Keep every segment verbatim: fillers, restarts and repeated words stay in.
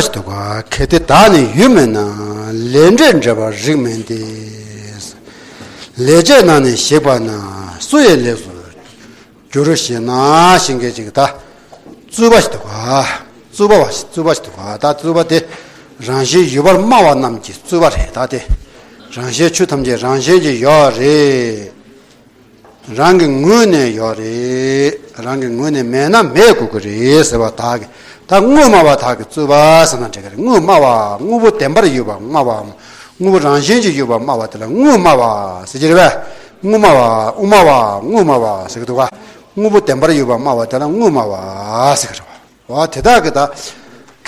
པ་ཞིག་འདུག་ག་གལ་ཏེ་བདག་ནི་ཡུལ་མེད་ན། ལས་འབྲས་འབྲེལ་པར་རིགས་མིན་ཏེ། ལས་བྱས་ནས་ནི་ཞིག་པ་ན། སུ་ཡི་ལས་སུ་འགྱུར་ཞེ་ན། ཞེས་མཁན་ཅིག་ད་རྩོད་པ་ཞིག་འདུག་ག་རྩོད་པ་བ་ཞིག་རྩོད་པ་ཞིག་འདུག་ག་ད་རྩོད་པ་དེ་རང་བཞིན་ཡོད་པར་སྨྲ་བ་རྣམས་ཀྱི་རྩོད་པ་རེད། ད་དེ་རང་བཞིན་ཆོས་ཐམས་ཅད་རང་བཞིན་གྱིས་ཡོད་རེད། རང་གི་ངོས་ནས་ཡོད་རེད། རང་གི་ངོས་ནས་མེད་ན་མེད་དགོས་ཀྱི་རེད་ཟེར་བ་དག་གི་ད་དངོས་སྨྲ་བ་དག་གི་རྩོད་པ་ཟེར་ན་འགྲིག་གི་རེད། དངོས་སྨྲ་བ་དངོས་པོ་བདེན་པར་ཡོད་པ་སྨྲ་བའམ་དངོས་པོ་རང་བཞིན་གྱིས་ཡོད་པ་སྨྲ་བ་དེ་ལ་དངོས་སྨྲ་བ་ཟེར་གྱི་རེད་པས། དངོས་སྨྲ་བ་དབུ་མ་བ་དངོས་སྨྲ་བ་ཟེར་གྱི་འདུག་ག་དངོས་པོ་བདེན་པར་ཡོད་པ་སྨྲ་བ་དེ་ལ་དངོས་སྨྲ་བ་ཟེར་གྱི་རེད་པ། འོ་དེ་དག་གི་ད་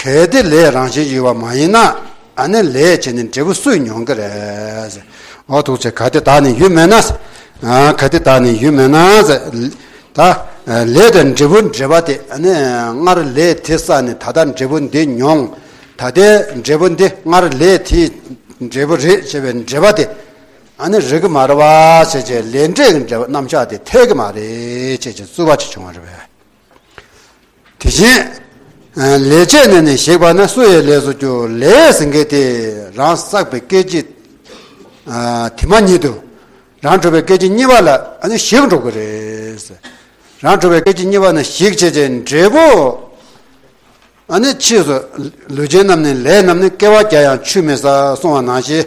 གལ་ཏེ་ལས་རང་བཞིན་གྱིས་ཡོད་པ་མ་ཡིན་ན། ཨ་ནི་ལས་བྱས་ནས་འབྲས་བུ་སུས་མྱོང་གི་རེད། འོ་ཐུགས་རྗེ་ཆེ། གལ་ཏེ་བདག་ནི་ཡུལ་མེད་ན། ཨ་གལ་ཏེ་བདག་ནི་ཡུལ་མེད་ན་ཟེར། ད་ལས་དང་འབྲས་བུ་འབྲེལ་བ་དེ་ཨ་ནི་སྔར་ལས་དེ་བསགས་ནས་ད་ལྟ་འབྲས་བུ་འདི་མྱོང་། ད་ལྟའི་འབྲས་བུ་འདི་སྔར་ལས་དེའི་འབྲས་བུ་རེད་ཅེས་པའི་འབྲེལ་བ་དེ་ཨ་ནི་རིགས་ཀྱི་མ་རེད་པ་ཞེས་བྱས་ལས་འབྲས་ཀྱི་འབྲེལ་བ་རྣམ་གཞག་དེ་འཐད་ཀྱི་མ་རེད་ཅེས་བྱས་རྩོད་པ་ཅིག་བྱུང་བ་རེད་པས། དེ་བཞིན་ལས་བྱས་ནས་ནི་ཞིག་པ་ན། སུ་ཡི་ལས་སུ་འགྱུར། ལས་ཟེར་མཁན་དེ་རང་བསགས་པའི་སྐད་ཅིག་དེ་མ་ཉིད་དུ་རང་གྲུབ་པའི་སྐད་ཅིག་གཉིས་པ་ལ་ཨ་ནི་ཞིག་འགྲོ་གི་རེད། རང་གྲུབ་པའི་སྐད་ཅིག་གཉིས་པ་ན་ཞིག་བྱས་བྱས་འབྲས་བུ་ཨ་ནི་ཕྱིས་སུ་ལུས་ཅན་རྣམས་ནི་ལས་རྣམས་ནི་སྐྱེ་བ་བརྒྱ་ཡང་ཆུད་མི་ཟ་གསུངས་པ་ནང་བཞིན་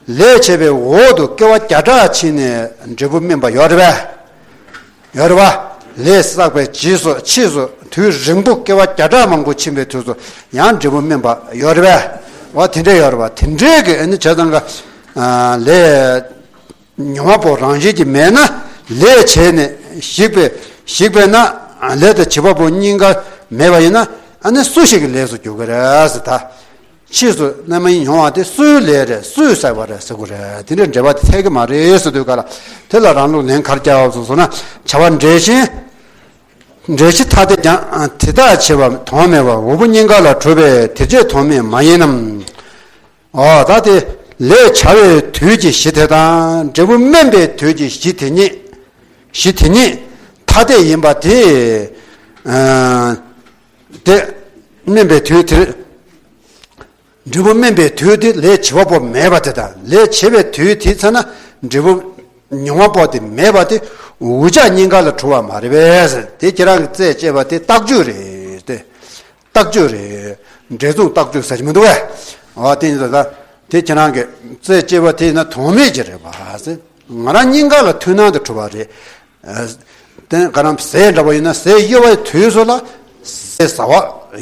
ལས་བྱས་པའི་འོག་ཏུ་སྐྱེ་བ་བརྒྱ་ཕྲག་ཕྱིན་ནས་འབྲས་བུ་སྨིན་པ་ཡོད་རེད་པས། ཡོད་རེད་པ། ལས་བསགས་པའི་རྗེས་སུ་ཕྱིས་སུ་དུས་རིང་པོ་སྐྱེ་བ་བརྒྱ་ཕྲག་མང་པོ་ཕྱིན་པའི་དུས་སུ་ཡང་འབྲས་བུ་སྨིན་པ་ཡོད་རེད་པས། འོ་དེ་འདྲས་ཡོད་རེད་པ། དེ་འདྲས་ཀྱི་ཨ་ནི་བྱས་ཙང་ག་ལས་མྱོང་བ་པོ་རང་བཞིན་གྱིས་མེད་ན། ལས་བྱས་ནས་ཞིག་པའི་ཞིག་པས་ན། ལས་དང་བྱེད་པ་པོ་གཉིས་ཀ་མེད་པ་ཡིན་ན། ཨ་ནི་སུ་ཞིག་གི་ལས་སུ་འགྱུར་གི་རེད་ཟེར། ད་ཕྱིས་སུ་རྣམ་སྨིན་མྱོང་བ་དེ་སུའི་ལས་རེད། སུས་བསགས་པ་རེད་ཟེར་དགོས་རེད། དེ་འདྲའི་འབྲེལ་བ་དེ་འཐད་ཀྱི་མ་རེད་ཟེར་དུས་ག་ལ། དེ་ལ་རང་ལུགས་ལན་ག་རེ་རྒྱག་དགོས་ཟེར་ན། བྱ་བ་འབྲས་གཞན་འབྲས་གཞི་ཐ་དད་ཀྱང་དེ་དག་བྱས་པ་དོན་མེད་པ། འོག་པོ་གཉིས་ཀ་ལ་གྲུབ་པས་དེ་བྱས་དོན་མེད་མ་ཡིན་ནམ། འོ་ད་དེ་ལས་བྱ་བའི་དུས་ཀྱི་གཞི་དེ་དང་འབྲས་བུ་སྨིན་པའི་དུས་ཀྱི་གཞི་དེ་གཉིས། གཞི་དེ་གཉིས་ཐ་དད་ཡིན་པ་དེ། ཨ་དེ་སྨིན་པའི་དུས་དེར་འབྲས་བུ་སྨིན་པའི་དུས་དེ་ལས་བྱེད་པ་པོ་མེད་པ་དེ་དང་། ལས་བྱེད་པའི་དུས་དེའི་ཚེ་ན་འབྲས་བུ་མྱོང་བ་པོ་དེ་མེད་པ་དེ་འུ་ཅག་གཉིས་ཀ་ལ་གྲུབ་པ་མ་རེད་པས་ཟེར། དེ་ཁྱེད་རང་གི་རྩད་བཅད་པ་དེ་རྟགས་ཆོས་རེད་དེ། རྟགས་ཆོས་རེད། འབྲས་ལྗོངས་རྟགས་ཆོས་ཟེར་གྱི་མི་འདུག་གས། འོ་དེ་ཡིན་ཙང་ད་དེ་ཁྱེད་རང་གི་རྩད་བཅད་པ་དེ་ཡིན་ན་དོན་མེད་ཀྱི་རེད་པ་ཟེར། ང་རང་གཉིས་ཀ་ལ་མཐུན་སྣང་དུ་གྲུབ་པ་རེད། ཨ་དེ་ག་རང་ཟས་འདྲ་པོ་ཡིན་ན་ཟས་གཡོ་བའི་དུས་སུ་ལ་ཟས་ཟ་བ་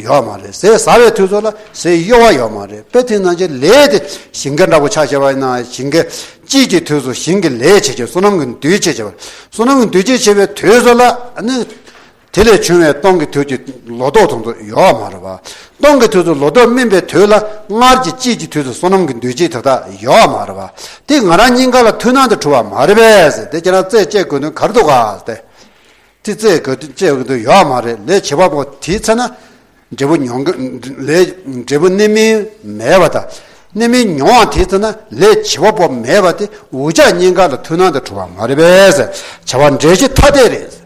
ཡོད་མ་རེད། ཟས་ཟ་བའི་དུས་སུ་ལ་ཟས་གཡོ་བ་ཡོད་མ་རེད། དཔེ་དེ་ནང་བཞིན་ལས་དེ་ཞིང་ཁ་འདྲ་པོ་ཆ་བཞག་པ་ཡིན་ན་ཞིང་ཁ་དཔྱིད་ཀྱི་དུས་སུ་ཞིང་གི་ལས་བྱེད་ཀྱི་བསོད་ནམས་ཀྱི་འདུས་བྱས་བྱེད་པ། བསོད་ནམས་ཀྱི་འདུས་བྱས་བྱེད་པའི་དུས་སུ་ལ་ནི་དེ་ལས་བྱུང་བའི་སྟོང་གི་དུས་ཀྱི་ལོ་ཏོག་དེ་ཚོ་ཡོད་མ་རེད་པ། སྟོང་གི་དུས་སུ་ལོ་ཏོག་སྨིན་པའི་དུས་ལ་སྔར་གྱི་དཔྱིད་ཀྱི་དུས་སུ་བསོད་ནམས་ཀྱི་འདུས་བྱས་དེ་དག་ཡོད་མ་རེད་པ། དེ་ང་རང་གཉིས་ཀ་ལ་མཐུན་སྣང་དུ་གྲུབ་པ་མ་རེད་པས་ཟེར། དེ་ཁྱེད་རང་རྩད་བཅད་དགོས་དོན་ག་རེ་འདུག་ག་ཟེར་ཏེ། དེ་རྩད་དགོས་དོན་བཅད་དགོས་དོན་ཡོད་མ་རེད། ལས་བྱེད་པ་པོ་དེའི་ཚེ་ན་འབྲས་བུ་མྱོང་གི་ལས་འབྲས་བུ་རྣམ་སྨིན་མེད་པ་དང་། རྣམ་སྨིན་མྱོང་བ་དེའི་ཚེ་ན་ལས་བྱེད་པ་པོ་མེད་པ་དེ་འུ་ཅག་གཉིས་ཀ་ལ་མཐུན་སྣང་དུ་གྲུབ་པ་མ་རེད་པས་ཟེར། བྱ་བ་འབྲས་གཞི་ཐ་དད་རེད།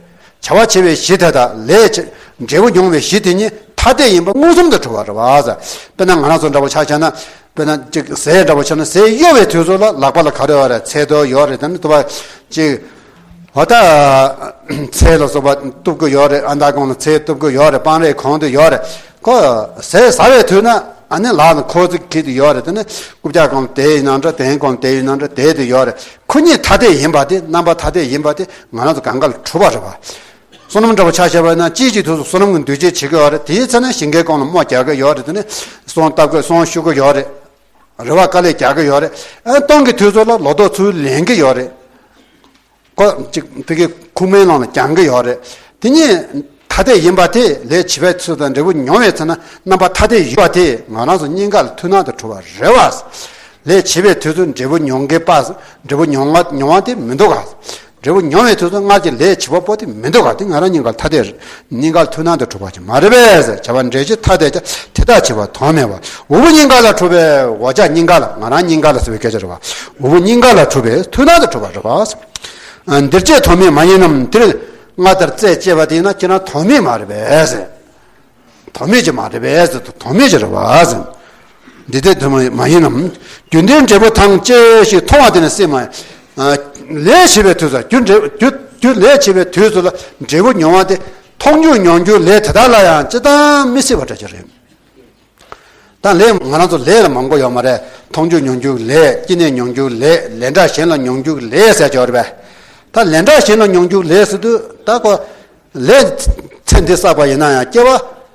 བྱ་བ་བྱེད་པའི་གཞི་དེ་དང་ལས་བྱེད་འབྲས་བུ་མྱོང་བའི་གཞི་དེ་གཉིས་ཐ་དད་ཡིན་པ་མངོན་སུམ་དུ་གྲུབ་པ་རེད་པ་ཟེར། དཔེར་ན་ང་རང་ཚོ་འདྲ་པོ་ཆ་བཞག་ན། དཔེར་ན་གཅིག་ཟས་འདྲ་པོ་ཆ་ན་ཟས་གཡོ་བའི་དུས་ཚོད་ལ་ལག་པ་ལ་ག་རེ་ཡོད་རེད། ཚལ་ཏོག་ཡོད་རེད། དེ་ནི་དུ་བ་གཅིག་འོ་ད་ཚལ་ལ་སོགས་པ་གཏུབ་ཀྱི་ཡོད་རེད། ཨ་མདའ་གང་ལ་ཚལ་གཏུབ་ཀྱི་ཡོད་རེད། སྤང་རས་གང་དུ་ཡོད་རེད། ཁོ་ཟས་ཟ་བའི་དུས་ན་ཨ་ནི་ལག་ན་ཁོ་ཚིག་གི་དུ་ཡོད་རེད། དེ་ནི་རྐུབ་བཀྱག་གང་ལ་དེ་ཡིན་ན་འདྲ། དེ་གང་ལ་དེ་ཡིན་ན་འདྲ། དེ་དུ་ཡོད་རེད། ཁོ་གཉིས་ཐ་དད་ཡིན་པ་དེ། རྣམ་པ་ཐ་དད་ཡིན་པ་དེ་ང་རང་ཚོ་གང་ག་ལ་གྲུབ་པ་རེད་པ། བསོད་ནམས་འདྲ་པོ་ཆ་བཞག་པ་ན་དཔྱིད་ཀྱི་དུས་སུ་བསོད་ནམས་ཀྱི་འདུས་བྱས་བྱེད་ཀྱི་ཡོད་རེད། དེའི་ཚེ་ན་ཞིང་ཁའི་གོང་ལ་རྨོ་རྒྱག་གི་ཡོད་རེད། དེ་ནས་སོང་བཏབ་གི་སོང་བཤུ་གི་ཡོད་རེད། རེ་བ་དཀའ་ལས་རྒྱག་གི་ཡོད་རེད། ཨ་སྟོན་གྱི་དུས་ཚོད་ལ་ལོ་ཏོག་ཚུར་ལེན་གི་ཡོད་རེད། ཁོ་གཅིག་ཕ་གི་ཁུག་མའི་ནང་ལ་རྒྱང་གི་ཡོད་རེད། དེ་གཉིས་ཐ་དད་ཡིན་པ་དེ། ལས་བྱེད་པའི་ཚུལ་དང་འབྲས་བུ་མྱོང་བའི་ཚེ་ན་རྣམ་པ་ཐ་དད་ཡོད་པ་དེ་ང་རང་ཚོ་གཉིས་ཀ་ལ་མཐུན་སྣང་དུ་གྲུབ་པ་རེད་པ། ལས་བྱེད་པའི་དུས་སུ་འབྲས་བུ་མྱོང་མཁན་པ། འབྲས་བུ་མྱོང་བ་མྱོང་བ་དེ་མི་འདུག་ག་འབྲས་བུ་མྱོང་བའི་དུས་སུ་སྔར་གྱི་ལས་བྱེད་པ་པོ་དེ་མི་འདུག་ག་དེ་ང་རང་གཉིས་ཀ་ལ་ཐ་དད་རེད། གཉིས་ཀ་ལ་མཐུན་སྣང་དུ་གྲུབ་པ་ཅིག་མ་རེད་པས་ཟེར། བྱ་བ་འབྲས་གཞི་ཐ་དད་ཀྱང་དེ་ལྟར་བྱེད་པ་དོན་མེད་པ། འོ་བུ་གཉིས་ཀ་ལ་གྲུབ་པས། འོ་ཅག་གཉིས་ཀ་ལ། ང་རང་གཉིས་ཀ་ལ་ཟེར་བའི་སྐད་ཆ་རེད་པ། འོ་བུ་གཉིས་ཀ་ལ་གྲུབ་པས་མཐུན་སྣང་དུ་གྲུབ་པ་རེད་པ། འདིར་བཅད་དོན་མེད་མ་ཡིན་ནམ། འདིར་སྔར་ལྟར་རྩད་བཅད་པ་དེ་ཡིན་ན་ཁྱེད་རང་དོན་མེད་མ་རེད་པས་ཟེར། དོན་མེད་ཅིག་མ་རེད་པས་ཟེར། དོན་མེད་ཅིག་རེད་པ་ཟེར། འདི་ལྟར་དོན་མ་མ་ཡིན་ནམ། རྒྱུ་ལྡན་འབྲས་བུ་དང་བཅས་ཤིང་མཐོང་བ་དེ་ནི་སེམས་མ། ལས་བྱེད་པའི་དུས་སུ་རྒྱུ་འབྲས་རྒྱུ་རྒྱུ་ལས་བྱེད་པའི་དུས་སུ་ལ་འབྲས་བུ་མྱོང་བ་དེ་མཐོང་རྒྱུ་མྱོང་རྒྱུ་ལས་དེ་དག་ལ་ཡང་ཅི་ལྟར་མི་སྲིད་པ་འདྲ་ཅིག་རེད། ད་ལས་ང་རང་ཚོ་ལས་ལ་མང་པོ་ཡོད་མ་རེད། མཐོང་རྒྱུ་མྱོང་རྒྱུ་ལས། སྐྱེ་གནས་མྱོང་རྒྱུ་ལས། ལས་འབྲས་གཞན་ལ་མྱོང་རྒྱུ་ལས་ཟེར་ཡོད་རེད་པས། ད་ལས་འབྲས་གཞན་ལ་མྱོང་རྒྱུ་ལས་ཟེར་དུས་ད་ཁོ་ལས་ཚེ་འདི་བསགས་པ་ཡིན་ན་ཡང་སྐྱེ་བ་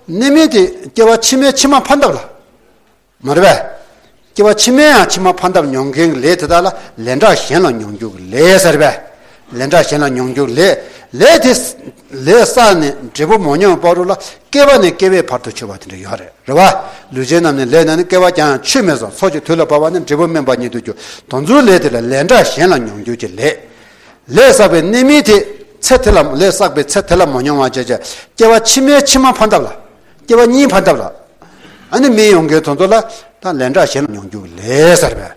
གནས་མིན་དེ་སྐྱེ་བ་ཕྱི་མའི་ཕྱི་མ་ཕན་ཐོགས་ལ། མ་རེད་པས། སྐྱེ་བ་ཕྱི་མའི་ཡང་ཕྱི་མ་ཕན་ཐོགས་མྱོང་མཁན་གྱི་ལས་དེ་དག་ལ་ལས་འབྲས་གཞན་ལ་མྱོང་རྒྱུ་གི་ལས་ཟེར་བས། ལས་འབྲས་གཞན་ལ་མྱོང་རྒྱུ་གི་ལས། ལས་དེ་ལས་བསགས་ནས་འབྲས་བུ་མ་མྱོང་བའི་བར་དུ་ལ་སྐྱེ་བ་ནས་སྐྱེ་བའི་བར་དུ་འཆོལ་བ་དེ་འདྲ་ཡོད་རེད། རེད་བ། ལུས་ཅན་རྣམས་ནི་ལས་ནི་སྐྱེ་བ་ཀྱང་ཆོད་མི་སོང་། སོ་སྐྱེ་དུས་ལ་བབ་པ་ནི་འབྲས་བུ་སྨིན་པ་ཉིད་དུ་འགྱུར། དེ་ཚོའི་ལས་དེ་ལ་ལས་འབྲས་གཞན་ལ་མྱོང་རྒྱུ་གི་ལས། ལས་བསགས་པའི་གནས་མིན་དེ་ཚེ་དེ་ལ་ལས་བསགས་པའི་ཚེ་དེ་ལ་མ་མྱོང་བ་བྱས་བྱས་སྐྱེ་བ་ཕྱི་མའི་ཕྱི་མ་ཕན་ཐོགས་ལ། སྐྱེ་བ་གཉིས་ཕན་ཐོགས་ལ། ཨ་ནི་མི་ཡོང་མཁན་དེ་ཚོ་ལ་ད་ལས་འབྲས་གཞན་ལ་མྱོང་རྒྱུ་ལས་ཟེར་བས།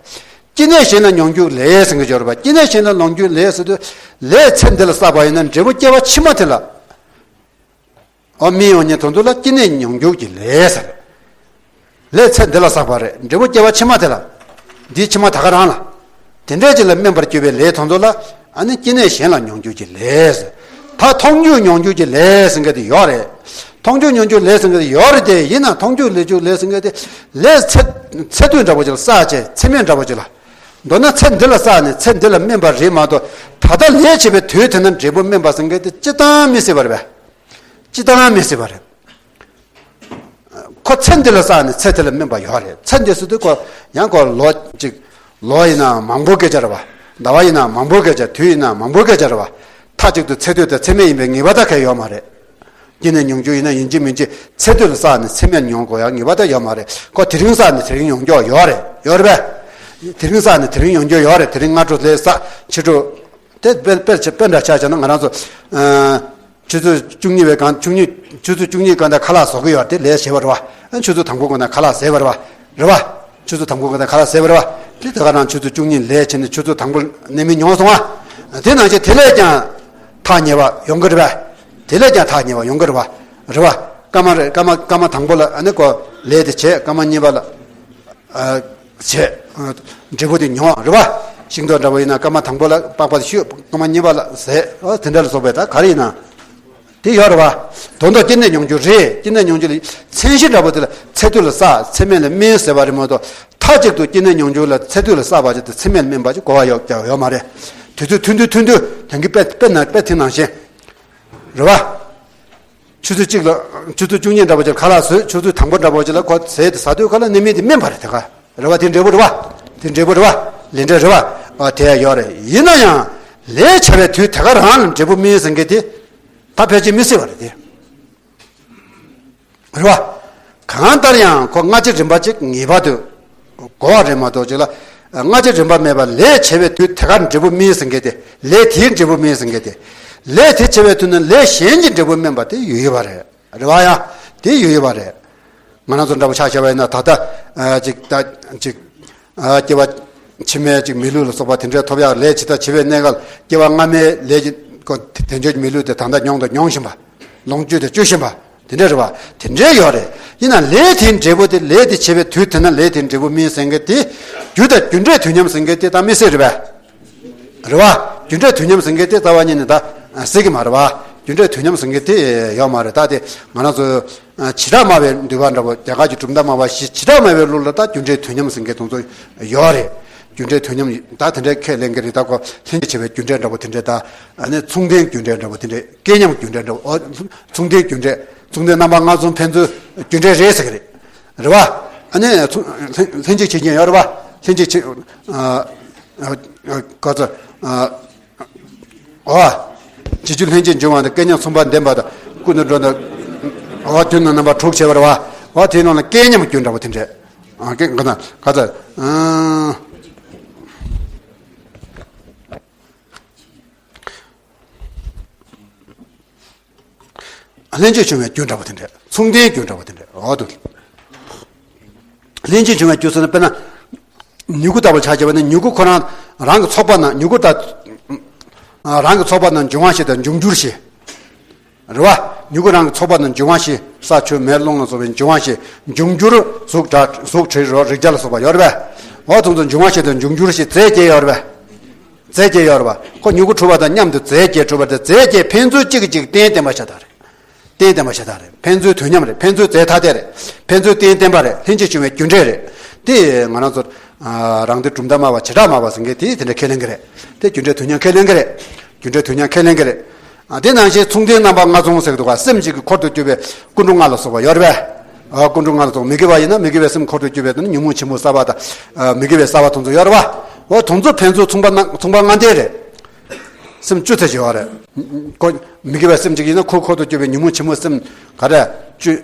སྐྱེ་གནས་གཞན་ལ་མྱོང་རྒྱུ་ལས་ཟེར་གྱི་ཡོད་རེད་པ། སྐྱེ་གནས་གཞན་ལ་མྱོང་རྒྱུ་ལས་ཟེར་དུས་ལས་ཚེ་འདི་ལ་བསགས་པ་ཡིན་ན་འབྲས་བུ་སྐྱེ་བ་ཕྱི་མ་དེ་ལ། ཨོ་མི་ཡོང་མཁན་དེ་ཚོ་ལ་སྐྱེ་གནས་མྱོང་རྒྱུ་གི་ལས་ཟེར། ལས་ཚེ་འདི་ལ་བསགས་པ་རེད། འབྲས་བུ་སྐྱེ་བ་ཕྱི་མ་དེ་ལ། འདིའི་ཕྱི་མ་ད་ག་རང་ལ། དེ་འདྲའི་ཅིག་ལ་སྨིན་པར་གྱུར་པའི་ལས་དེ་ཚོ་ལ་ཨ་ནི་སྐྱེ་གནས་གཞན་ལ་མྱོང་རྒྱུ་གི་ལས་ཟེར། ད་མཐོང་རྒྱུ་མྱོང་རྒྱུ་གི་ལས་ཟེར་མཁན་དེ་ཡོད་རེད། མཐོང་རྒྱུ་མྱོང་རྒྱུ་ལས་ཟེར་མཁན་དེ་ཡོད་རེད་དེ། ཡིན་ན་མཐོང་རྒྱུ་ལས་རྒྱུ་ལས་ཟེར་མཁན་དེ་ལས་ཚེ་ཚེ་དུས་འདྲ་པོ་ཅིག་ལ་བསགས་བྱས་ཚེ་སྨད་འདྲ་པོ་ཅིག་ལ། མདོར་ན་ཚེ་འདི་ལ་བསགས་ནས་ཚེ་འདི་ལ་སྨིན་པ་རེད་མ་གཏོགས་ད་ལྟ་ལས་བྱེད་པའི་དུས་དེ་ན་འབྲས་བུ་སྨིན་པ་ཟེར་མཁན་དེ་སྤྱིར་བཏང་མི་སྲིད་པ་རེད་པས། སྤྱིར་བཏང་མི་སྲིད་པ་རེད། ཁོ་ཚེ་འདི་ལ་བསགས་ནས་ཚེ་དེ་ལ་སྨིན་པ་ཡོད་རེད། ཚེ་འདི་ཟེར་དུས་ཁོ་ཡང་ཁོ་ལོ་གཅིག་ལོ་ཡིན་ན་མང་པོ་སྐད་ཆ་རེད་པ། ཟླ་བ་ཡིན་ན་མང་པོ་སྐད་ཆ། དུས་ཡིན་ན་མང་པོ་སྐད་ཆ་རེད་པ། མཐའ་གཅིག་ཏུ་ཚེ་སྟོད་དང་ཚེ་སྨད་ཡིན་པའི་ངེས་པ་ད་གང་ཡང་ཡོད་མ་རེད། སྐྱེ་གནས་མྱོང་རྒྱུ་ཡིན་ན་ཡིན་གཅིག་མིན་གཅིག་ཚེ་སྟོད་ལ་བསགས་ནས་ཚེ་སྨད་མྱོང་དགོས་ཡ་ངེས་པ་ད་ཡོད་མ་རེད། ཁོ་དེ་རིང་བསགས་ནས་དེ་རིང་ཡོང་རྒྱུ་ཡོད་རེད། ཡོད་རེད་པས། དེ་རིང་བསགས་ནས་དེ་རིང་ཡོང་རྒྱུ་ཡོད་རེད། དེ་རིང་སྔ་དྲོ་ལས་བསགས་ཕྱི་དྲོ། དེ་དཔེ་དཔེ་དཔེ་འདྲ་ཆ་བཞག་ན་ང་རང་ཚོ། ཨ། ཆུ་ཚོད་བཅུ་གཉིས་པའི་སྒང་ཆུ་གཉིས་ཆུ་ཚོད་བཅུ་གཉིས་སྒང་དང་ཁ་ལག་བཟོ་གི་ཡོད་རེད། དེ་ལས་བྱེད་པ་རེད་པ། ཨ། ཆུ་ཚོད་དང་པོ་སྒང་དང་ཁ་ལག་བཟས་པ་རེད་པ། རེད་པ། ཆུ་ཚོད་དང་པོ་སྒང་དང་ཁ་ལག་བཟས་པ་རེད་པ། དེ་ད་ག་རང་ཆུ་ཚོད་བཅུ་གཉིས་ལས་བྱེད་ནས་ཆུ་ཚོད་དང་པོ་གནས་མི་མྱོང་སོང་ཨ། དེ་ནང་བཞིན་དེ་ལས་ཀྱང་ཐག་ཉེ་བ་ཡོང་གི་རེད་པ། དེ་ལས་ཀྱང་ཐག་ཉེ་བ་ཡོང་གི་རེད་པ། རེད་པ། སྐར་མ་རེ་སྐར་མ་སྐར་མ་དང་པོ་ལ་ཨ་ནི་ཀོ་ལས་དེ་བྱེད། སྐར་མ་གཉིས་པ་ལ། ཨ། བྱས། ཨ། འབྲས་བུ་དེ་མྱོང་རེད་པ། ཤིང་ཏོག་འདྲ་པོ་ཡིན་ན་སྐར་མ་དང་པོ་ལ་པགས་པ་དེ་བཤུས། སྐར་མ་གཉིས་པ་ལ་ཟས། ཨ། དེ་འདྲ་ལ་སོགས་པའི་ད་ག་རེ་ཡིན་ན། དེ་ཡོད་རེད་པ། དོན་དག་སྐྱེ་གནས་མྱོང་རྒྱུ་རེད། སྐྱེ་གནས་མྱོང་རྒྱུ་ལ་མཚན་གཞི་འདྲ་པོ་དེ་ལ་ཚེ་དུས་ལ་བསགས་ཚེ་སྨད་ལ་སྨིན་ཟེར་བ་རེད་མ་གཏོགས་མཐའ་གཅིག་ཏུ་སྐྱེ་གནས་མྱོང་རྒྱུ་ལ་ཚེ་དུས་ལ་བསགས་པ་ཅིག་དང་ཚེ་སྨད་ལ་སྨིན་པ་ཅིག་གོ་བ་ཡོད་ཀྱང་ཡོད་མ་རེད། དུས་ཚོད་ཐུང་ཐུང་ཐུང་ཐུང་དེང་གི་དཔེ་དཔེ་ན་དཔེ་དེ་ནང་བཞིན། རེད་པ། ཆུ་ཚོད་གཅིག་ལ་ཆུ་ཚོད་བཅུ་གཉིས་འདྲ་པོ་ཅིག་ཁ་ལག་ཟོས། ཆུ་ཚོད་དང་པོ་འདྲ་པོ་ཅིག་ལ་ཁོ་ཟས་དེ་ཟ་དུས་ཁ་ལ་གནས་མིན་དེ་སྨིན་པ་རེད། དེ་ག་རེད་པ། དེ་འབྲས་བུ་རེད་པ། དེ་འབྲས་བུ་རེད་པ། ལས་འབྲས་རེད་པ། ཨ། དེ་ཡང་ཡོད་རེད། ཡིན་ན་ཡང་ལས་བྱ་བའི་དུས་དེ་ག་རང་ལ་འབྲས་བུ་སྨིན་ཟེར་མཁན་དེ་ད་ཕལ་ཆེར་མི་སྲིད་པ་རེད་དེ། རེད་པ། གང་ལྟར་ཡང་ཁོ་སྔ་ཕྱི་རིམ་པ་གཅིག་ངེས་པར་དུ་གོ་བ་རེད་མ་གཏོགས་ཅིག་ལ། སྔ་ཕྱི་རིམ་པ་མེད་པར་ལས་བྱས་པའི་དུས་དེ་གར་འབྲས་བུ་སྨིན་ཟེར་མཁན་དེ། ལས་དེའི་འབྲས་བུ་སྨིན་ཟེར་མཁན་དེ། ལས་དེ་བྱས་པའི་དུས་ན་ལས་གཞན་གྱི་འབྲས་བུ་སྨིན་པ་དེ་ཡོད་ཡོད་པ་རེད། རེད་པ། ཡང་དེ་ཡོད་ཡོད་པ་རེད། ང་རང་ཚོ་འདྲ་པོ་ཆ་བཞག་པ་ཡིན་ན་ད་ལྟ་ཅིག་ད་ཅིག་སྐྱེ་བ་ཕྱི་མའི་ཅིག་མི་ལུས་ལ་སོགས་པ་དེ་འདྲའི་ཐོབ་ཡག་ལས་ཇི་ལྟར་བྱེད་པའི་གནས་སྐབས་སྐྱེ་བ་སྔ་མའི་ལས་ཀྱི་དལ་འབྱོར་གྱི་མི་ལུས་དེ་ད་ལྟ་མྱོང་དང་མྱོང་བཞིན་པ། ལོངས་སྤྱོད་དེ་སྤྱོད་བཞིན་པ། དེ་འདྲ་རེད་པ། དེ་འདྲའི་ཡོད་རེད། ཡིན་ན་ལས་དེའི་འབྲས་བུ་དེ་ལས་དེ་བྱས་པའི་དུས་དེ་ན་ལས་དེའི་འབྲས་བུ་སྨིན་ཟེར་མཁན་དེ། རྒྱུ་དང་རྒྱུ་འབྲས་དུས་མཉམ་ཟེར་མཁན་དེ་ད་མི་སྲིད་རེད་པས། རེད་པ། རྒྱུ་འབྲས་དུས་མཉམ་ཟེར་མཁན་དེ་རྩ་བ་ཉིད་ནས་ད་སྲིད་ཀྱི་མ་རེད་པ། རྒྱུ་འབྲས་དུས་མཉམ་ཟེར་མཁན་དེ་ཡོད་མ་རེད། ད་དེ་ང་རང་ཚོ་བྱེ་བྲག་སྨྲ་བའི་འདུལ་བ་འདྲ་པོ། རྒྱ་གར་གྱི་གྲུབ་མཐའ་སྨྲ་བ་བཞི་བྱེ་བྲག་སྨྲ་བའི་ལུགས་ལ་ད་རྒྱུ་འབྲས་དུས་མཉམ་ཟེར་མཁན་དེ་ཚོ་ཡོད་རེད། རྒྱུ་འབྲས་དུས་མཉམ་ད་དེ་འདྲའི་ཁས་ལེན་གྱི་རེད། ད་ཁོ་ལྷན་ཅིག་བྱེད་པའི་རྒྱུ་འབྲས་འདྲ་པོ་དེ་འདྲའི་ད། ཨ་ནི་མཚུངས་ལྡན་རྒྱུ་འབྲས་འདྲ་པོ་དེ་འདྲའི་སྐལ་མཉམ་རྒྱུ་འབྲས་འདྲ་པོ། ཨོ། མཚུངས་ལྡན་རྒྱུ་འབྲས། མཚུངས་ལྡན་རྣམ་པ་ལྔ་ཚང་ཕན་ཚུན་རྒྱུ་འབྲས་རེད་ཟེར་གྱི་རེད། རེད་པ། ཨ་ནི་མཚུངས་ལྷན་ལྷན་ཅིག་བྱེད་མཁན་ཡོད་རེད་པ། ལྷན་ཅིག་བྱེད། ཨ། ཨ། ག་ཚོད། ཨ། ཨོ། བྱེད་རྒྱུ་ལྷན་ཅིག་འབྱུང་བ་དང་སྐལ་མཉམ་མཚུངས་པ་ལྡན་པ་དང་ཀུན་ཏུ་འགྲོ་འདོད། ཨོ། དུས་རྣམ་རྣམ་པ་དྲུག་བྱེད་པ་རེད་པ། ཨོ། དེའི་ནང་ལ་སྐལ་མཉམ་རྒྱུ་འདྲ་པོ་དེ་འདྲས། ཨ། སྐལ་ག་ཚོད་ག་ཚོད། ཨ། ལྷན་ཅིག་བྱུང་བའི་རྒྱུ་འདྲ་པོ་དེ་འདྲས། མཚུངས་ལྡན་རྒྱུ་འདྲ་པོ་དེ་འདྲས། འོ་དུ། ལྷན་ཅིག་བྱུང་བའི་རྒྱུ་ཟེར་ན་དཔེར་ན། མྱུ་གུ་ལྟ་བུ་ཆ་བཞག་པ་ན་མྱུ་གུ་ཁོ་རང་རང་གི་ཚོགས་པ་ན་མྱུ་གུ་དང་། རང་གི་ཚོགས་པ་ན་འབྱུང་བ་ཞིག་དང་འབྱུང་འགྱུར་ཞིག་རེད་པ། མྱུ་གུ་རང་གི་ཚོགས་པ་དང་འབྱུང་བ་བཞི། ས་ཆུ་མེ་རླུང་ལ་སོགས་པའི་འབྱུང་བ་བཞི། འབྱུང་འགྱུར་གཟུགས་སྒྲ་གཟུགས་དྲི་རོ་རེག་བྱ་ལ་སོགས་པ་ཡོད་རེད་པས། འོ་དེ་ཚོ་འབྱུང་བ་བཞི་དང་འབྱུང་འགྱུར་བཞི་རྫས་བརྒྱད་ཡོད་རེད་པས། རྫས་བརྒྱད་ཡོད་རེད་པ། ཁོ་མྱུ་གུ་གྲུབ་པ་དང་མཉམ་དུ་རྫས་བརྒྱད་གྲུབ་པ་རེད། རྫས་བརྒྱད་ཕན་ཚུན་གཅིག་གིས་གཅིག་རྟེན་བརྟེན་པ་ཤ་སྟག་རེད། རྟེན་བརྟེན་པ་ཤ་སྟག་རེད། ཕན་ཚུན་དུས་མཉམ་རེད། ཕན་ཚུན་རྫས་ཐ་དད་རེད། ཕན་ཚུན་རྟེན་བརྟེན་པ་རེད། ལྷན་ཅིག་བྱུང་བའི་རྒྱུ་འབྲས་རེད། དེ་ང་རང་ཚོ་ཨ་རང་སྡེ་གྲུབ་མཐའ་སྨྲ་བ་བྱེ་བྲག་སྨྲ་བ་ཟེར་མཁན་དེ་དེ་འདྲ་ཁས་ལེན་གྱི་རེད། དེ་རྒྱུ་འབྲས་དུས་མཉམ་ཁས་ལེན་གྱི་རེད། རྒྱུ་འབྲས་དུས་མཉམ་ཁས་ལེན་གྱི་རེད། ཨ་དེ་ནང་བཞིན་མཚུངས་ལྡན་རྣམ་པ་ལྔ་མཚུངས་ཟེར་གྱི་འདུག་ག་སེམས་གཅིག་གི་འཁོར་དུ་གྱུར་པའི་ཀུན་འགྲོ་ལྔ་ལ་སོགས་པ་ཡོད་རེད་པས། ཨ་ཀུན་འགྲོ་ལྔ་ལ་སོགས་མི་དགེ་བ་ཡིན་ན་མི་དགེ་བའི་སེམས་འཁོར་དུ་གྱུར་པའི་དེ་ནི་ཉོན་མོངས་ཆེན་པོ་གསར་པ་དང་ཨ་མི་དགེ་བའི་གསར་པ་དེ་ཚོ་ཡོད་རེད་པ། འོ་དེ་ཚོ་ཕན་ཚུན་མཚུངས་པ་ན་མཚུངས་པ་ལྔ་ལྡན་རེད། སེམས་བཅུ་ཚེ་བཞི་ཡོད་རེད། ཁོ་མི་དགེ་བའི་སེམས་གཅིག་ཡིན་ན་ཁོའི་འཁོར་དུ་གྱུར་པའི་ཉོན་མོངས་ཆེན་མོའི་སེམས་ག་རེ་བཅུ།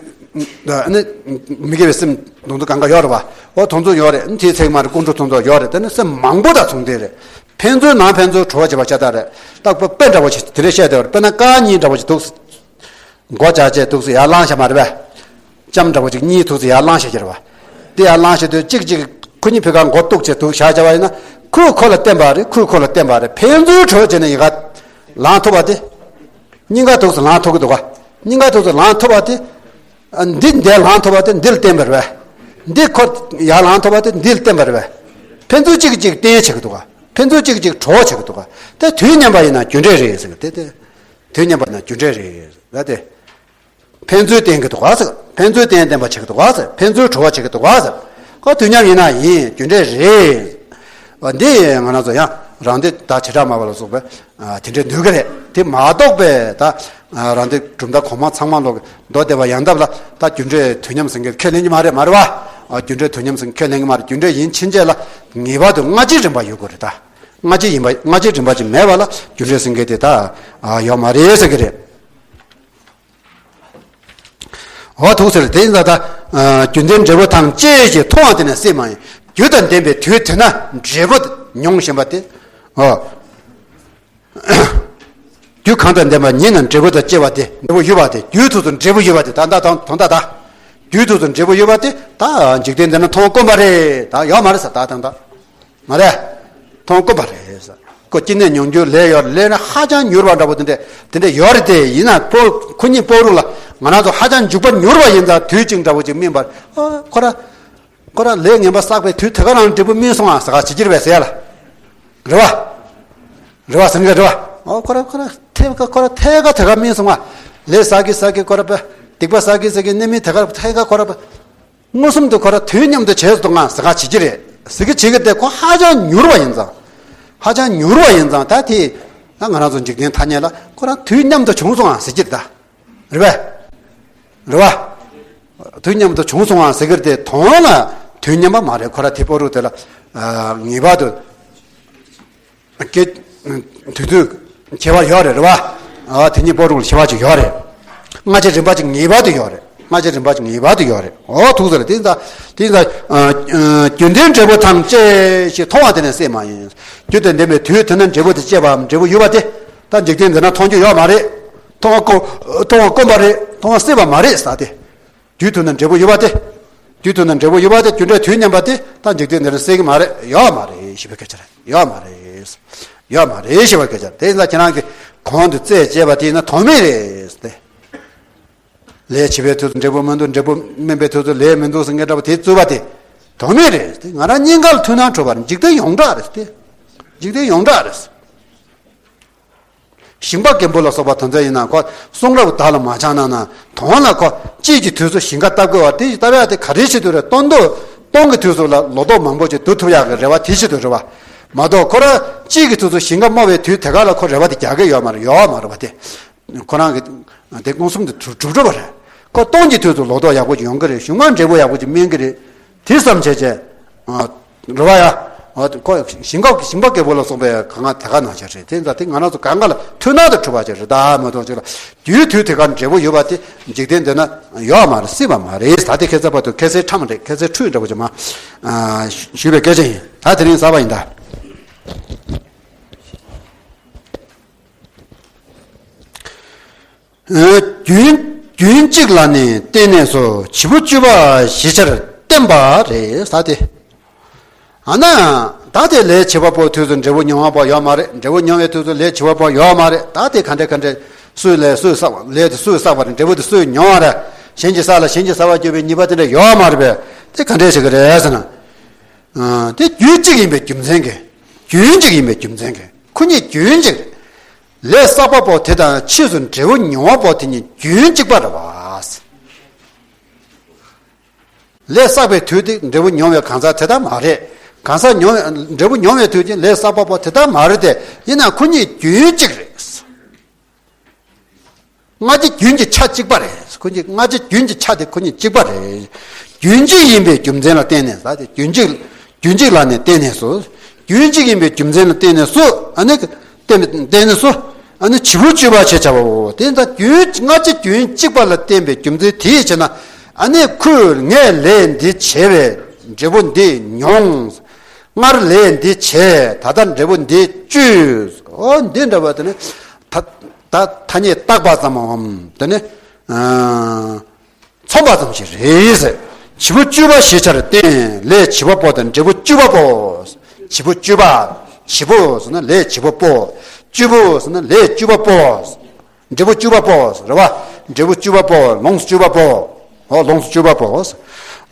ཨ་ནི་མི་དགེ་བའི་སེམས་དུང་དུ་གང་ག་ཡོད་རེད་པ། འོ་དེ་ཚོ་ཡོད་རེད། དེའི་ཚེ་མ་རེད། ཀུན་འགྲོ་དེ་ཚོ་ཡོད་རེད། དེ་ནི་སེམས་མང་པོ་དང་མཚུངས་ལྡན་རེད། ཕན་ཚུན་ནང་ཕན་ཚུན་གྲོགས་བྱེད་པ་ཤ་སྟག་རེད། ད་དཔེ་འདྲ་པོ་ཞིག་དེ་འདྲ་བཤད་བསྡད་པ་རེད། དཔེར་ན་རྐང་གཉིས་འདྲ་པོ་ཞིག་འདུག་མགོ་བཅག་བྱས་འདུག་སེ་ཡར་བླངས་བཞག་མ་རེད་པས། ལྕམ་འདྲ་པོ་ཅིག་གཉིས་འདུག་སེ་ཡར་བླངས་བཞག་གི་རེད་པ། དེ་ཡར་བླངས་བཞག་དུས་གཅིག་གཅིག་ཁོ་གཉིས་བོད་ཁ་མགོ་གཏུགས་བྱས་འདུག་བཞག་བྱས་པ་ཡིན་ན། ཁོས་ཁོ་ལ་བརྟེན་པ་རེད། ཁོས་ཁོ་ལ་བརྟེན་པ་རེད། ཕན་ཚུན་གྲོགས་བྱས་ནས་ཡི་ག་ལངས་ཐུབ་པ་དེ། སྙིང་ག་འདུག་སེ་ལངས་ཐུབ་ཀྱི་འདུག་ག་སྙིང་ག་འདུག་སེ་ལངས་ཐུབ་པ་དེ། ཨ་འདི་འདིར་ལངས་ཐུབ་པ་དེ་འདི་ལ་བརྟེན་པ་རེད་པས། འདི་ཁོ་ཡར་ལངས་ཐུབ་པ་དེ་འདི་ལ་བརྟེན་པ་རེད་པས། ཕན་ཚུན་གཅིག་གིས་གཅིག་རྟེན་བྱེད་ཀྱི་འདུག་ག་ཕན་ཚུན་གཅིག་གིས་གཅིག་གྲོགས་བྱེད་ཀྱི་འདུག་ག་དེ་དུས་མཉམ་པ་ཡིན་ན་རྒྱུ་འབྲས་རེད་ཟེར་གི་དེ་དེ། དུས་མཉམ་པ་ན་རྒྱུ་འབྲས་རེད་ལ་དེ། ཕན་ཚུན་བརྟེན་གྱི་འདུག་ག་ཟེར། ཕན་ཚུན་བརྟེན་བརྟེན་པ་བྱེད་ཀྱི་འདུག་ག་ཟེར། ཕན་ཚུན་གྲོགས་པོ་བྱེད་ཀྱི་འདུག་ག་ཟེར། ཁོ་དུས་མཉམ་ཡིན་ན་ཡིན། རྒྱུ་འབྲས་རེད། འོ་འདི་ང་རང་ཚོ་ཡང་རང་སྡེ་ད་བྱེ་བྲག་སྨྲ་བ་ལ་སོགས་པས་ཨ་དེ་འདྲས་འདོད་ཀྱི་རེད། དེ་མ་གཏོགས་པའི་ད་ཨ་རང་སྡེ་གྲུབ་མཐའ་གོང་མ་ཚང་མ་ལོག་མདོ་སྡེ་པ་ཡང་འདབས་ལ་ད་རྒྱུ་འབྲས་དུས་མཉམ་ཟེར་མཁན་ཁས་ལེན་གྱི་མ་རེད། མ་རེད་པ། ཨ་རྒྱུ་འབྲས་དུས་མཉམ་ཟེར་མཁན་ཁས་ལེན་གྱི་མ་རེད། རྒྱུ་འབྲས་ཡིན་ཕྱིན་ཆད་ལ་ངེས་པར་དུ་སྔ་ཕྱིའི་རིམ་པ་ཡོད་དགོས་རེད་ད། སྔ་ཕྱི་ཡིན་པ་སྔ་ཕྱིའི་རིམ་པ་ཅིག་མེད་པ་ལ་རྒྱུ་འབྲས་ཟེར་མཁན་དེ་ད་ཨ་ཡོད་མ་རེད་ཟེར་གྱི་རེད། འོ་ཐུགས་ཟེར་དེ་ཡིན་ད་ལྟ། རྒྱུ་ལྡན་འབྲས་བུ་ཐམས་ཅད་ཞེས་མཐོང་བ་དེ་ནི་སྲིད་མ་ཡིན། རྒྱུ་དང་ལྡན་པའི་དུས་དེ་ན་འབྲས་བུ་མྱོང་བཞིན་པ་སྟེ། འོ། རྒྱུ་གང་དང་ལྡན་པ་ཉིད་ན་འབྲས་བུ་དང་སྐྱེ་བ་སྟེ། འབྲས་བུ་ཡོད་པ་སྟེ། རྒྱུའི་དུས་སུ་འབྲས་བུ་ཡོད་པ་སྟེ། ད་ད་དང་དོན་དག་ད། རྒྱུའི་དུས་སུ་འབྲས་བུ་ཡོད་པ་སྟེ། ད་འཇིག་རྟེན་འདི་ན་མཐོང་དཀོན་པ་རེད། ད་ཡོད་མ་རེད་ཟེར། ད་དང་ད། མ་རེད། མཐོང་དཀོན་པ་རེད་ཟེར། ཁོ་སྐྱེ་གནས་མྱོང་འགྱུར་ལས་ཡོད་རེད། ལས་ན་ཧ་ཅང་མྱུར་བ་འདྲ་པོ་དེ་འདྲས་དེ་འདྲས་ཡོད་རེད་དེ། ཡིན་ན་སྤོ་ཁོ་གཉིས་སྤོ་རུ་ལ་ང་རང་ཚོ་ཧ་ཅང་འཇུག་པ་མྱུར་བ་ཡིན་ཙང་དུས་གཅིག་འདྲ་པོ་ཅིག་སྨིན་པར། ཨ་ཁོ་ར་ཁོ་ར་ལས་ངན་པ་བསགས་པའི་དུས་དེ་ག་རང་འབྲས་བུ་སྨིན་སོང་ཨ་ཟེར་ག་བྱེད་ཀྱི་རེད་པས་ཟེར་ཡ་ལ། རེད་བ། རེད་བ་ཟེར་གི་རེད་བ། ཨོ་ཁོ་ར་ཁོ་ར་ཐད་ཀ་ཁོ་ར་ཐད་ཀ་དེ་ག་སྨིན་སོང་ཨ། ལས་བསགས་ཀྱི་བསགས་ཀྱི་ཁོ་ར་པ། སྡིག་པ་བསགས་ཀྱི་བསགས་ཀྱི་གནས་མིན་དེ་ག་ཐད་ཀ་ཁོ་ར་པ། མངོན་སུམ་དུ་ཁོ་ར་དུས་མཉམ་དུ་བྱས་སུ་གཏོང་ང་ཟེར་ག་བྱེད་ཀྱི་རེད། ཟེར་གི་བྱེད་ཀྱི་དེ་ཁོ་ཧ་ཅང་མྱུར་བ་ཡིན་ཙང་། ཧ་ཅང་མྱུར་བ་ཡིན་ཙང་ད་དེ། ད་ང་རང་ཚོ་འཇིག་རྟེན་ཐ་སྙད་ལ་ཁོ་རང་དུས་མཉམ་དུ་བྱུང་སོང་ང་ཟེར་གྱི་རེད་ད། རེད་པས། རེད་བ། དུས་མཉམ་དུ་བྱུང་སོང་ང་ཟེར་གྱི་རེད་དེ་དོན་ལ་དུས་མཉམ་པ་མ་རེད། ཁོ་ར་དེ་སྤོ་རུ་དེ་ལ་ངེས་པར་དུ། སྐད། དུས་དུས་ཁྱད་པར་ཡོད་རེད། རེད་བ། ཨ་དེ་གཉིས་སྤོ་རུང་ལ་ཁྱད་པར་ཅིག་ཡོད་རེད། སྔ་ཕྱི་རིམ་པ་ཅིག་ངེས་པར་དུ་ཡོད་རེད། སྔ་ཕྱི་རིམ་པ་ཅིག་ངེས་པར་དུ་ཡོད་རེད། འོ་ཐུགས་ཟེར་དེ་ཡིན་ད། དེ་ཡིན་ད། རྒྱུ་ལྡན་འབྲས་བུ་ཐམས་ཅད་ཞེས་མཐོང་བ་དེ་ནི་སྲིད་མ་ཡིན། རྒྱུ་དང་ལྡན་པའི་དུས་དེ་ན་འབྲས་བུ་དེ་སྐྱེས་པའམ་འབྲས་བུ་ཡོད་པ་དེ། ད་འཇིག་རྟེན་འདི་ན་མཐོང་རྒྱུ་ཡོད་མ་རེད། མཐོང་བ་དཀོན་མཐོང་བ་དཀོན་པ་རེད། མཐོང་བ་སྲིད་པ་མ་རེད་ཟེར་ཏེ། དུས་དུས་ན་འབྲས་བུ་ཡོད་པ་དེ། དུས་དུས་ན་འབྲས་བུ་ཡོད་པ་དེ་རྒྱུ་འབྲས་དུས་མཉམ་པ་དེ་ད་འཇིག་རྟེན་འདི་ན་སྲིད་ཀྱི་མ་རེད། ཡོད་མ་རེད་ཞེས་པའི་སྐད་ཆ་རེད། ཡོད་མ་རེད། ཡོད་མ་རེད་ཞེས་པའི་སྐད་ཆ་རེད། དེ་ཡིན་ཙང་ཁྱེད་རང་གིས་གོང་དུ་རྩད་བཅད་པ་དེ་ཡིན་ན་དོན་མེད་རེད་ཟེར་ཏེ། ལས་བྱེད་པའི་དུས་སུ་འབྲས་བུ་སྨིན་འདུག་འབྲས་བུ་སྨིན་པའི་དུས་སུ་ལས་མི་འདུག་ཟེར་མཁན་འདྲ་པོ་དེ་རྩོད་པ་དེ་དོན་མེད་རེད་ཟེར་ཏེ། ང་རང་སྙིང་ག་ལ་མཐུན་སྣང་འཕྲོད་པ་རེད། འཇིག་རྟེན་ཡོངས་གྲགས་རེད་ཟེར་ཏེ། འཇིག་རྟེན་ཡོངས་གྲགས་རེད་ཟེར། ཞིང་པ་རྒན་པོ་ལ་སོགས་པ་དོན་ཚན་ཡིན་ན་ཁོ་གསུང་རབ་བདག་ལ་མ་སྦྱངས་ན་ན་དོན་ལ་ཁོ་དཔྱིད་ཀྱི་དུས་སུ་ཞིང་ཁ་བཏབ་དགོས་པ་དེ་བཏབ་ཡག་དེ་ག་རེ་བྱེད་དུ་རེད། སྟོན་དུ་སྟོན་གྱི་དུས་སུ་ལ་ལོ་ཏོག་མང་པོ་ཅིག་བསྡུ་ཐུབ་ཡག་གི་རེ་བ་དེ་བྱེད་དུ་རེད་བ། མ་གཏོགས་ཁོ་ར་དཔྱིད་ཀྱི་དུས་སུ་ཞིང་ཁ་རྨོ་བའི་དུས་དེ་ག་ལ་ཁོ་རེ་བ་དེ་རྒྱག་གི་ཡོད་མ་རེད། ཡོད་མ་རེད་བ་དེ། ཁོ་རང་གི་དེ་མངོན་སུམ་དུ་གྲུབ་གྲུབ་འགྲོ་བ་རེད། ཁོ་སྟོན་གྱི་དུས་སུ་ལོ་ཏོག་ཡག་པོ་ཅིག་ཡོང་གི་རེད། གཞུང་མ་འབྲས་བུ་ཡག་པོ་ཅིག་སྨིན་གི་རེད། དེ་བསམ་བྱས་བྱས། རེད་བ་ཡ། ཁོ་ཞིང་ཁ་ཞིང་པ་རྒད་པོ་ལ་སོགས་པའི་གང་ག་དེ་ག་ནང་བཞིན་རེད། དེ་ཡིན་ཙང་དེ་ང་རང་ཚོ་གང་ག་ལ་མཐུན་སྣང་དུ་གྲུབ་པ་ཅིག་རེད་ད་མ་གཏོགས་ཅིག་ལ་དུས་དུས་དེ་ག་འབྲས་བུ་ཡོད་པ་དེ་འཇིག་རྟེན་འདི་ན་ཡོད་མ་རེད། སྲིད་པ་མ་རེད། ད་དེ་ཁ་སང་བར་དུ་ཁ་སང་ཁྲམ་རེད། ཁ་སང་ཁྲུས་འདྲ་པོ་ཅིག་མ་ཞུས་པའི་སྐད་ཆ་ཡིན། ད་དེ་རིང་གསར་པ་ཡིན་ད། རྒྱུན་རྒྱུན་གཅིག་ལ་ནི་བརྟེན་ནས་སོ། བྱེད་པོ་བཅུ་པ་བཞི་ཆར་བརྟེན་པ་རེད་ཟེར་ཏེ། ཨ་ན། ད་དེ་ལས་བྱེད་པ་པོ་དུས་སུ་འབྲས་བུ་མྱོང་བ་པོ་ཡོད་མ་རེད། འབྲས་བུ་མྱོང་བའི་དུས་སུ་ལས་བྱེད་པ་པོ་ཡོད་མ་རེད། ད་དེ་ག་འདྲ་ག་འདྲ་ སུས་ལས་སུས་བསགས་པ། ལས་དེ་སུས་བསགས་པ་རེད། འབྲས་བུ་དེ་སུས་མྱོང་བ་རེད། གཞན་གྱིས་བསགས་ལ་གཞན་གྱིས་ཟ་བར་གྱུར་པའི་ཉེས་པ་དེ་འདྲ་ཡོད་མ་རེད་པས། དེ་ག་འདྲས་བྱེད་ཀྱི་རེད་ཟེར་ན། ཨ། དེ་རྒྱུན་གཅིག་ཡིན་པའི་རྒྱུ་མཚན་གྱིས། རྒྱུན་གཅིག་ཡིན་པའི་རྒྱུ་མཚན་གྱིས་ཁོ་གཉིས་རྒྱུན་གཅིག་རེད། ལས་བསགས་པ་པོ་དེ་དང་ཕྱིས་སུ་འབྲས་བུ་མྱོང་བ་པོ་དེ་གཉིས་རྒྱུན་གཅིག་པ་རེད་པ། ལས་བསགས་པའི་དུས་དེ་འབྲས་བུ་མྱོང་བའི་གང་ཟག་དེ་དག་མ་རེད། གང་ཟག་མྱོང་བའི་འབྲས་བུ་མྱོང་བའི་དུས་ཀྱི་ལས་བསགས་པ་པོ་དེ་དག་མ་རེད་དེ། ཡིན་ན་ཁོ་གཉིས་རྒྱུན་གཅིག་རེད། སྔ་ཕྱི་རྒྱུན་གྱི་ཆ་གཅིག་པ་རེད། ཁོ་གཉིས་སྔ་ཕྱི་རྒྱུན་གྱི་ཆ་དེ་ཁོ་གཉིས་གཅིག་པ་རེད། རྒྱུན་གཅིག་ཡིན་པའི་རྒྱུ་མཚན་ལ་བརྟེན་ནས་ཟེར་ཏེ། རྒྱུན་གཅིག་རྒྱུན་གཅིག་ལ་ནི་བརྟེན་ནས་སོ། རྒྱུན་གཅིག་ཡིན་པའི་རྒྱུ་མཚན་ལ་བརྟེན་ནས་སོ། ཨ་ནི་བརྟེན་པའི་བརྟེན་ནས་སོ། ཨ་ནི་བྱི་བུ་སྤྱོད་པ་ཞེས་བྱ་བའོ། དེ་ལྟར་རྒྱུན་སྔ་ཕྱི་རྒྱུན་གཅིག་པ་ལ་བརྟེན་པའི་རྒྱུ་མཚན་དེས་བྱས་ན། ཨ་ནི་ཁོས་ངས་ལས་འདི་བྱས་པས་འབྲས་བུ་འདི་མྱོང་། སྔར་ལས་འདི་བྱས། ད་ལྟ་འབྲས་བུ་འདི་སྤྱོད། འོ་འདི་འདྲ་བ་དེ་ནི་ད་ད་ཐ་སྙད་བཏགས་པ་ཙམ་མམ། དེ་ནི་ཨ་མཚོན་པ་ཙམ་ཞིག་རེད། བྱི་བུ་སྤྱོད་པ་ཞེས་བྱར་བསྟན། ལས་བྱི་བ་པོ་དང་འབྲས་བུ་སྤྱོད་པ་པོ། བྱི་བུ་སྤྱོད་པ། བྱི་བུ་ཟེར་ན་ལས་བྱི་བ་པོ། སྤྱོད་པོ་ཟེར་ན་ལས་སྤྱོད་པ་པོ། འབྲས་བུ་སྤྱོད་པ་པོ་རེད་པ། འབྲས་བུ་སྤྱོད་པ་པོ། ལོངས་སུ་སྤྱོད་པ་པོ། འོ་ལོངས་སུ་སྤྱོད་པ་པོ།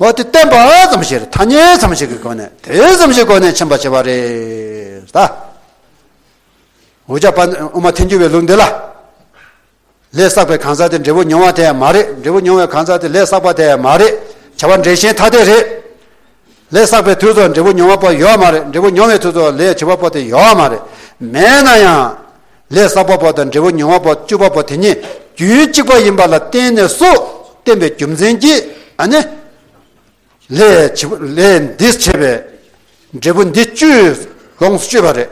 འོ་དེ་བསྟན་པ་ཙམ་ཞིག་རེད། ཐ་སྙད་ཙམ་ཞིག་གི་སྒོ་ནས། དེ་ཙམ་ཞིག་སྒོ་ནས་མཚོན་པར་བྱེད་པ་རེད་ད། འུ་ཅག་པ་དབུ་མ་ཐལ་འགྱུར་བའི་ལུགས་འདི་ལ། ལས་བསགས་པའི་གང་ཟག་དེ་འབྲས་བུ་མྱོང་བ་དེ་མ་རེད། འབྲས་བུ་མྱོང་བའི་གང་ཟག་དེ་ལས་བསགས་པ་དེ་མ་རེད། བྱ་བ་འབྲས་གཞན་ཐ་དད་རེད། ལས་བསགས་པའི་དུས་སུ་འབྲས་བུ་མྱོང་བ་པོ་ཡོད་མ་རེད། འབྲས་བུ་མྱོང་བའི་དུས་སུ་ལས་བྱེད་པ་པོ་དེ་ཡོད་མ་རེད། མེད་ན་ཡང་ལས་བསགས་པ་པོ་དང་འབྲས་བུ་མྱོང་བ་པོ་སྤྱོད་པ་པོ་དེ་གཉིས་རྒྱུན་གཅིག་པ་ཡིན་པ་ལ་བརྟེན་ནས་སོ། བརྟེན་པའི་རྒྱུ་མཚན་གྱིས་ཨ་ནི། ལས་བྱེད་པ་ལས་འདི་བྱས་པས་འབྲས་བུ་འདི་སྤྱོད། ལོངས་སུ་སྤྱོད་པ་རེད།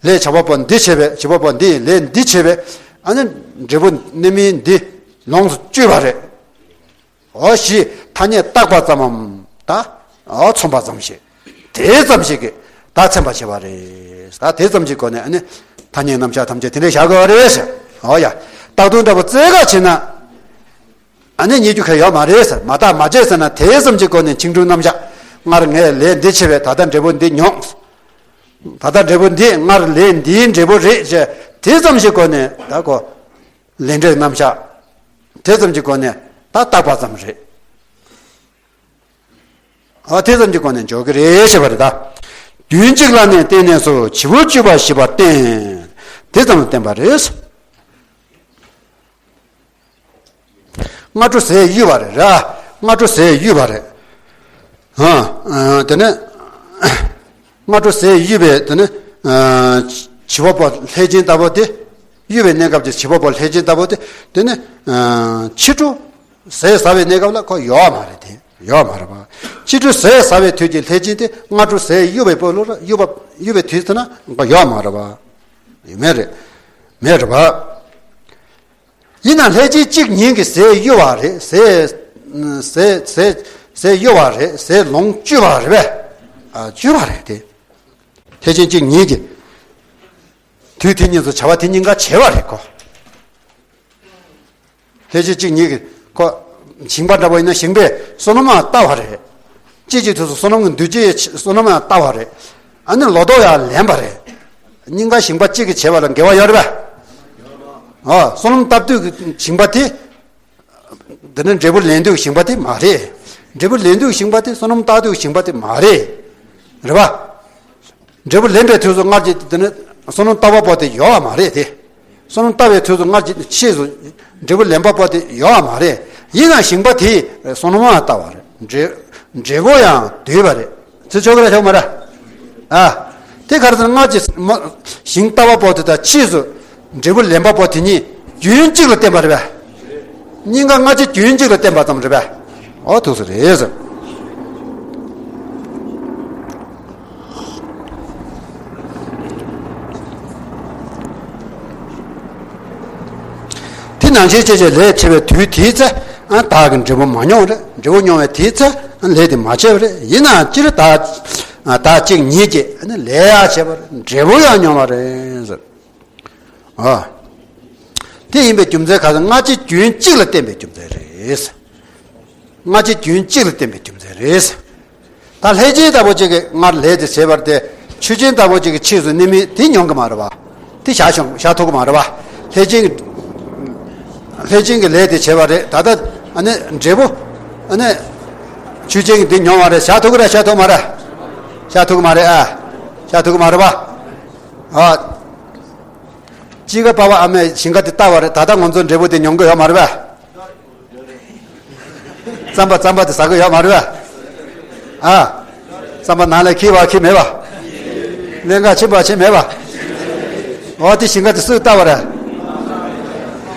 ལས་བྱ་བ་པོ་འདི་བྱས་པས་བྱེད་པ་པོ་འདི་ལས་འདི་བྱས་པས་ཨ་ནི་འབྲས་བུ་གནས་མིན་འདི་ལོངས་སུ་སྤྱོད་པ་རེད། འོ་ཞེས་ཐ་སྙད་བཏགས་པ་ཙམ་མམ། ད་འོ་མཚོན་པ་ཙམ་ཞིག་དེ་ཙམ་ཞིག་གིས་ད་མཚོན་པར་བྱེད་པ་རེད། ད་དེ་ཙམ་གྱི་སྒོ་ནས་ཨ་ནི་ཐ་སྙད་རྣམ་གཞག་ཐམས་ཅད་དེ་འདྲ་བཞག་དགོས་པ་རེད་ཟེར། འོ་ཡ། རྟགས་དོན་འདྲ་པོ་བཙལ་ག་བྱེད་ན། ཨ་ནི་རྙེད་རྒྱུ་གང་ཡོད་མ་རེད་ཟེར། མ་བརྟགས་མ་དཔྱད་ཟེར་ན་དེ་ཙམ་གྱི་སྒོ་ནས་འཆིང་གྲོལ་རྣམ་གཞག་སྔར་ངས་ལས་འདི་བྱས་པས་ད་ལྟ་འབྲས་བུ་འདི་མྱོང་། ད་ལྟ་འབྲས་བུ་འདི་སྔར་ལས་འདིའི་འབྲས་བུ་རེད་ཅེས་དེ་ཙམ་གྱི་སྒོ་ནས་ད་གོ། ལས་འབྲས་རྣམ་གཞག་དེ་ཙམ་གྱི་སྒོ་ནས་ད་བཏགས་པ་ཙམ་རེད། ཨ་དེ་ཙམ་གྱི་སྒོ་ནས་འཇོག་གི་རེད་ཞེས་པ་རེད་ད། རྒྱུན་གཅིག་ལ་ནི་བརྟེན་ནས་སོ། བྱི་བུ་སྤྱོད་པ་ཞེས་པ་བསྟན། དེ་ཙམ་ལ་བརྟེན་པ་རེད། སྔ་དྲོ་ཟས་གཡོས་པ་རེད་ར། སྔ་དྲོ་ཟས་གཡོས་པ་རེད། ཨ་དེ་ནས་སྔ་དྲོ་ཟས་གཡོས་པའི་དེ་ནས་བྱི་བ་པོ་ལྷས་བྱིན་ལྟ་བུ་དེ། གཡོས་པའི་གནས་སྐབས་ཀྱི་བྱི་བ་པོ་ལྷས་བྱིན་ལྟ་བུ་དེ། དེ་ནས་ཕྱི་དྲོ་ཟས་ཟ་བའི་གནས་སྐབས་ལ་ཁོ་ཡོད་མ་རེད་དེ། ཡོད་མ་རེད་པ། ཕྱི་དྲོ་ཟས་ཟ་བའི་དུས་ཀྱི་ལྷས་བྱིན་དེ་སྔ་དྲོ་ཟས་གཡོས་པའི་སྤོ་ལོ་ར་གཡོས་པ་གཡོས་པའི་དུས་ཚོད་ན་ཁོ་ཡོད་མ་རེད་པ། ཡོད་མེད་རེད། མེད་རེད་པ། ཡིན་ན་ལྷས་བྱིན་གཅིག་ཉིད་ཀྱིས་ཟས་གཡོས་པ་རེད། ཟས་ཟས་ཟས་ཟས་གཡོས་པ་རེད། ཟས་ལོངས་སྤྱོད་པ་རེད་པས། ཨ་སྤྱོད་པ་རེད་དེ། ལྷས་བྱིན་གཅིག་ཉིད་ཀྱིས་དུས་དེ་ཉིད་དུ་བྱ་བ་དེ་གཉིས་ཀ་བྱས་པ་རེད་ཁོ། ལྷས་བྱིན་གཅིག་ཉིད་ཀྱིས་ཁོ་ཞིང་པ་འདྲ་པོ་ཡིན་ན་ཞིང་པས་སོ་ནམ་ཡང་བཏབ་པ་རེད། སྐྱེས་ཀྱི་དུས་སུ་སོ་ནམ་གྱི་འདུས་སྐྱེས་སོ་ནམ་ཡང་བཏབ་པ་རེད། ཨ་ནི་ལོ་ཏོག་ཡང་ལེན་པ་རེད། གཉིས་ཀ་ཞིང་པ་གཅིག་གིས་བྱས་པ་ལ་འགལ་བ་ཡོད་རེད་པས། ཨ་སོ་ནམ་བཏབ་དུས་ཀྱི་ཞིང་པ་དེ། དེ་ནི་འབྲས་བུ་ལེན་དུས་ཞིང་པ་དེ་མ་རེད། འབྲས་བུ་ལེན་དུས་ཞིང་པ་དེ་སོ་ནམ་བཏབ་དུས་ཞིང་པ་དེ་མ་རེད། རེད་པ། འབྲས་བུ་ལེན་པའི་དུས་སུ་སྔར་གྱི་དེ་ནི་སོ་ནམ་བཏབ་པ་པོ་དེ་ཡོད་པ་མ་རེད་དེ། སོ་ནམ་བཏབ་པའི་དུས་སུ་སྔར་གྱི་ཕྱིས་སུ་འབྲས་བུ་ལེན་པ་པོ་དེ་ཡོད་པ་མ་རེད། ཡིན་ན་ཞིང་པ་དེས་སོ་ནམ་ཡང་བཏབ་པ་རེད། འབྲས་འབྲས་བུ་ཡང་བསྡུས་པ་རེད། ཚིག་ཆོག་གི་རེད་ཆོག་མ་རེད། ཨ། དེ་ག་རེ་ཟེར་ན་སྔར་གྱི་མ་ཞིང་བཏབ་པ་པོ་དེ་དང་ཕྱིས་སུ་འབྲས་བུ་ལེན་པ་པོ་དེ་གཉིས་རྒྱུན་གཅིག་ལ་བརྟེན་པ་རེད་པས། གཉིས་ཀ་སྔ་ཕྱི་རྒྱུན་གཅིག་ལ་བརྟེན་པ་ཙམ་རེད་པས། འོ་ཐུགས་སུ་རེད་ཟེར། དེ་ནང་བཞིན་སྐྱེ་བྱེད་ལས་བྱེད་པའི་དུས་དེའི་ཚེ་བདག་གིས་འབྲས་བུ་མ་མྱོང་བ་རེད། འབྲས་བུ་མྱོང་བའི་དེའི་ཚེ་ལས་དེ་མ་བྱས་པ་རེད། ཡིན་ནའང་སྤྱིར་བདག་བདག་གཅིག་ཉིད་ཀྱིས་ལས་ཡང་བྱས་པ་རེད། འབྲས་བུ་ཡང་མྱོང་བ་རེད་ཟེར། ཨ། དེ་ཡིན་པའི་རྒྱུ་མཚན་ག་ཚོད་སྔ་ཕྱི་རྒྱུན་གཅིག་ལ་བརྟེན་པའི་རྒྱུ་མཚན་རེད། སྔ་ཕྱི་རྒྱུན་གཅིག་ལ་བརྟེན་པའི་རྒྱུ་མཚན་རེད། ད་ལྷས་བྱིན་ལྟ་བུ་གཅིག་གིས་སྔར་ལས་དེ་བྱས་པ་དེ་ཆོས་ཅན་ལྟ་བུ་གཅིག་གིས་ཕྱིས་སུ་གནས་མིན་དེ་མྱོང་གི་མ་རེད་པ། དེ་བཞག་ཆོག་བཞག་ཐུབ་ཀྱི་མ་རེད་པ། ལྷས་བྱིན་ ལྷས་བྱིན་གྱི་ལས་དེ་བྱས་པ་རེད། ད་ལྟ་ཨ་ནི་འབྲས་བུ་ཨ་ནི་ཆོས་ཅན་གྱི་འདི་མྱོང་བ་རེད། བཞག་ཐུབ་ཀྱི་རེད། བཞག་ཐུབ་མ་རེད། བཞག་ཐུབ་ཀྱི་མ་རེད་ཨ། བཞག་ཐུབ་ཀྱི་མ་རེད་པ། ཨ། དཔྱིད་ཀ་པ་ཕ་ཨ་མས་ཞིང་ཁ་དེ་བཏབ་པ་རེད། ད་ལྟ་ང་ཚོ་འབྲས་བུ་དེ་མྱོང་གི་ཡོད་མ་རེད་པས། རྩམ་པ་རྩམ་པ་དེ་ཟ་གི་ཡོད་མ་རེད་པས། ཨ། རྩམ་པ་ནང་ལ་འཁྱེར་བ་འཁྱེར་མེད་པ། ལེན་ག་ཕྱིན་པ་ཕྱིན་མེད་པ། འོ་དེ་ཞིང་ཁ་དེ་སུས་བཏབ་པ་རེད།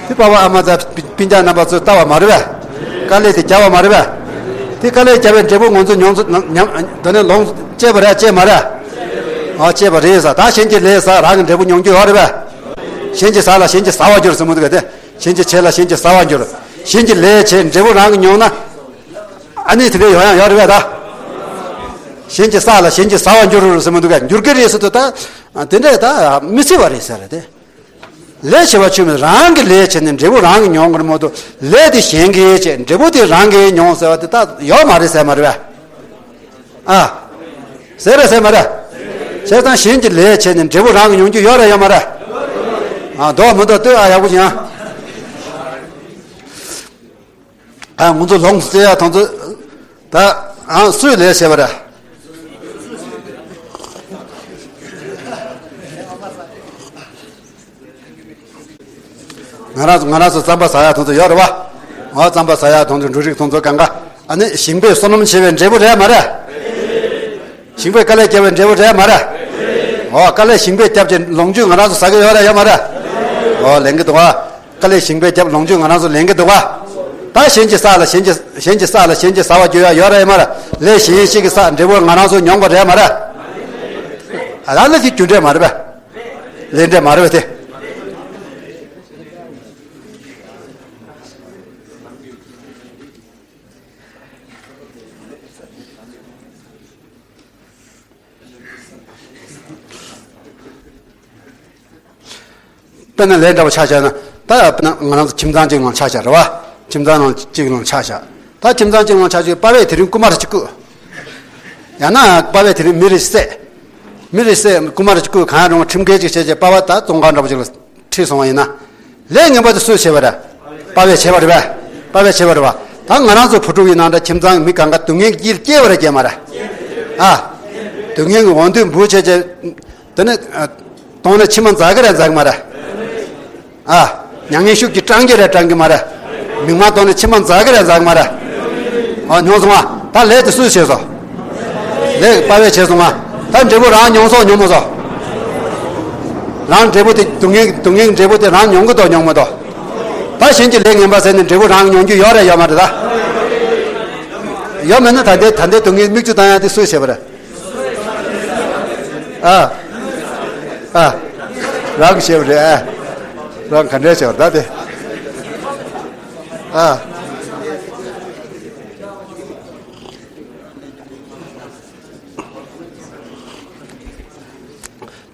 དེ་པ་ཕ་ཨ་མ་དང་སྤུན་ཀྱག་རྣམ་པ་ཚོས་བཏབ་པ་མ་རེད་པས། དཀའ་ལས་དེ་བརྒྱབ་པ་མ་རེད་པས། དེ་དཀའ་ལས་བརྒྱབ་པའི་འབྲས་བུ་ང་ཚོ་མྱོང་ཚོ་ཉམས་ད་ནས་ལོངས་སྤྱད་པ་རེད་སྤྱད་མ་རེད། ཨ་སྤྱད་པ་རེད་ཟེར། ད་གཞན་གྱི་ལས་ཟ་རང་གི་འབྲས་བུ་མྱོང་རྒྱུ་ཡོད་རེད་པས། གཞན་གྱིས་ཟ་ལ་གཞན་གྱིས་ཟ་བར་འགྱུར་ཟེར་མི་འདུག་གས་དེ། གཞན་གྱིས་བྱས་ལ་གཞན་གྱིས་ཟ་བར་འགྱུར། གཞན་གྱི་ལས་བྱས་འབྲས་བུ་རང་གིས་མྱོང་ན། ཨ་ནི་དེ་འདྲའི་ཡོང་ཡང་ཡོད་རེད་པས་ད། གཞན་གྱིས་བསགས་ལ་གཞན་གྱིས་ཟ་བར་འགྱུར་ཟེར་མི་འདུག་གས། འགྱུར་གྱི་རེད་ཟེར་དུས་ད། དེ་འདྲས་ད་མི་སྲིད་པ་རེད་ཟེར་རེད་དེ། ལས་བྱས་པ་ཆུད་མེད། རང་གི་ལས་བྱས་ནས་འབྲས་བུ་རང་གིས་མྱོང་གི་རེད་མ་གཏོགས། ལས་དེ་གཞན་གྱིས་བྱས་འབྲས་བུ་དེ་རང་གིས་མྱོང་ཟེར་བ་དེ་ད་ཡོད་མ་རེད་ཟེར་མ་རེད་པས། ཨ། ཟེར་རེད་ཟེར་མ་རེད། བྱས་ཙང་གཞན་གྱི་ལས་བྱས་ནས་འབྲས་བུ་རང་གིས་མྱོང་རྒྱུ་ཡོད་རེད་ཡོད་མ་རེད། ཨ་འདུག་མི་འདུག་ལྟོས་ཨ་ཡག་པོ་བྱེད་ཨ། ཨ་ང་ཚོ་ལོངས་སུ་སྤྱད་ཡག་དང་ཚོ། ད་ཨང་སུས་ལས་བྱས་པ་རེད། ང་རང་ཚོ་ང་རང་ཚོ་རྩམ་པ་ཟ་ཡག་དང་ཚོ་ཡོད་རེད་པ། འོ་རྩམ་པ་ཟ་ཡག་དང་ཚོ་འབྲུ་རིགས་དང་ཚོ་གང་ག་ཨ་ནི་ཞིང་པས་བསོད་ནམས་བྱས་པའི་འབྲས་བུ་རེད་མ་རེད། ཞིང་པས་དཀའ་ལས་བརྒྱབ་པའི་འབྲས་བུ་རེད་མ་རེད། འོ་དཀའ་ལས་ཞིང་པས་བརྒྱབ་ཀྱི་ལོངས་སྤྱོད་ང་རང་ཚོ་ཟ་གི་ཡོད་རེད་ཡོད་མ་རེད། འོ་ལེན་གི་འདུག་པ། དཀའ་ལས་ཞིང་པས་བརྒྱབ་ལོངས་སྤྱོད་ང་རང་ཚོ་ལེན་གི་འདུག་པ། ད་གཞན་གྱིས་བསགས་ལ་གཞན་གྱིས་གཞན་གྱིས་བསགས་ལ་གཞན་གྱིས་ཟ་བ་རྒྱུ་ཡ་ཡོད་རེད་ཡོད་མ་རེད། ལས་གཞན་ཞིག་གིས་བསགས་འབྲས་བུ་ང་རང་ཚོ་མྱོང་དགོས་རེད་མ་རེད། ཨ་ལ་ལ་དེ་རྒྱུ་འབྲས་མ་རེད་པས། ལས་འབྲས་མ་རེད་པས་དེ། དཔེར་ན་ལས་འདྲ་བོ་ཆ་བཞག་ན། ད་དཔེར་ན་ང་རང་ཚོ་ཁྱིམ་ཚང་གཅིག་ནང་ཆ་བཞག་རེད་པ། ཁྱིམ་ཚང་ནང་གཅིག་ནང་ཆ་བཞག་ད་ཁྱིམ་ཚང་གཅིག་ནང་ཆ་བཞག་པ་ཕས་དེ་རིང་རྐུ་མ་རེ་ཅིག་རྐུ། ཡང་ན་པ་ཕས་དེ་རིང་མི་རེ་བསད། མི་རེ་བསད་རྐུ་མ་རེ་ཅིག་རྐུ་གང་ཡང་རུང་ཁྲིམས་འགལ་ཅིག་བྱས་རྗེས་པ་ཕ་ད་བཙོན་ཁང་འདྲ་བོ་ཅིག་ལ་ཁྲིད་སོང་བ་ཡིན་ན། ལས་ངན་པ་དེ་སུས་བྱས་པ་རེད། པ་ཕས་བྱས་པ་རེད་པས། པ་ཕས་བྱས་པ་རེད་པ། ད་ང་རང་ཚོ་བུ་ཕྲུག་ཡིན་ན་འདྲ་ཁྱིམ་ཚང་གི་མི་གང་ག་སྡུག་བསྔལ་གྱི་དཀྱིལ་སྐྱེལ་བ་རེད་སྐྱེལ་མ་རེད། ཨ། སྡུག་བསྔལ་གྱི་འོང་དུས་འབུ་བྱས་རྗེས། དེ་ནས་གཏོང་ནས་མཆི་མ་འཛག་གི་རེད་འཛག་གི་མ་རེད། ཨ། མྱ་ངན་ཤུགས་ཀྱིས་སྐྲང་གི་རེད་སྐྲང་གི་མ་རེད། མིག་མ་གཏོང་ནས་མཆི་མ་འཛག་གི་རེད་འཛག་གི་མ་རེད། ཨ་མྱོང་སོང་ཨ། ད་ལས་དེ་སུས་བྱས་སོང་། ལས་པ་ཕས་བྱས་སོང་ཨ། ད་འབྲས་བུ་རང་མྱོང་སོང་མྱོང་མ་སོང་། རང་འབྲས་བུ་དེ་སྡུག་བསྔལ་སྡུག་བསྔལ་འབྲས་བུ་དེ་རང་མྱོང་གི་འདུག་མྱོང་མི་འདུག་ད་གཞན་གྱི་ལས་ངན་པ་བྱས་ནས་འབྲས་བུ་རང་མྱོང་རྒྱུ་ཡོད་རེད་ཡོད་མ་རེད་ད། ཡོད་མེད་ན་ད་ལྟའི་ད་ལྟའི་སྡུག་བསྔལ་མིག་ཆུ་བཏང་ཡ་དེ་སུས་བྱས་པ་རེད། ཨ། ཨ། རང་གིས་བྱས་པ་རེད་ཨ། རང་ག་འདྲས་བྱས་པ་རེད་ད་དེ། ཨ།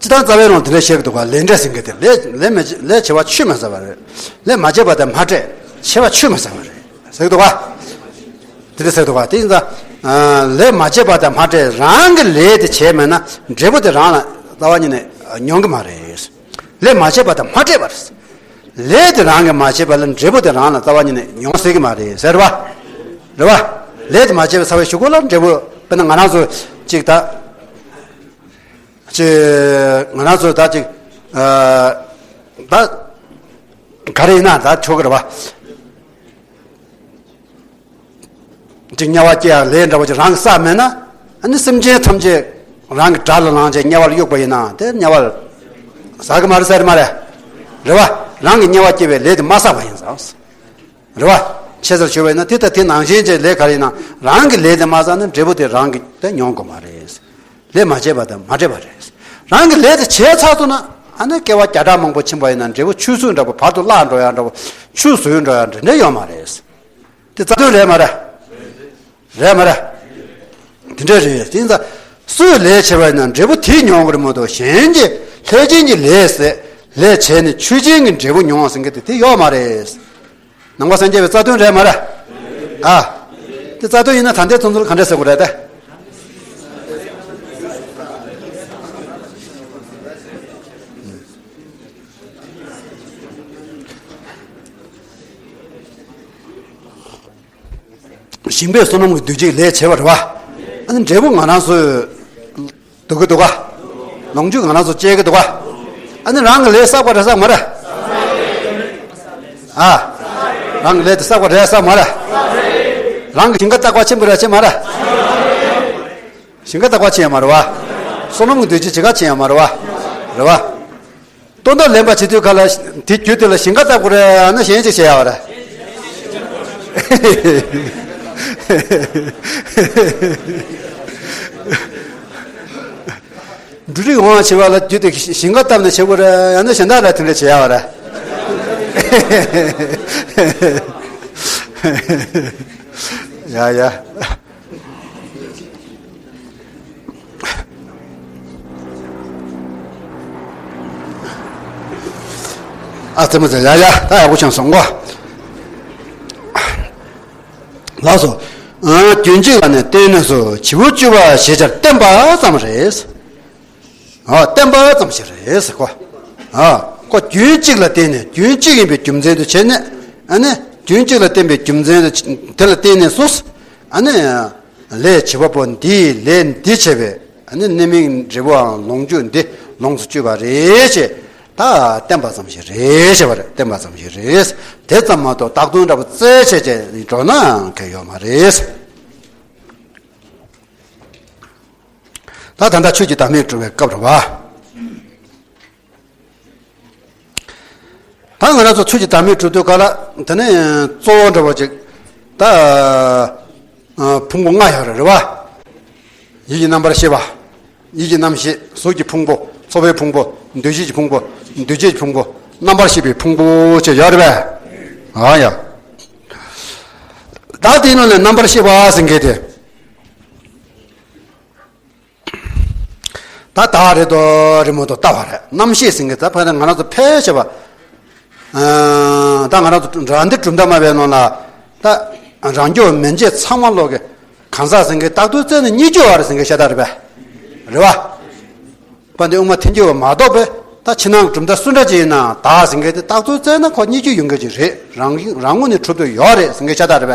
སྤྱིར་བཏང་རྩ་བའི་ནང་དེ་འདྲ་བཤད་ཀྱི་འདུག་ག་ལས་འབྲས་ཟེར་མཁན་དེ་ལས་ལས་མི་ལས་བྱས་པ་ཆུད་མི་ཟ་བ་རེད། ལས་མ་བྱས་པ་དང་མ་འབྲས་བྱས་པ་ཆུད་མི་ཟ་བ་རེད་ཟེར་གྱི་འདུག་ག་དེ་འདྲ་ཟེར་གྱི་འདུག་ག་དེ་ཡིན་ཙང་། ལས་མ་བྱས་པ་དང་མ་འབྲས་རང་གི་ལས་དེ་བྱས་མེད་ན་འབྲས་བུ་དེ་རང་ལ་རྩ་བ་ཉིད་ནས་མྱོང་གི་མ་རེད། ལས་མ་བྱས་པ་དང་མ་འབྲས་པ་རེད། ལས་དེ་རང་གིས་མ་བྱས་པ་ལ་འབྲས་བུ་དེ་རང་ལ་རྩ་བ་ཉིད་ནས་མྱོང་སྲིད་ཀྱི་མ་རེད་ཟེར་བ། རེད་བ། ལས་དེ་མ་བྱས་པའི་ཚ་བའི་གཞུག་གུ་ལ་འབྲས་བུ་དཔེར་ན་ང་རང་ཚོ་གཅིག་ད། ཅེས་ང་རང་ཚོ་ད་ཅིག་ཨ། ད་ག་རེ་ཡིན་ན་ད་ཆོག་གི་རེད་བ། ཅིག་དམྱལ་བ་སྐྱེ་ཡག་ལས་འདྲ་བོ་ཅིག་རང་གིས་བསགས་མེད་ན། ཨ་ནི་སེམས་ཅན་ཐམས་ཅད་རང་གི་དགྲ་ལ་ལངས་བྱས་དམྱལ་བ་ལ་གཡུགས་པ་ཡིན་ན་དེ་དམྱལ་བ་ལ་ཟ་གི་མ་རེད་ཟེར་མ་རེད། རེད་བ། རང་གིས་དམྱལ་བ་སྐྱེ་བའི་ལས་དེ་མ་བསགས་པ་ཡིན་ཙང་། རེད་བ། ཆེ་སར་ཞུ་བ་ཡིན་ན་དེ་ལྟ་དེ་ནང་བཞིན་གྱི་ལས་ག་རེ་ཡིན་ན་རང་གི་ལས་དེ་མ་བསགས་ན་འབྲས་བུ་དེ་རང་གིས་དེ་མྱོང་དགོས་མ་རེད། ལས་མ་བྱས་པ་དང་མ་འབྲས་པ་རེད། རང་གི་ལས་དེ་བྱས་ཚར་སོང་ན་ཨ་ནི་སྐྱེ་བ་བརྒྱ་ཕྲག་མང་པོ་ཕྱིན་པ་ཡིན་ན་འབྲས་བུ་ཆུད་ཟོས་འདྲ་པོ་བར་དུ་བརླག་འགྲོ་ཡག་འདྲ་པོ་ཆུད་ཟོས་འགྲོ་ཡག་འདྲ་འདྲ་ཡོད་མ་རེད། དེ་རྩ་དོན་རེད་མ་རེད། རེད་མ་རེད། དེ་འདྲ་རེད། དེ་ཡིན་ཙང་སུས་ལས་བྱས་པ་ཡིན་ན་འབྲས་བུ་དེ་མྱོང་གི་རེད་མ་གཏོགས་གཞན་གྱི་ལྷས་བྱིན་གྱི་ལས་ཟད་ལས་བྱས་ནས་ཆོས་ཅན་གྱི་འབྲས་བུ་མྱོང་ཟེར་མཁན་དེ་དེ་ཡོད་མ་རེད། ནང་པ་སངས་རྒྱས་པའི་རྩ་དོན་རེད་མ་རེད། ཨ། དེ་རྩ་དོན་ཡིན་ན་ད་ལྟའི་ཚོང་ཚོར་ག་འདྲ་ཟེར་དགོས་རེད་དེ། ཞིང་པས་བསོད་ནམས་ཀྱི་འདུ་བྱེད་ལས་བྱེད་པ་རེད་བ། ཨ་ནི་འབྲས་བུ་ང་རང་ཚོས་འདོད་ཀྱི་འདུག་ག་ལོངས་སྤྱོད་ང་རང་ཚོ་སྤྱད་ཀྱི་འདུག་ག་ཨ་ནི་རང་གི་ལས་བསགས་པ་རེད་བསགས་མ་རེད། ཨ། རང་གི་ལས་དེ་བསགས་པ་རེད་བསགས་མ་རེད། རང་གི་ཞིང་ཁ་བཏབ་པ་ཕྱིན་པ་རེད་ཕྱིན་མ་རེད། ཞིང་ཁ་བཏབ་པ་ཕྱིན་ཡོད་མ་རེད་བ། བསོད་ནམས་ཀྱི་འདུ་བྱེད་བྱེད་ག་ཕྱིན་ཡོད་མ་རེད་བ། རེད་བ། ལྟོ་འདབ་ལེན་པ་བྱེད་དུས་ག་ལ་དེ་རྒྱུ་དེ་ལ་ཞིང་ཁ་བཏབ་དགོས་རེད་ན་གཞན་ཅིག་བྱེད་ཡག་རེད། འབྲུ་རིགས་འོང་བ་བྱེད་པ་ལ་རྒྱུ་དེ་ཞིང་ཁ་བཏབ་ནས་བྱེད་དགོས་རེད་ཡང་ན་གཞན་དག་ལ་དེ་འདྲ་བྱེད་ཡག་རེད། ཡ་ཡ། ཨ་ཙི་མ་ཙི་ཡ་ཡ་ད་ཡག་པོ་བྱུང་སོང་གོ། ལགས་སོ། ཨ་རྒྱུན་གཅིག་ལ་ནི་བརྟེན་ནས་སོ་བྱེད་པོ་སྤྱོད་པ་ཞེས་བྱར་བརྟེན་པ་ཙམ་རེད། ཨ་བརྟེན་པ་ཙམ་ཞིག་རེད་ཟེར་གོ། ཨ་ཁོ་རྒྱུན་གཅིག་ལ་བརྟེན་ནས་རྒྱུན་གཅིག་ཡིན་པའི་རྒྱུ་མཚན་དུ་བྱས་ནས་ཨ་ནི་རྒྱུན་གཅིག་ལ་བརྟེན་པའི་རྒྱུ་མཚན་དུ་དེ་ལ་བརྟེན་ནས་སོ། ཨ་ནི། ལས་བྱེད་པ་པོ་འདིས་ལས་འདི་བྱས་པས་ཨ་ནི་གནས་མིང་འབྲས་བུའམ་ལོངས་སྤྱོད་འདི་ལོངས་སུ་སྤྱོད་པ་རེད་ཅེས་ད་བསྟན་པ་ཙམ་ཞིག་རེད་ཅེས་པ་རེད་བསྟན་པ་ཙམ་ཞིག་རེད། དེ་ཙམ་མ་གཏོགས་བཏགས་དོན་འདྲ་པོ་རྩད་ཆད་ཅེས་འགྲོ་ན་གལ་ཡོད་མ་རེད། ད་ད་ལྟ་ཆོས་ཀྱི་བདག་མེད་སྒྲུབ་པའི་སྐབས་རེད་བ། ད་ང་རང་ཚོ་ཆོས་ཀྱི་བདག་མེད་སྒྲུབ་དུས་ག་ལ་དེ་ནས་གཙོ་བོ་འདྲ་བོ་ཅིག་ད་ཕུང་པོ་ལྔ་ཡོད་རེད་རེད་བ། ཡིད་ཀྱི་རྣམ་པར་ཤེས་པ། ཡིད་ཀྱི་རྣམ་ཤེས། གཟུགས་ཀྱི་ཕུང་པོ། ཚོར་བའི་ཕུང་པོ། འདུ་ཤེས་ཀྱི་ཕུང་པོ། འདུ་བྱེད་ཀྱི་ཕུང་པོ། རྣམ་པར་ཤེས་པའི་ཕུང་པོ་བཅས་ཡོད་རེད་པས། ཨ་ཡ། ད་དེའི་ནང་ནས་རྣམ་པར་ཤེས་པ་ཟེར་མཁན་དེ། ད་བདག་རེད་དོ་རེད་མ་གཏོགས་ལྟ་བ་རེད། རྣམ་ཤེས་ཟེར་མཁན་ད་ཕ་ནས་ང་རང་ཚོ་ཕལ་ཆེ་བ། ཨ་ད་ང་རང་ཚོ་རང་འདི་གྲུབ་མཐའ་སྨྲ་བའི་ནང་ལ་ད་རང་རྒྱུད་མན་ཆད་ཚང་མ་ལོག་གི་གང་ཟག་ཟེར་མཁན་བཏགས་དོན་རྩད་ནས་རྙེད་རྒྱུ་བ་རེད་ཟེར་མཁན་ཤ་སྟག་རེད་པས། རེད་བ། པ་འདི་དབུ་མ་ཐལ་འགྱུར་བ་མ་གཏོགས་པས་ད་ཕྱི་ནང་གྲུབ་མཐའ་སུ་འདྲ་ཅིག་ཡིན་ན་བདག་ཟེར་མཁན་དེ་བཏགས་དོན་རྩད་ན་ཁོ་རྙེད་རྒྱུ་ཡོད་མཁན་ཅིག་རེད། རང་རང་ངོས་ནས་གྲུབ་ཏུ་ཡོད་རེད་ཟེར་མཁན་ཤ་སྟག་རེད་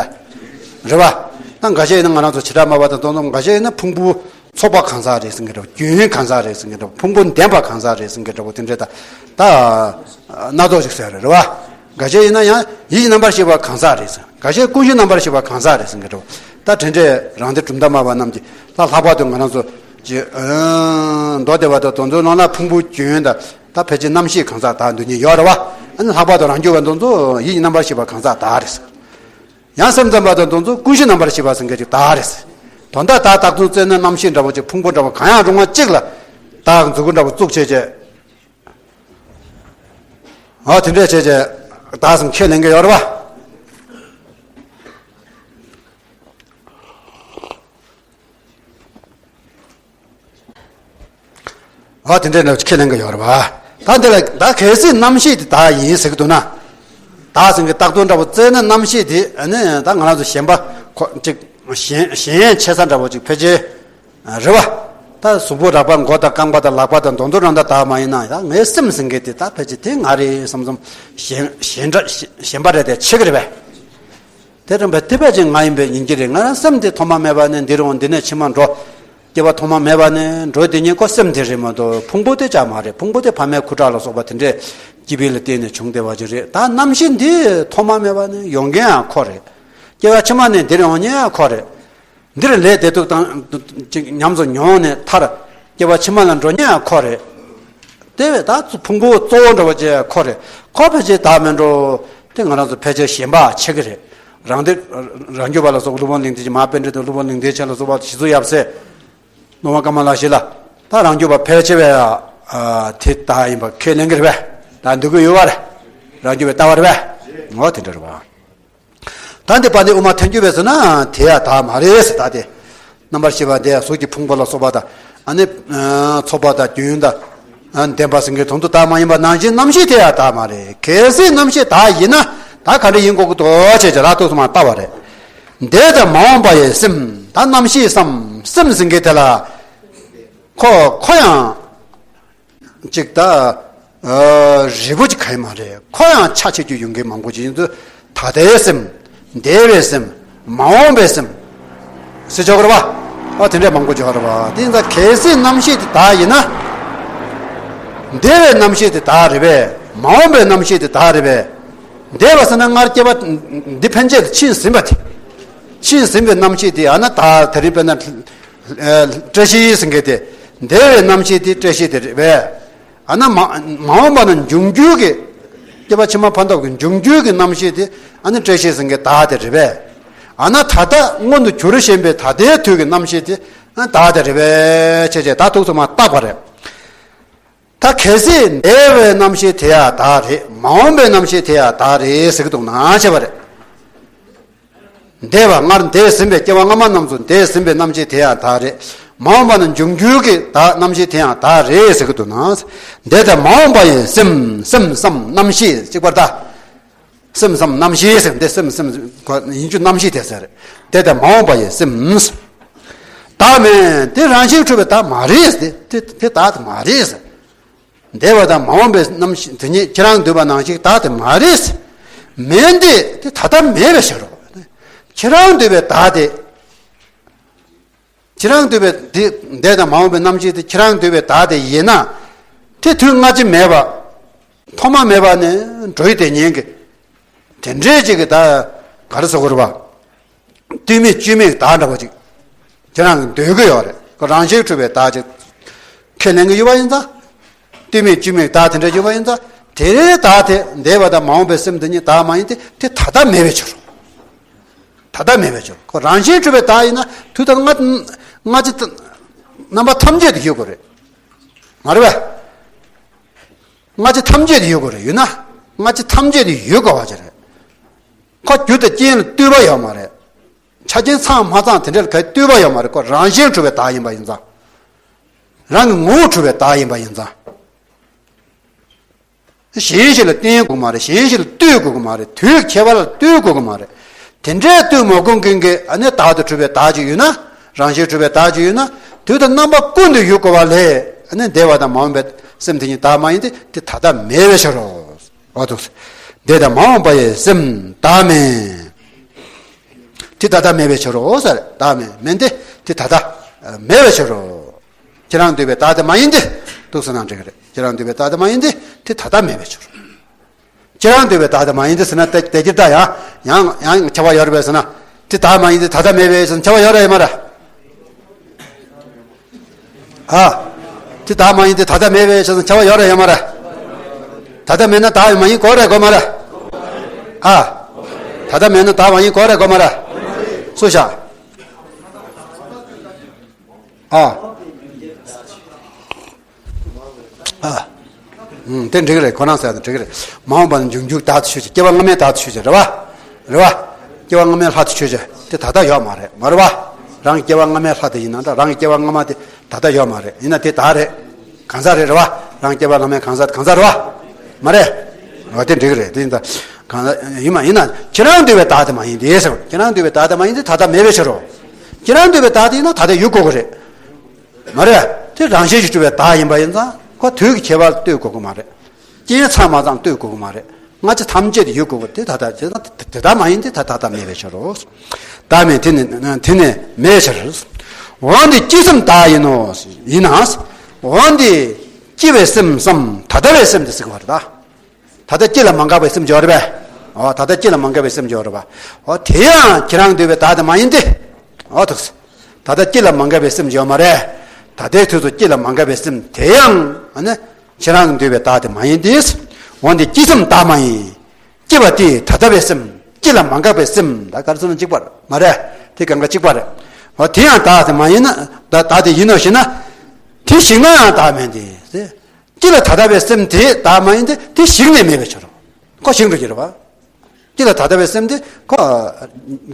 པས། རེད་བ། ད་འགའ་ཤས་ཡིན་ན་ང་རང་ཚོ་བྱེ་བྲག་སྨྲ་བ་དང་དོན་དམ་འགའ་ཤས་ཡིན་ན་ཕུང་པོ་ཚོགས་པ་གང་ཟག་རེད་ཟེར་མཁན་འདྲ་བོ། རྒྱུན་གང་ཟག་རེད་ཟེར་མཁན་འདྲ་བོ། ཕུང་པོ་ལྡན་པ་གང་ཟག་རེད་ཟེར་མཁན་འདྲ་བོ་དེ་འདྲས་ད་ད་སྣ་ཚོགས་ཤིག་ཟེར་རེད་བ། འགའ་ཤས་ཡིན་ན་ཡང་ཡིད་ཀྱི་རྣམ་པར་ཤེས་པ་གང་ཟག་རེད་ཟེར། འགའ་ཤས་ཀུན་གཞི་རྣམ་པར་ཤེས་པ་གང་ཟག་རེད་ཟེར་མཁན་འདྲ་བོ། ད་དེ་འདྲས་རང་སྡེ་གྲུབ་མཐའ་སྨྲ་བ་རྣམས་ཀྱིས་ད་ལྷག་པར་དུ་ང་རང་ཚོ་ཀྱི་མདོ་སྡེ་པ་དང་དེ་ཚོའི་ནང་ལ་ཕུང་པོ་རྒྱུན་ད་ད་ཕལ་ཆེར་རྣམ་ཤེས་གང་ཟག་བདག་འདོད་མཁན་ཡོད་རེད་བ། ཨ་ནི་ལྷག་པར་དུ་རང་རྒྱུད་པ་དེ་ཚོ་ཡིད་ཀྱི་རྣམ་པར་ཤེས་པ་གང་ཟག་བདག་རེད་ཟེར། ཡང་སེམས་ཙམ་པ་དང་དེ་ཚོ་ཀུན་གཞི་རྣམ་པར་ཤེས་པ་ཟེར་མཁན་ཅིག་བདག་རེད། དོན་དག་བདག་བཏགས་དོན་རྩད་ན་རྣམ་ཤེས་འདྲ་བོ་ཅིག་ཕུང་པོ་འདྲ་བོ་གང་ཡང་རུང་བ་གཅིག་ལ་བདག་མཛུ་གུ་འདྲ་བོ་བཙུགས་བྱས་བྱས། ཨ་དེ་འདྲས་བྱས་བྱས་བདག་ཟེར་ཁས་ལེན་གྱི་ཡོད་རེད་བ། ཨ་དེ་འདྲའི་འདྲ་ཁས་ལེན་གྱི་ཡོད་རེད་བ། ད་འདི་ལ་ད་གལ་སྲིད་རྣམ་ཤེས་དེ་བདག་ཡིན་ཟེར་གྱི་འདུག་ན། བདག་ཟེར་གྱི་བཏགས་དོན་འདྲ་པོ་བཙལ་ན་རྣམ་ཤེས་དེ་ཨ་ནི་ད་ང་རང་ཚོ་ཞེན་པ་ཁོ་ཅིག་ཞེན་ཞེན་ཡས་ཆེ་ས་འདྲ་པོ་ཅིག་ཕལ་ཆེར་རེད་བ། ད་གཟུགས་པོ་རགས་པ་མགོ་དང་རྐང་པ་དང་ལག་པ་དང་དོན་དུ་རང་ད་བདག་མ་ཡིན་ན་ད་ངའི་སེམས་ཟེར་མཁན་དེ་ད་ཕལ་ཆེར་དེ་ང་རེད་བསམ་བསམ་ཞེན་ཞེན་འདྲ་ཞེན་པ་རེད་དེ་ཆེ་གི་རེད་པས། དེ་རིང་བས་དེ་བས་ཅིག་ང་ཡིན་པས་ཡིན་གྱི་རེད། ང་རང་སེམས་དེ་ཐོག་མ་མེད་པ་ནས་འདིར་འོང་འདི་ནས་ཕྱི་མ་འགྲོ། སྐྱེ་བ་ཐོག་མ་མེད་པ་ནས་འགྲོ་དེ་ཉིད་ཁོ་སེམས་དེ་རེད་མ་གཏོགས་ཕུང་པོ་དེ་ཅང་མ་རེད། ཕུང་པོ་དེ་ཕ་མའི་ཁུ་ཁྲག་ལ་སོགས་པ་དེ་འདྲས་སྐྱེ་བ་ལ་བརྟེན་ནས་བྱུང་བསྡད་པ་ཅིག་རེད། ད་རྣམ་ཤེས་འདི་ཐོག་མ་མེད་པ་ནས་ཡོང་མཁན་ཡང་ཁོ་རེད། སྐྱེ་བ་ཕྱི་མ་ནས་འདིར་ཡོང་མཁན་ཡང་ཁོ་རེད། འདིར་ལས་བདེ་སྡུག་དང་ཅིག་ཉམས་སུ་མྱོང་ནས་མཐར་སྐྱེ་བ་ཕྱི་མ་ལ་འགྲོ་མཁན་ཡང་ཁོ་རེད། དེ་བས་ད་ཕུང་པོ་གཙོ་བོ་འདྲ་བོ་ཅིག་ཁོ་རེད། ཁོ་ཕལ་ཆེར་བདག་མེད་འགྲོ། དེ་ང་རང་ཚོ་ཕལ་ཆེར་ཞེན་པ་ཆེ་གི་རེད། རང་སྡེ་རང་རྒྱུད་པ་ལ་སོགས་སློབ་དཔོན་གླིང་བདེ་ཆེན་མ་པཎྜི་ཏ་སློབ་དཔོན་གླིང་བདེ་ཆེན་ལ་སོགས་པ་ཞི་འཚོ་ཡབ་སྲས། ནོར་བ་ཀ་མ་ལ་ཤཱི་ལ། ད་རང་རྒྱུད་པ་ཕལ་ཆེ་བས་ཨ་དེ་བདག་ཡིན་པ་ཁས་ལེན་གི་རེད་པས། ད་འདོད་གི་ཡོད་པ་རེད། རང་རྒྱུད་པའི་ལྟ་བ་རེད་པས། འོ་དེ་འདྲ་རེད་པ། ད་འདི་པ་འདི་དབུ་མ་ཐལ་འགྱུར་བས་ཟེར་ན་དེ་ཡང་བདག་མ་རེད་ཟེར། ད་དེ་རྣམ་པར་ཤེས་པ་དེ་གཟུགས་ཀྱི་ཕུང་པོ་ལ་སོགས་པ་དང་ཨ་ནི་ཚོགས་པ་དང་རྒྱུན་དང་ལྡན་པ་ཟེར་མཁན་དོན་དུ་བདག་མ་ཡིན་པ་ནང་བཞིན་རྣམ་ཤེས་དེ་ཡང་བདག་མ་རེད། གལ་སྲིད་རྣམ་ཤེས་བདག་ཡིན་ན་ད་ག་འདྲ་ཡིན་དགོས་ཀྱི་འདུག་ཅེས་ཀྱི་ལ་ཐུགས་སུ་མ་ལྟ་བ་རེད། འདས་དང་མ་འོངས་པ་ཡི་སེམས་ད་རྣམ་ཤེས་སམ་སེམས་ཟེར་མཁན་དེ་ལ་ཁོ་ཁོ་ཡང་། གཅིག་ད། རིལ་བུ་གཅིག་ག་ཡི་མ་རེད། ཁོ་ཡང་ཆ་ཆེ་རྒྱུ་ཡོང་གི་མང་པོ་ཅིག་ཡིན་ཚུལ། ད་ལྟའི་སེམས། འདས་པའི་སེམས། མ་འོངས་པའི་སེམས། ཟེར་ཆོག་གི་རེད་བ། ཨ་དེ་འདྲས་མང་པོ་ཆོག་གི་རེད་བ། དེ་ཡིན་ཙང་གལ་སྲིད་རྣམ་ཤེས་དེ་བདག་ཡིན་ན། འདས་པའི་རྣམ་ཤེས་དེ་བདག་རེད་པས། མ་འོངས་པའི་རྣམ་ཤེས་དེ་བདག་རེད་པས། འདས་པ་ཟེར་ན་སྔར་སྐྱེ་བ་འདི་ཕན་ཆད་དུ་ཕྱིན་ཟིན་པ་དེ། ཕྱིན་ཟིན་པའི་རྣམ་ཤེས་དེ་ཨ་ན་བདག་དེ་རིང་དཔེར་ན། ཨ་བཀྲ་ཤིས་ཟེར་མཁན་དེ། འདས་པའི་རྣམ་ཤེས་དེ་བཀྲ་ཤིས་དེ་རེད་པས། ཨ་ན་མ་མ་འོངས་པ་ན་འབྱུང་འགྱུར་གྱི། སྐྱེ་བ་ཕྱི་མ་ཕན་ཐོགས་ཀྱི་འབྱུང་འགྱུར་གྱི་རྣམ་ཤེས་དེ་ཨ་ནི་བཀྲ་ཤིས་ཟེར་མཁན་བདག་དེ་རེད་པས། ཨ་ན་ད་ལྟ་མངོན་དུ་གྱུར་བཞིན་པའི་ད་ལྟའི་དུས་ཀྱི་རྣམ་ཤེས་དེ་ཨ་ནི་བདག་དེ་རེད་པས། བྱས་བྱས་ད་ཐུགས་སུ་མ་བཏགས་པ་རེད། ད་གལ་སྲིད་འདས་པའི་རྣམ་ཤེས་དེ་ཡང་བདག་རེད། མ་འོངས་པའི་རྣམ་ཤེས་དེ་ཡང་བདག་རེད་ཟེར་གྱི་འདུག་ན་བྱས་པ་རེད། འདས་པ་སྔར་འདས་ཟིན་པའི་སྐྱེ་བ་སྔ་མ་རྣམས་སུ་འདས་ཟིན་པའི་རྣམ་ཤེས་དེ་ཡང་བདག་རེད། མ་འོངས་པ་ན་འབྱུང་འགྱུར་གྱི་བདག་རྣམ་ཤེས་དེ་ཡང་བདག་རེད་ཟེར་གྱི་འདུག་ན། འདས་དང་མ་འོངས་པ་ཡི་སེམས། སེམས་སམ་རྣམ་ཤེས་གཅིག་པར་བལྟ། སེམས་སམ་རྣམ་ཤེས་ཟེར་འདི་སེམས་སེམས་ཡིན་རྒྱུ་རྣམ་ཤེས་དེ་ཟེར། འདས་དང་མ་འོངས་པ་ཡི་སེམས། བདག་མེད་དེ་རང་བཞིན་གྲུབ་པའི་བདག་མ་རེད་དེ། དེ་དེ་བདག་དེ་མ་རེད་ཟེར། འདས་པ་དང་མ་འོངས་པའི་རྣམ་ཤེས་དེ་ཉིད་ཁྱེད་རང་འདོད་པ་ནང་བཞིན་བདག་དེ་མ་རེད། མེད་འདི་དེ་ད་ལྟ་མེད་པའི་ཕྱིར་རོ། ཁྱེད་རང་འདོད་པའི་བདག་དེ། ཁྱེད་རང་འདོད་པའི་འདི་འདས་དང་མ་འོངས་པའི་རྣམ་ཤེས་དེ་ཁྱེད་རང་འདོད་པའི་བདག་དེ་ཡིན་ན། དེ་དུས་སྔ་ཕྱི་མེད་པ། ཐོག་མ་མེད་པ་ནས་འགྲོ་ཡི་དེ་ཉིད་ཀྱི། དེ་འདྲའི་ཅིག་གི་ད་ག་རེ་ཟེར་དགོས་རེད་པ། ལྟོས་མེད་བཅོས་མིན་བདག་འདྲ་བོ་ཅིག་ཁྱེད་རང་གིས་འདོད་ཀྱི་ཡོད་རེད། ཁོ་རང་བཞིན་གྲུབ་པའི་བདག་ཅིག་ཁས་ལེན་གྱི་ཡོད་པ་ཡིན་ཙང་། ལྟོས་མེད་བཅོས་མིན་བདག་དེ་འདྲ་ཡོད་པ་ཡིན་ཙང་། དེ་རེད། བདག་དེ་འདས་པ་དང་མ་འོངས་པའི་སེམས་དེ་ཉིད་བདག་མ་ཡིན་ཏེ། དེ་ད་ལྟ་མེད་པའི་ཕྱིར་རོ། ད་ལྟ་མེད་པའི་ཕྱིར་རོ། ཁོ་རང་བཞིན་གྲུབ་པའི་བདག་ཡིན་ན་དུས་དང་སྔ་སྔ་ཕྱི་རྣམ་པ་ཐམས་ཅད་དུ་ཡོད་དགོས་རེད། མ་རེད་པས། སྔ་ཕྱི་ཐམས་ཅད་དུ་ཡོད་དགོས་རེད། ཡོད་ན་སྔ་ཕྱི་ཐམས་ཅད་དུ་ཡོད་དགོས་པ་ཅིག་རེད། ཁོ་རྒྱུ་དང་རྐྱེན་ལ་ལྟོས་པ་ཡོད་མ་རེད། ཆ་རྐྱེན་ཚང་མ་ཚང་དེ་འདྲ་ལ་ག་ལྟོས་པ་ཡོད་མ་རེད། ཁོ་རང་བཞིན་གྲུབ་པའི་བདག་ཡིན་པ་ཡིན་ཙང་། རང་གི་ངོ་བོ་གྲུབ་པའི་བདག་ཡིན་པ་ཡིན་ཙང་། གཞན་ཞིག་ལ་བརྟེན་དགོས་མ་རེད། གཞན་ཞིག་ལ་ལྟོས་དགོས་ཀྱི་མ་རེད། དུས་ཀྱི་ཁྱད་པར་ལ་ལྟོས་དགོས་ཀྱི་མ་རེད། དེ་འདྲའི་ལྟོས་མ་དགོས་མཁན་གྱི་ཨ་ནི་བདག་ཏུ་གྲུབ་པའི་བདག་ཅིག་ཡོད་ན། རང་བཞིན་གྲུབ་པའི་བདག་ཅིག་ཡོད་ན། དུས་དང་རྣམ་པ་ཀུན་ཏུ་ཡོད་དགོས་པ་ལས། ཨ་ནི་འདས་པ་དང་མ་འོངས་པའི་སེམས་དེ་ཉིད་བདག་མ་ཡིན་ཏེ། དེ་ད་ལྟ་མེད་པའི་ཕྱིར་རོ། འོ་འདུག་འདས་དང་མ་འོངས་པ་ཡི་སེམས་བདག་མེད། དེ་ད་ལྟ་མེད་པའི་ཕྱིར་རོ་ཟེར། བདག་མེད་མེད་དེ། དེ་ད་ལྟ་མེད་པའི་ཕྱིར་རོ། ཁྱེད་རང་འདོད་པའི་བདག་དེ་མ་ཡིན་ཏེ། འདུག་སེ་ན་འགྲིག་གི་རེད། ཁྱེད་རང་འདོད་པའི་བདག་དེ་མ་ཡིན་ཏེ། དེ་ད་ལྟ་མེད་པའི་ཕྱིར་རོ། ཁྱེད་རང་འདོད་པའི་བདག་དེ་མ་ཡིན་ཏེ་ཟེར་ན་དེ་དེ་ཁྱེད་ད་ཡང་ཡང་ཡང་ཁྱབ་པ་ཡོད་རེད་པས་ཟེར་ན། དེ་བདག་མ་ཡིན་ཏེ་ད་ལྟ་མེད་པས་ཟེར་ན་ཁྱབ་པ་ཡོད་རེད་ཡོད་མ་རེད། ཨ། དེ་བདག་མ་ཡིན་ཏེ་ད་ལྟ་མེད་པས་ཟེར་ན་ཁྱབ་པ་ཡོད་རེད་ཡོད་མ་རེད། ད་ལྟ་མེད་ན་བདག་མ་ཡིན་དགོས་རེད་དགོས་མ་རེད། ཨ། ད་ལྟ་མེད་ན་བདག་མ་ཡིན་དགོས་རེད་དགོས་མ་རེད། སུ་ཤ། ཨ། ཨ། ཨུམ། དེ་འགྲིག་རེད། ཁོ་རང་ཟེར་དེ་འགྲིག་རེད། མ་འོངས་པ་ན་འབྱུང་འགྱུར་བདག་ཏུ་ཆོད་ཅིང་། སྐྱེ་བ་སྔ་མའི་བདག་ཏུ་ཆོད་ཅིང་། རེད་བ། རེད་བ། སྐྱེ་བ་སྔ་མའི་བདག་ཏུ་ཆོད་ཅིང་། དེ་ད་ལྟ་ཡོད་མ་རེད། མ་རེད་བ། རང་གི་སྐྱེ་བ་སྔ་མའི་བདག་དེ་ཡིན་ན་འདྲ། རང་གི་སྐྱེ་བ་སྔ་མ་དེ་ད་ལྟ་ཡོད་མ་རེད། ཡིན་ན་དེ་བདག་རེད། གང་ཟག་རེད། རེད་བ། རང་གི་སྐྱེ་བ་སྔ་མའི་གང་ཟག་གང་ཟག་རེད་བ། མ་རེད། འོ་དེ་འགྲིག་རེད། དེ་ཡིན་ད། གང་ཟག་ཡིན་མ་ཡིན་ན་ཁྱེད་རང་འདོད་པའི་བདག་དེ་མ་ཡིན་ཏེ་ཟེར། ཁྱེད་རང་འདོད་པའི་བདག་དེ་མ་ཡིན་ཏེ། ད་ལྟ་མེད་པའི་ཕྱིར་རོ། ཁྱེད་རང་འདོད་པའི་བདག་དེ་ཡིན་ན་ད་ལྟ་ཡོད་དགོས་ཀྱི་རེད། མ་རེད། དེ་རང་བཞིན་གྱིས་གྲུབ་པའི་བདག་ཡིན་པ་ཡིན་ཙང་། ཁོ་དུས་ཀྱི་ཁྱད་པར་ལ་ལྟོས་དགོས་ཀྱི་མ་རེད། རྐྱེན་ཚང་མ་ཚང་ལྟོས་དགོས་ཀྱི་མ་རེད། སྔ་ཕྱི་ཐམས་ཅད་དུ་ཡོད་དགོས་ཀྱི། དེ་ད་ལྟ་དེ་དེ་ལྟ་མ་ཡིན་ཏེ། ད་ད་ལྟ་མེད་པའི་ཕྱིར་རོ། བདག་མེད་དེ་ནི་དེ་ནི་མེད་ཕྱིར། འོན་ཏེ་སྐྱེས་སམ་བདག་ཡིན་ནོ། ཡིན་ན། འོན་ཏེ་སྐྱེ་བའི་སེམས་སམ་ད་ལྟ་བའི་སེམས་དེ་ཟེར་གྱི་བ་རེད་ད། ད་ལྟ་སྐྱེ་ལ་མ་འགགས་པའི་སེམས་ཡོད་རེད་པས། འོ་ད་ལྟ་སྐྱེ་ལ་མ་འགགས་པའི་སེམས་ཡོད་རེད་པ། འོ་དེ་ཡང་ཁྱེད་རང་འདོད་པའི་བདག་དེ་མ་ཡིན་ཏེ། འོ་ཐུགས། ད་ལྟ་སྐྱེ་ལ་མ་འགགས་པའི་སེམས་ཡོད་མ་རེད། ད་ལྟའི་དུས་སུ་སྐྱེ་ལ་མ་འགགས་པའི་སེམས་དེ་ཡང་ཨ་ནི་ཁྱེད་རང་འདོད་པའི་བདག་དེ་མ་ཡིན་ཏེ། འོན་ཏེ་སྐྱེས་སམ་བདག་མ་ཡིན། སྐྱེ་བ་དེ་ད་ལྟ་བའི་སེམས། སྐྱེ་ལ་མ་འགགས་པའི་སེམས། ད་ག་རེ་ཟེར་ན་གཅིག་པ་རེད་མ་རེད། དེ་གང་ག་གཅིག་པ་རེད། འོ་དེ་ཡང་བདག་དེ་མ་ཡིན་ན། ད་བདག་དེ་ཡིན་ནོ་ཞེ་ན། དེ་ཞིག་ན་ཡང་བདག་མེད་དེ། སྐྱེ་ལ་ད་ལྟ་བའི་སེམས་དེ་བདག་མ་ཡིན་ཏེ། དེ་ཞིག་ནས་མེད་པའི་ཕྱིར་རོ། ཁོ་ཞིག་འགྲོ་གི་རེད་བ། སྐྱེ་ལ་ད་ལྟ་བའི་སེམས་དེ་ཁོ་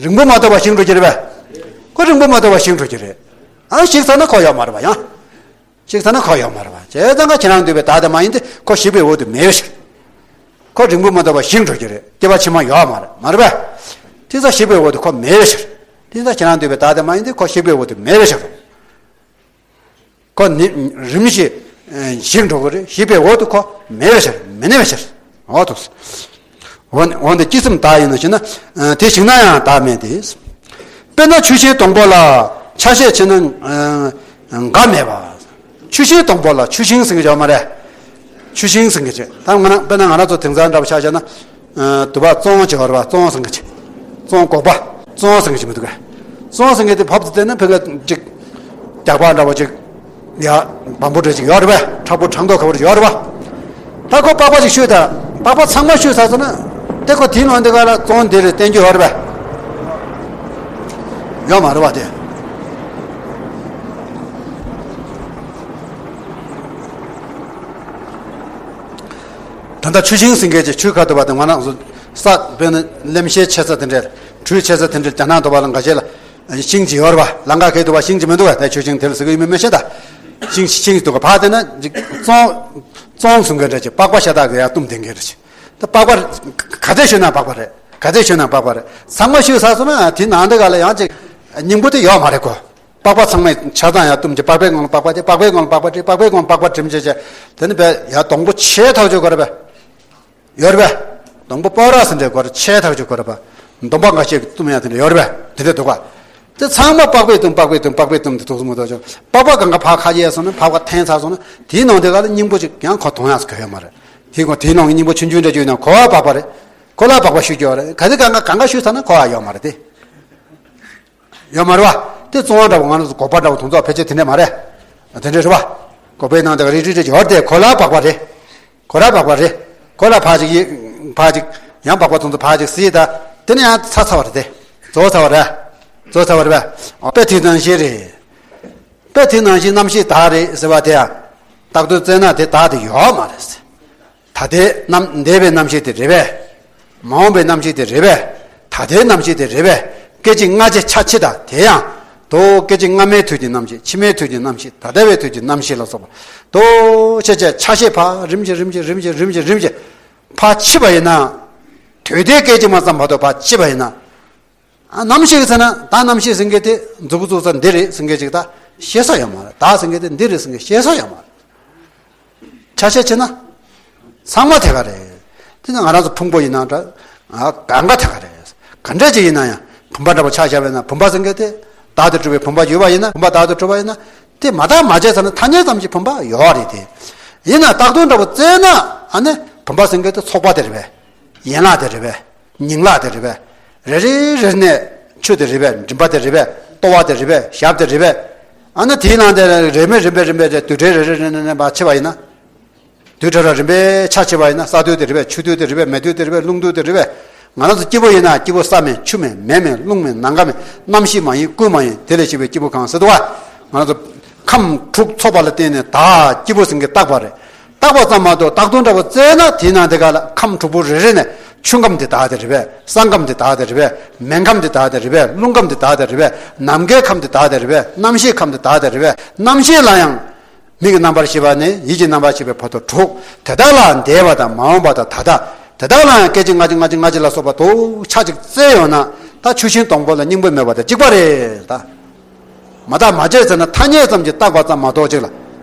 རིང་པོ་མ་ཐོགས་པ་ཞིག་འགྲོ་གི་རེད་བ། ཁོ་རིང་པོ་མ་ཐོགས་པ་ཞིག་འགྲོ་གི་རེད། ཨ་ཞིག་ཚར་ན་ཁོ་ཡོད་མ་རེད་བ། ཡང་ཞིག་ཚར་ན་ཁོ་ཡོད་མ་རེད་བ། བྱས་ཙང་ཁོ་ཁྱེད་རང་འདོད་པའི་བདག་དེ་མ་ཡིན་ཏེ། ཁོ་ཞིག་པའི་འོག་ཏུ་མེད་པའི་ཕྱིར། ཁོ་རིང་པོ་མ་ཐོགས་པ་ཞིག་འགྲོ་གི་རེད། སྐྱེ་བ་ཕྱི་མ་ཡོད་མ་རེད། མ་རེད་བ། དེ་ཚོ་ཞིག་པའི་འོག་ཏུ་ཁོ་མེད་པའི་ཕྱིར། དེ་ཚོ་ཁྱེད་རང་འདོད་པའི་བདག་དེ་མ་ཡིན་ཏེ། ཁོ་ཞིག་པའི་འོག་ཏུ་མེད་པའི་ཕྱིར། ཁོ་ནི་རིམ་བཞིན་ཞིག་འགྲོ་གི་རེད། ཞིག་པའི་འོག་ཏུ་ཁོ་མེད་པའི་ཕྱིར། མི་གནས་པའི་ཕྱིར། འོ་ཐུགས། འོན་འོན་ཏེ་སྐྱེས་སམ་བདག་ཡིན་ནོ་ཞེ་ན། དེ་ཞིག་ན་ཡང་བདག་མེད་དེ། དཔེར་ན་ཆུ་ཤིང་སྡོང་པོ་ལ་ཆ་ཤས་ཕྱེ་ན་འགའ་མེད་པ། ཆུ་ཤིང་སྡོང་པོ་ལ་ཆུ་ཤིང་ཟེར་མཁན་ཡོད་མ་རེད། ཆུ་ཤིང་ཟེར་མཁན་ཅིག་ད་ང་རང་དཔེར་ན་ང་རང་ཚོ་དེང་སང་འདྲ་པོ་ཆ་བཞག་ན། དུ་བ་བཙོང་ཅིག་ཡོད་རེད་པ། བཙོང་ཟེར་མཁན་ཅིག་བཙོང་སྒོག་པ། བཙོང་ཟེར་མཁན་ཅིག་མི་འདུག་གས། བཙོང་ཟེར་མཁན་དེ་བབ་ཏུ་བལྟས་ན་ཕ་གི་ཅིག་རྒྱགས་པ་འདྲ་པོ་ཅིག་ཡ། བམ་པོ་འདྲ་ཅིག་ཡོད་རེད་པས། མཁྲེགས་པོ་མཁྲེགས་མདོག་ཁ་པོ་ཅིག་ཡོད་རེད་པ། ད་ཁོ་པགས་པ་ཅིག་བཤུས་ད། པགས་པ་ཚང་མ་བཤུས་ཚར་སོང་ན། དེ་ཁོ་དེའི་ནང་དེ་ག་ལ་བཙོང་དེ་རེད་བསྟན་རྒྱུ་ཡོད་རེད་པས། ཡོད་མ་རེད་པ་དེ། ད་ལྟ་ཆུ་ཤིང་ཟེར་མཁན་གྱི་ཆུ་ཁ་ཐུབ་པ་དང་ང་རང་ཚོ་ས་དཔེར་ན་གླེམ་བཤད་བྱེད་ས་དེ་འདྲས་གྲོས་བྱེད་ས་དེ་འདྲས་རྒྱ་ནག་ཐུབ་པ་ལ་འགའ་ཤས་ལ། ཤིང་ཅིག་ཡོད་རེད་པ། ལམ་ཁ་ཁ་ཐུག་པ་ཤིང་ཅིག་མི་འདུག་ག་ད་ཆུ་ཤིང་དེ་ལ་ཟེར་གི་ཡོད་མེད་མི་ཤེས་ད། ཤིང་ཤིང་འདུག་ག་ཕར་བལྟས་ན་ཅིག་བཙོང་། བཙོང་གསུང་མཁན་འདྲ་ཅིག་པགས་པ་ཤ་སྟག་གི་ཡར་བཏུམས་བསྡད་མཁན་འདྲ་ཅིག་ད་པགས་པ། ག་ཚད་བཤུས་ན་པགས་པ་རེད། ག་ཚད་བཤུས་ན་པགས་པ་རེད། ཚང་མ་བཤུས་ཚར་སོང་ན་དེ་ནང་དེ་ག་ལ་ཡང་ཅིག་སྙིང་པོ་དེ་ཡོད་མ་རེད་གོ། པགས་པ་ཚང་མ་ཆ་ཚང་ཡར་བཏུམས་ཅིག་པགས་པའི་ངང་ལ་པགས་པ་དེ། པགས་པའི་ངང་ལ་པགས་པ་དེ། པགས་པའི་ངང་ལ་པགས་པ་དྲིམ་བྱས་བྱས། དེ་ནི་བས་ཡར་སྡོང་པོ་ཆེ་ཐག་ཆོད་ག་རེད་པས། ཡོད་རེད་པས། སྡོང་པོ་སྤ་ར་ཟེར་འདྲའི་སྐོར་ཆེ་ཐག་ཆོད་སྐོར་རེད་པ། འདོམ་པ་འགའ་ཤས་ཀྱིས་བཏུམ་ཡ་དེ་འདྲ་ཡོད་རེད་པས། དེ་འདྲ་འདུག་ག་དེ་ཚང་མ་པགས་པས་བཏུམ། པགས་པས་བཏུམ། པགས་པས་བཏུམ་དེ་ཐུགས་སུ་མི་འདུག་ཅོ། པགས་པ་གང་ག་ཕར་ཁ་གཡས་སོང་ན་པགས་པ་འཐེན་ཚར་སོང་ན་དེའི་ནང་དེ་ག་ལ་སྙིང་པོ་ཅིག་ཡང་ཁོ་མཐོང་ཡག་ག་ཡོད་མ་རེད། དེ་ཁོ་དེའི་ནང་གི་སྙིང་པོ་ཆུང་ཆུང་འདྲ་ཅིག་ཡོད་ན་ཁོ་བ་པགས་པ་རེད། ཁོ་ལ་པགས་པ་བཤུས་ཀྱི་ཡོད་རེད། ག་དེ་གང་ག་གང་ག་བཤུས་ཚར་ན་ཁོ་བ་ཡོད་མ་རེད་དེ། ཡོད་མ་རེད་པ། དེ་བཙོང་བ་འདྲ་པོ་ང་རང་ཚོ་སྒོག་པ་འདྲ་པོ་དུང་ཚོགས་ཕལ་ཆེར་དེ་འདྲས་མ་རེད། དེ་འདྲས་རེད་པ། སྒོག་པའི་ནང་དེ་ག་རིལ་རིལ་རེ་ཅིག་ཡོད་རེད་དེ་ཁོ་ལ་པགས་པ་རེད། ཁོ་ར་པགས་པ་རེད། ཁོ་ལ་ཕར་ཅིག་ཡི་ཕར་ཅིག་ཡང་པགས་པ་དུང་ཚོགས་ཕར་ཅིག་བསིལ་ད། དེ་ནས་ཡང་ཚ་ཚ་བ་རེད་དེ། རྫོགས་ཚ་བ་རེད། རྫོགས་ཚ་བ་རེད་པ། དཔེ་དེ་ནང་བཞིན་རེད། དཔེ་དེ་ནང་བཞིན་རྣམ་ཤེས་དག་རེད་ཟེར་བ་དེ་ཡང་། རྟགས་དོན་བཙལ་ན་དེ་དག་དེ་ཡོད་མ་རེད། ད་ལྟའི་རྣམ་འདས་པའི་རྣམ་ཤེས་དེ་རེད་པས། མ་འོངས་པའི་རྣམ་ཤེས་དེ་རེད་པས། ད་ལྟའི་རྣམ་ཤེས་དེ་རེད་པས། སྐད་ཅིག་སྔ་ཕྱི་ཆ་ཕྱི་དང་དེ་ཡང་། དོ་སྐད་ཅིག་སྔ་མའི་དུས་ཀྱི་རྣམ་ཤེས། ཕྱི་མའི་དུས་ཀྱི་རྣམ་ཤེས། ད་ལྟ་བའི་དུས་ཀྱི་རྣམ་ཤེས་ལ་སོགས་པ། དོ་ཆ་ཆ་ཆ་ཤས་ཕར་རིམ་གྱིས་རིམ་གྱིས་རིམ་གྱིས་རིམ་གྱིས་རིམ་གྱིས་ཕར་ཕྱི་པ་ཡིན་ན། དུས་མཐའི་སྐད་ཅིག་མ་ཙམ་མ་གཏོགས་ཕར་ཕྱི་པ་ཡིན་ན། ཨ་རྣམ་ཤེས་ཟེར་ན་ད་རྣམ་ཤེས་ཟེར་མཁན་དེ་མཛུབ་གུ་བཙུགས་ས་འདི་རེད་ཟེར་མཁན་ཅིག་ད་ཤེས་ས་ཡོད་མ་རེད། ད་ཟེར་མཁན་དེ་འདི་རེད་ཟེར་མཁན་ཤེས་ས་ཡོད་མ་རེད། ཆ་ཤས་ཕྱེ་ན་ཚང་མ་དེ་ག་རེད། དེ་ནི་ང་རང་ཚོ་ཕུང་པོ་ཡིན་ན་འདྲ། ཨ་གང་ག་དེ་ག་རེད། ག་འདྲ་ཅིག་ཡིན་ན་ཡང་བུམ་པ་འདྲ་པོ་ཆ་བཞག་པ་ཡིན་ན་བུམ་པ་ཟེར་མཁན་དེ་བདག་ཏུ་གྲུབ་པའི་བུམ་པ་ཡོད་པ་ཡིན་ན། བུམ་པ་བདག་ཏུ་གྲུབ་པ་ཡིན་ན་དེ་མ་བརྟགས་མ་དཔྱད་ཙམ་ན་ཐ་སྙད་ཙམ་གྱི་བུམ་པ་ཡོད་རེད་དེ། ཡིན་ན་རྟགས་དོན་འདྲ་པོ་བཙལ་ན་ཨ་ནི་བུམ་པ་ཟེར་མཁན་དེ་ཚོགས་པ་དེ་རེད་པས། ཡན་ལག་དེ་རེད་པས། ཉིང་ལག་དེ་རེད་པས། རེ་རེ་རེ་ནས་ཆུ་དེ་རེད་པས། མགྲིན་པ་དེ་རེད་པས། ལྟོ་བ་དེ་རེད་པས། ཞབས་དེ་རེད་པས། ཨ་ནི་དེའི་ནང་དེ་རེ་མེད་རིམ་པས་རིམ་པས་དེ་རྡུལ་ཕྲན་རེ་རེ་རེ་ནས་ཕར་ཕྱེ་བ་ཡིན་ན། རྡུལ་ཕྲན་ར་རིམ་པས་ཆ་ཕྱེ་བ་ཡིན་ན་ས་རྡུལ་དེ་རེད་པས། ཆུ་རྡུལ་དེ་རེད་པས། མེ་རྡུལ་དེ་རེད་པས། རླུང་རྡུལ་དེ་རེད་པས། ང་རང་ཚོ་སྐྱེ་བོ་ཡིན་ན་སྐྱེ་བོ་ས་མེད་ཆུ་མེད་མེ་མེད་རླུང་མེད་ནམ་མཁའ་མེད་རྣམ་ཤེས་མ་ཡིན་ཀུན་མ་ཡིན་དེ་ལས་སྐྱེས་པའི་སྐྱེས་བུ་གང་ཟེར་འདུག་ག་ང་རང་ཚོ་ཁམས་དྲུག་ཚོགས་པ་ལ་བརྟེན་ནས་བདག་སྐྱེས་བུ་ཟེར་མཁན་བཏགས་པ་རེད། བཏགས་པ་ཙམ་མ་གཏོགས་བཏགས་དོན་འདྲ་པོ་བཙལ་ན་དེའི་ནང་དེ་ག་ལ་ཁམས་དྲུག་པོ་རེ་རེ་ནས་ཆུ་ཁམས་དེ་བདག་དེ་རེད་པས། ས་ཁམས་དེ་བདག་དེ་རེད་པས། མེ་ཁམས་དེ་བདག་དེ་རེད་པས། རླུང་ཁམས་དེ་བདག་དེ་རེད་པས། ནམ་མཁའི་ཁམས་དེ་བདག་དེ་རེད་པས། རྣམ་ཤེས་ཁམས་དེ་བདག་དེ་རེད་པས། རྣམ་ཤེས་ལ་ཡང་། མིག་གི་རྣམ་པར་ཤེས་པ་ནས་ཡིད་ཀྱི་རྣམ་པར་ཤེས་པའི་བར་དུ་དྲུག་དེ་དག་ལའང་འདས་པ་དང་མ་འོངས་པ་དང་ད་ལྟ། དེ་དག་ལའང་སྐད་ཅིག་སྔ་ཕྱི་སྔ་ཕྱི་སྔ་ཕྱི་ལ་སོགས་པ་དོ་ཆ་གཅིག་བཙལ་ཡོང་ན་ད་ཆུ་ཤིང་སྡོང་པོ་ལ་སྙིང་པོ་མེད་པ་དང་གཅིག་པ་རེད་ད། མ་བརྟགས་མ་དཔྱད་ཟེར་ན་ཐ་སྙད་ཙམ་གྱིས་བཏགས་པ་ཙམ་མ་གཏོགས་གཅིག་ལ།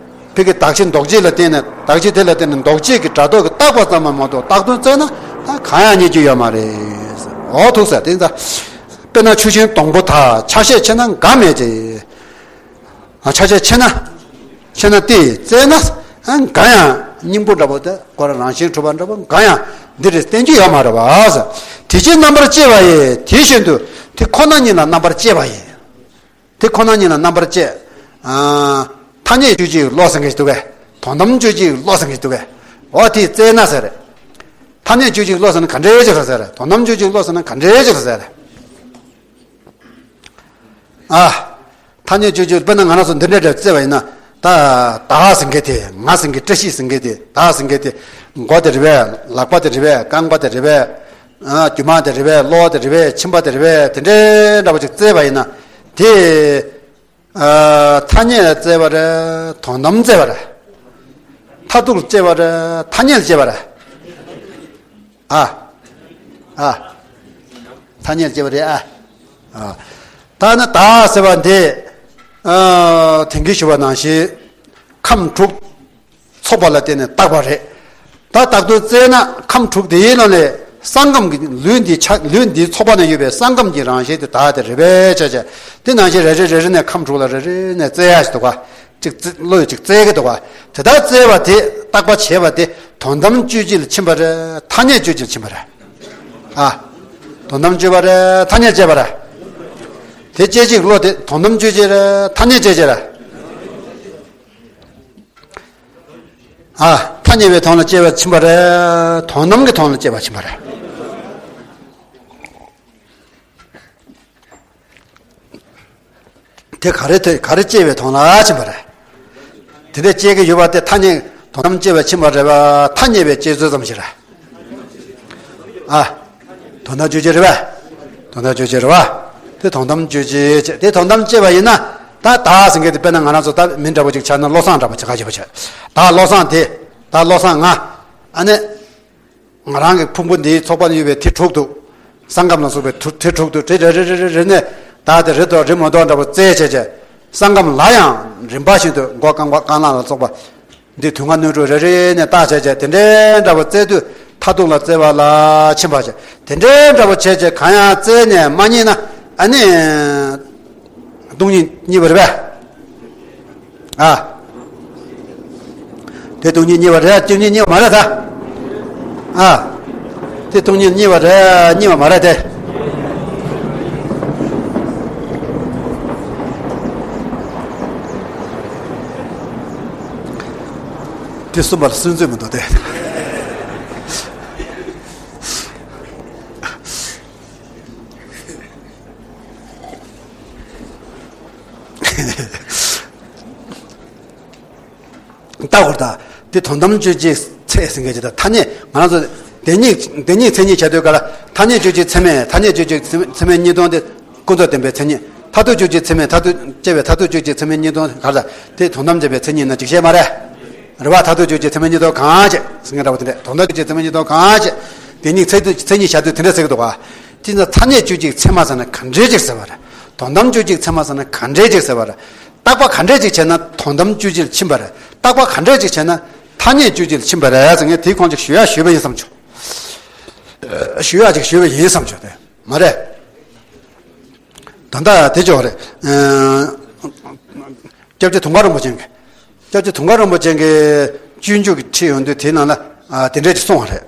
ཕ་གི་གདགས་གཞི་འདོགས་གཅིག་ལ་བརྟེན་ནས་གདགས་གཞི་དེ་ལ་བརྟེན་ནས་འདོགས་གཅིག་གི་སྒྲ་རྟོག་གིས་བཏགས་པ་ཙམ་མ་གཏོགས་བཏགས་དོན་བཙལ་ན་ད་གང་ཡང་རྙེད་རྒྱུ་ཡོད་མ་རེད། འོ་ཐུག་ས་དེ་ད། དཔེར་ན་ཆུ་ཤིང་སྡོང་པོ་དག་ཆ་ཤས་ཕྱེ་ན་འགའ་མེད་ཅེས། ཆ་ཤས་ཕྱེ་ན། ཕྱེ་ན་དེ་བཙལ་ན་འགའ་ཡང་སྙིང་པོ་འདྲ་པོ་དེ་ཁོ་རང་རང་བཞིན་གྲུབ་པ་འདྲ་པོ་འགའ་ཡང་འདི་རེད་བསྟན་རྒྱུ་ཡོད་མ་རེད་བ། དེ་ཕྱིར་རྣམ་པར་དཔྱད་པ་ཡིས་དེ་བཞིན་དུ་དེ་ཁོ་ན་ཉིད་ལ་རྣམ་པར་དཔྱད་པ་ཡིས། དེ་ཁོ་ན་ཉིད་ལ་རྣམ་པར་དཔྱད། ཨ། ཐ་སྙད་དཔྱོད་བྱེད་ཀྱི་བློ་ཟེར་མཁན་ཞིག་འདུག་གས། དོན་དམ་དཔྱོད་བྱེད་ཀྱི་བློ་ཟེར་མཁན་ཞིག་འདུག་གས། འོ་དེ་བཙལ་ན་ཟེར། ཐ་སྙད་དཔྱོད་བྱེད་ཀྱི་བློ་ཟེར་ན་ག་འདྲའི་ཅིག་ལ་ཟེར། དོན་དམ་དཔྱོད་བྱེད་ཀྱི་བློ་ཟེར་ན་ག་འདྲའི་ཅིག་ལ་ཟེར། ཨ། ཐ་སྙད་དཔྱོད་བྱེད་དཔེར་ན་ང་རང་ཚོ་འདི་འདྲ་འདྲ་བརྩིས་པ་ཡིན་ན། ད། བདག་ཟེར་མཁན་དེ། ང་ཟེར་མཁན། བཀྲ་ཤིས་ཟེར་མཁན་དེ། བདག་ཟེར་མཁན་དེ། མགོ་དེ་རེད་པས། ལག་པ་དེ་རེད་པས། རྐང་པ་དེ་རེད་པས། ཨ། རྒྱུ་མ་དེ་རེད་པས། གློ་བ་དེ་རེད་པས། མཆིན་པ་དེ་རེད་པས། དེ་འདྲའི་འདྲ་པོ་ཅིག་བརྩིས་པ་ཡིན་ན། དེ། ཨ། ཐ་སྙད་བརྩིས་པ་རེད། དོན་དམ་བརྩིས་པ་རེད། མཐར་ཐུག་བརྩིས་པ་རེད། ཐ་སྙད་བརྩིས་པ་རེད། ཨ། ཨ། ཐ་སྙད་བརྩིས་པ་རེད་ཨ། ཨ། ད་ནི་བདག་ཟེར་བ་འདི། ཨ། དེང་གི་ཞུ་བ་ནང་བཞིན། ཁམས་དྲུག་ཚོགས་པ་ལ་བརྟེན་ནས་བཏགས་པ་རེད། ད་བཏགས་དོན་བཙལ་ན་ཁམས་དྲུག་དེའི་ནང་ནས་ སྲང་ཁམས་ཀྱི་ལུས་འདི་ཆ་ལུས་འདིའི་ཚོགས་པ་ན་ཡོད་པའི་སྲང་ཁམས་ཀྱི་རང་བཞིན་དེ་དག་དེ་རེ་བས་བྱས་བྱས། དེ་ནང་བཞིན་རེ་རེ་རེ་རེ་ནས་ཁམས་དྲུག་ལ་རེ་རེ་ནས་བཙལ་ཡག་ཞིག་འདུག་ག་ཅིག་བཙལ་བློ་ཡིས་ཅིག་བཙལ་གྱི་འདུག་ག་དེ་ལྟར་བཙལ་བ་དེ་བརྟག་པ་བྱས་པ་དེ་དོན་དམ་དཔྱོད་བྱེད་ལ་ཕྱིན་པ་རེད། ཐ་སྙད་དཔྱོད་བྱེད་ལ་ཕྱིན་པ་རེད། ཨ། དོན་དམ་དཔྱོད་པ་རེད། ཐ་སྙད་དཔྱད་པ་རེད། དེ་དཔྱད་བྱེད་ཀྱི་བློ་དེ་དོན་དམ་དཔྱོད་བྱེད་རེད། ཐ་སྙད་དཔྱད་བྱེད་རེད། ཨ། ཐ་སྙད་པའི་དོན་ལ་དཔྱད་པ་ཕྱིན་པ་རེད། དོན་དམ་གྱི་དོན་ལ་དཔྱད་པ་ཕྱིན་པ་རེད། དེ་ག་རེ་དེ་ག་རེ་དཔྱད་པའི་དོན་ལ་ཕྱིན་པ་རེད། དེ་འདྲ་དཔྱད་ཀྱི་ཡོད་པ་དེ་ཐ་སྙད་དོན་དམ་དཔྱད་པ་ཕྱིན་པ་རེད་པ། ཐ་སྙད་པའི་དཔྱད་ཚུལ་ཙམ་ཞིག་རེད། ཨ། དོན་དམ་དཔྱོད་བྱེད་རེད་པ། དོན་དམ་དཔྱོད་བྱེད་རེད་པ། དེ་དོན་དམ་དཔྱོད་བྱེད་བྱེད་དེ་དོན་དམ་དཔྱད་པ་ཡིན་ན། ད་བདག་ཟེར་མཁན་དེ་དཔེར་ན་ང་རང་ཚོ་ད་མི་འདྲ་པོ་ཅིག་ཆགས་ན་བློ་བཟང་འདྲ་པོ་ཅིག་ག་ཞིག་པ་ཆགས། ད་བློ་བཟང་དེ། ད་བློ་བཟང་ང་། ཨ་ནི། ང་རང་གི་ཕུང་པོ་འདིའི་ཚོགས་པ་ན་ཡོད་པའི་དེ་དྲུག་ཏུ། སྲང་ཁམས་ལ་སོགས་པའི་དུ་དེ་དྲུག་ཏུ་དེ་རེ་རེ་རེ་རེ་རེ་ནས་བདག་དེ་རེད་དོ་རེད་མ་གཏོགས་འདྲ་པོ་བཙལ་བྱས་བྱས། སྲང་ཁམས་ལ་ཡང་རིམ་པ་བཞིན་དུ་མགོ་རྐང་པ་རྐང་ལག་ལ་སོགས་པ། འདི་དུས་ལྔ་སྣོད་དྲུག་རེ་རེ་ནས་བརྟག་བྱས་བྱས་དེ་འདྲའི་འདྲ་པོ་བཙལ་དུས་མཐར་ཐུག་ལ་བཙལ་བ་ལ་ཕྱིན་པ་བྱས། དེ་འདྲའི་འདྲ་པོ་བྱས་བྱས་གང་ཡང་བཙལ་ནས་མ་རྙེད་ན། ཨ་ནི། སྟོང་ཉིད་རྙེད་པ་རེད་པས། ཨ། དེ་སྟོང་ཉིད་རྙེད་པ་རེད། སྟོང་ཉིད་རྙེད་པ་མ་རེད་ད། ཨ། དེ་སྟོང་ཉིད་རྙེད་པ་རེད། རྙེད་པ་མ་རེད་དེ། དེ་གསུམ་པ་ལ་སུན་ཚོད་མི་འདུག་སྟེ། ལྟ་བར་ད། དེ་དོན་དམ་དཔྱོད་བྱེད་ཚད་ཟེར་མཁན་ཅིག་དང་། ཐ་སྙད་ང་རང་ཚོ་བདེན་གཉིས་བདེན་གཉིས་མཚན་ཉིད་བྱ་དུས་ག་ལ། ཐ་སྙད་དཔྱོད་བྱེད་ཚད་མས། ཐ་སྙད་དཔྱོད་བྱེད་ཚད་མས་གཉིས་སྟོང་དེ་ཀུན་རྫོབ་བདེན་པའི་མཚན་ཉིད། མཐར་ཐུག་དཔྱོད་བྱེད་ཚད་མས། མཐར་ཐུག་དཔྱད་པའི་མཐར་ཐུག་དཔྱོད་བྱེད་ཚད་མས་གཉིས་སྟོང་ག་ལ། དེ་དོན་དམ་དཔྱོད་པའི་མཚན་ཉིད་ན་ཅིག་བཤད་མ་རེད། རེད་པ། མཐར་ཐུག་དཔྱོད་བྱེད་ཚད་མས་གཉིས་སྟོང་གང་བྱེད་ཟེར་མཁན་འདྲ་པོ་དེ་འདྲས། དོན་དམ་དཔྱོད་བྱེད་ཚད་མས་གཉིས་སྟོང་གང་བྱེད། བདེན་གཉིས་ཚད་མཚན་ཉིད་བྱ་དུས་དེ་འདྲས་ཟེར་གི་འདུག་ག་དེ་ན་ཐ་སྙད་དཔྱོད་བྱེད་ཚད་མ་ཟེར་ན་ག་འདྲས་ཅིག་ཟེར་བ་རེད། དོན་དམ་དཔྱོད་བྱེད་ཚད་མ་ཟེར་ན་ག་འདྲས་ཅིག་ཟེར་བ་རེད། བརྟག་པ་ག་འདྲས་ཅིག་བྱས་ན་དོན་དམ་དཔྱོད་བྱེད་ལ་ཕྱིན་པ་རེད། བརྟག་པ་ག་འདྲས་ཅིག་བྱས་ན་ཐ་སྙད་དཔྱོད་བྱེད་ལ་ཕྱིན་པ་རེད་ཟེར། ངས་དེའི་ཁོང་ཅིག་ཞུ་ཡ་ཞུས་པ་ཡིན་བསམ་བྱུང་། ཞུ་ཡ་ཅིག་ཞུས་པ་ཡིན་བསམ་བྱུང་སྟེ། མ་རེད། ད་ལྟ་དེ་ཅོག་རེད། ཨ། སྐྱབས་རྗེ་དུང་དཀར་རིན་པོ་ཆེ་གིས། སྐྱབས་རྗེ་དུང་དཀར་རིན་པོ་ཆེ་གིས་སྤྱོད་འཇུག་གི་ཁྲིད་ཡོང་དུས་དེའི་ནང་ལ། ཨ། དེ་འདྲས་ཅིག་གསུངས་པ་རེད།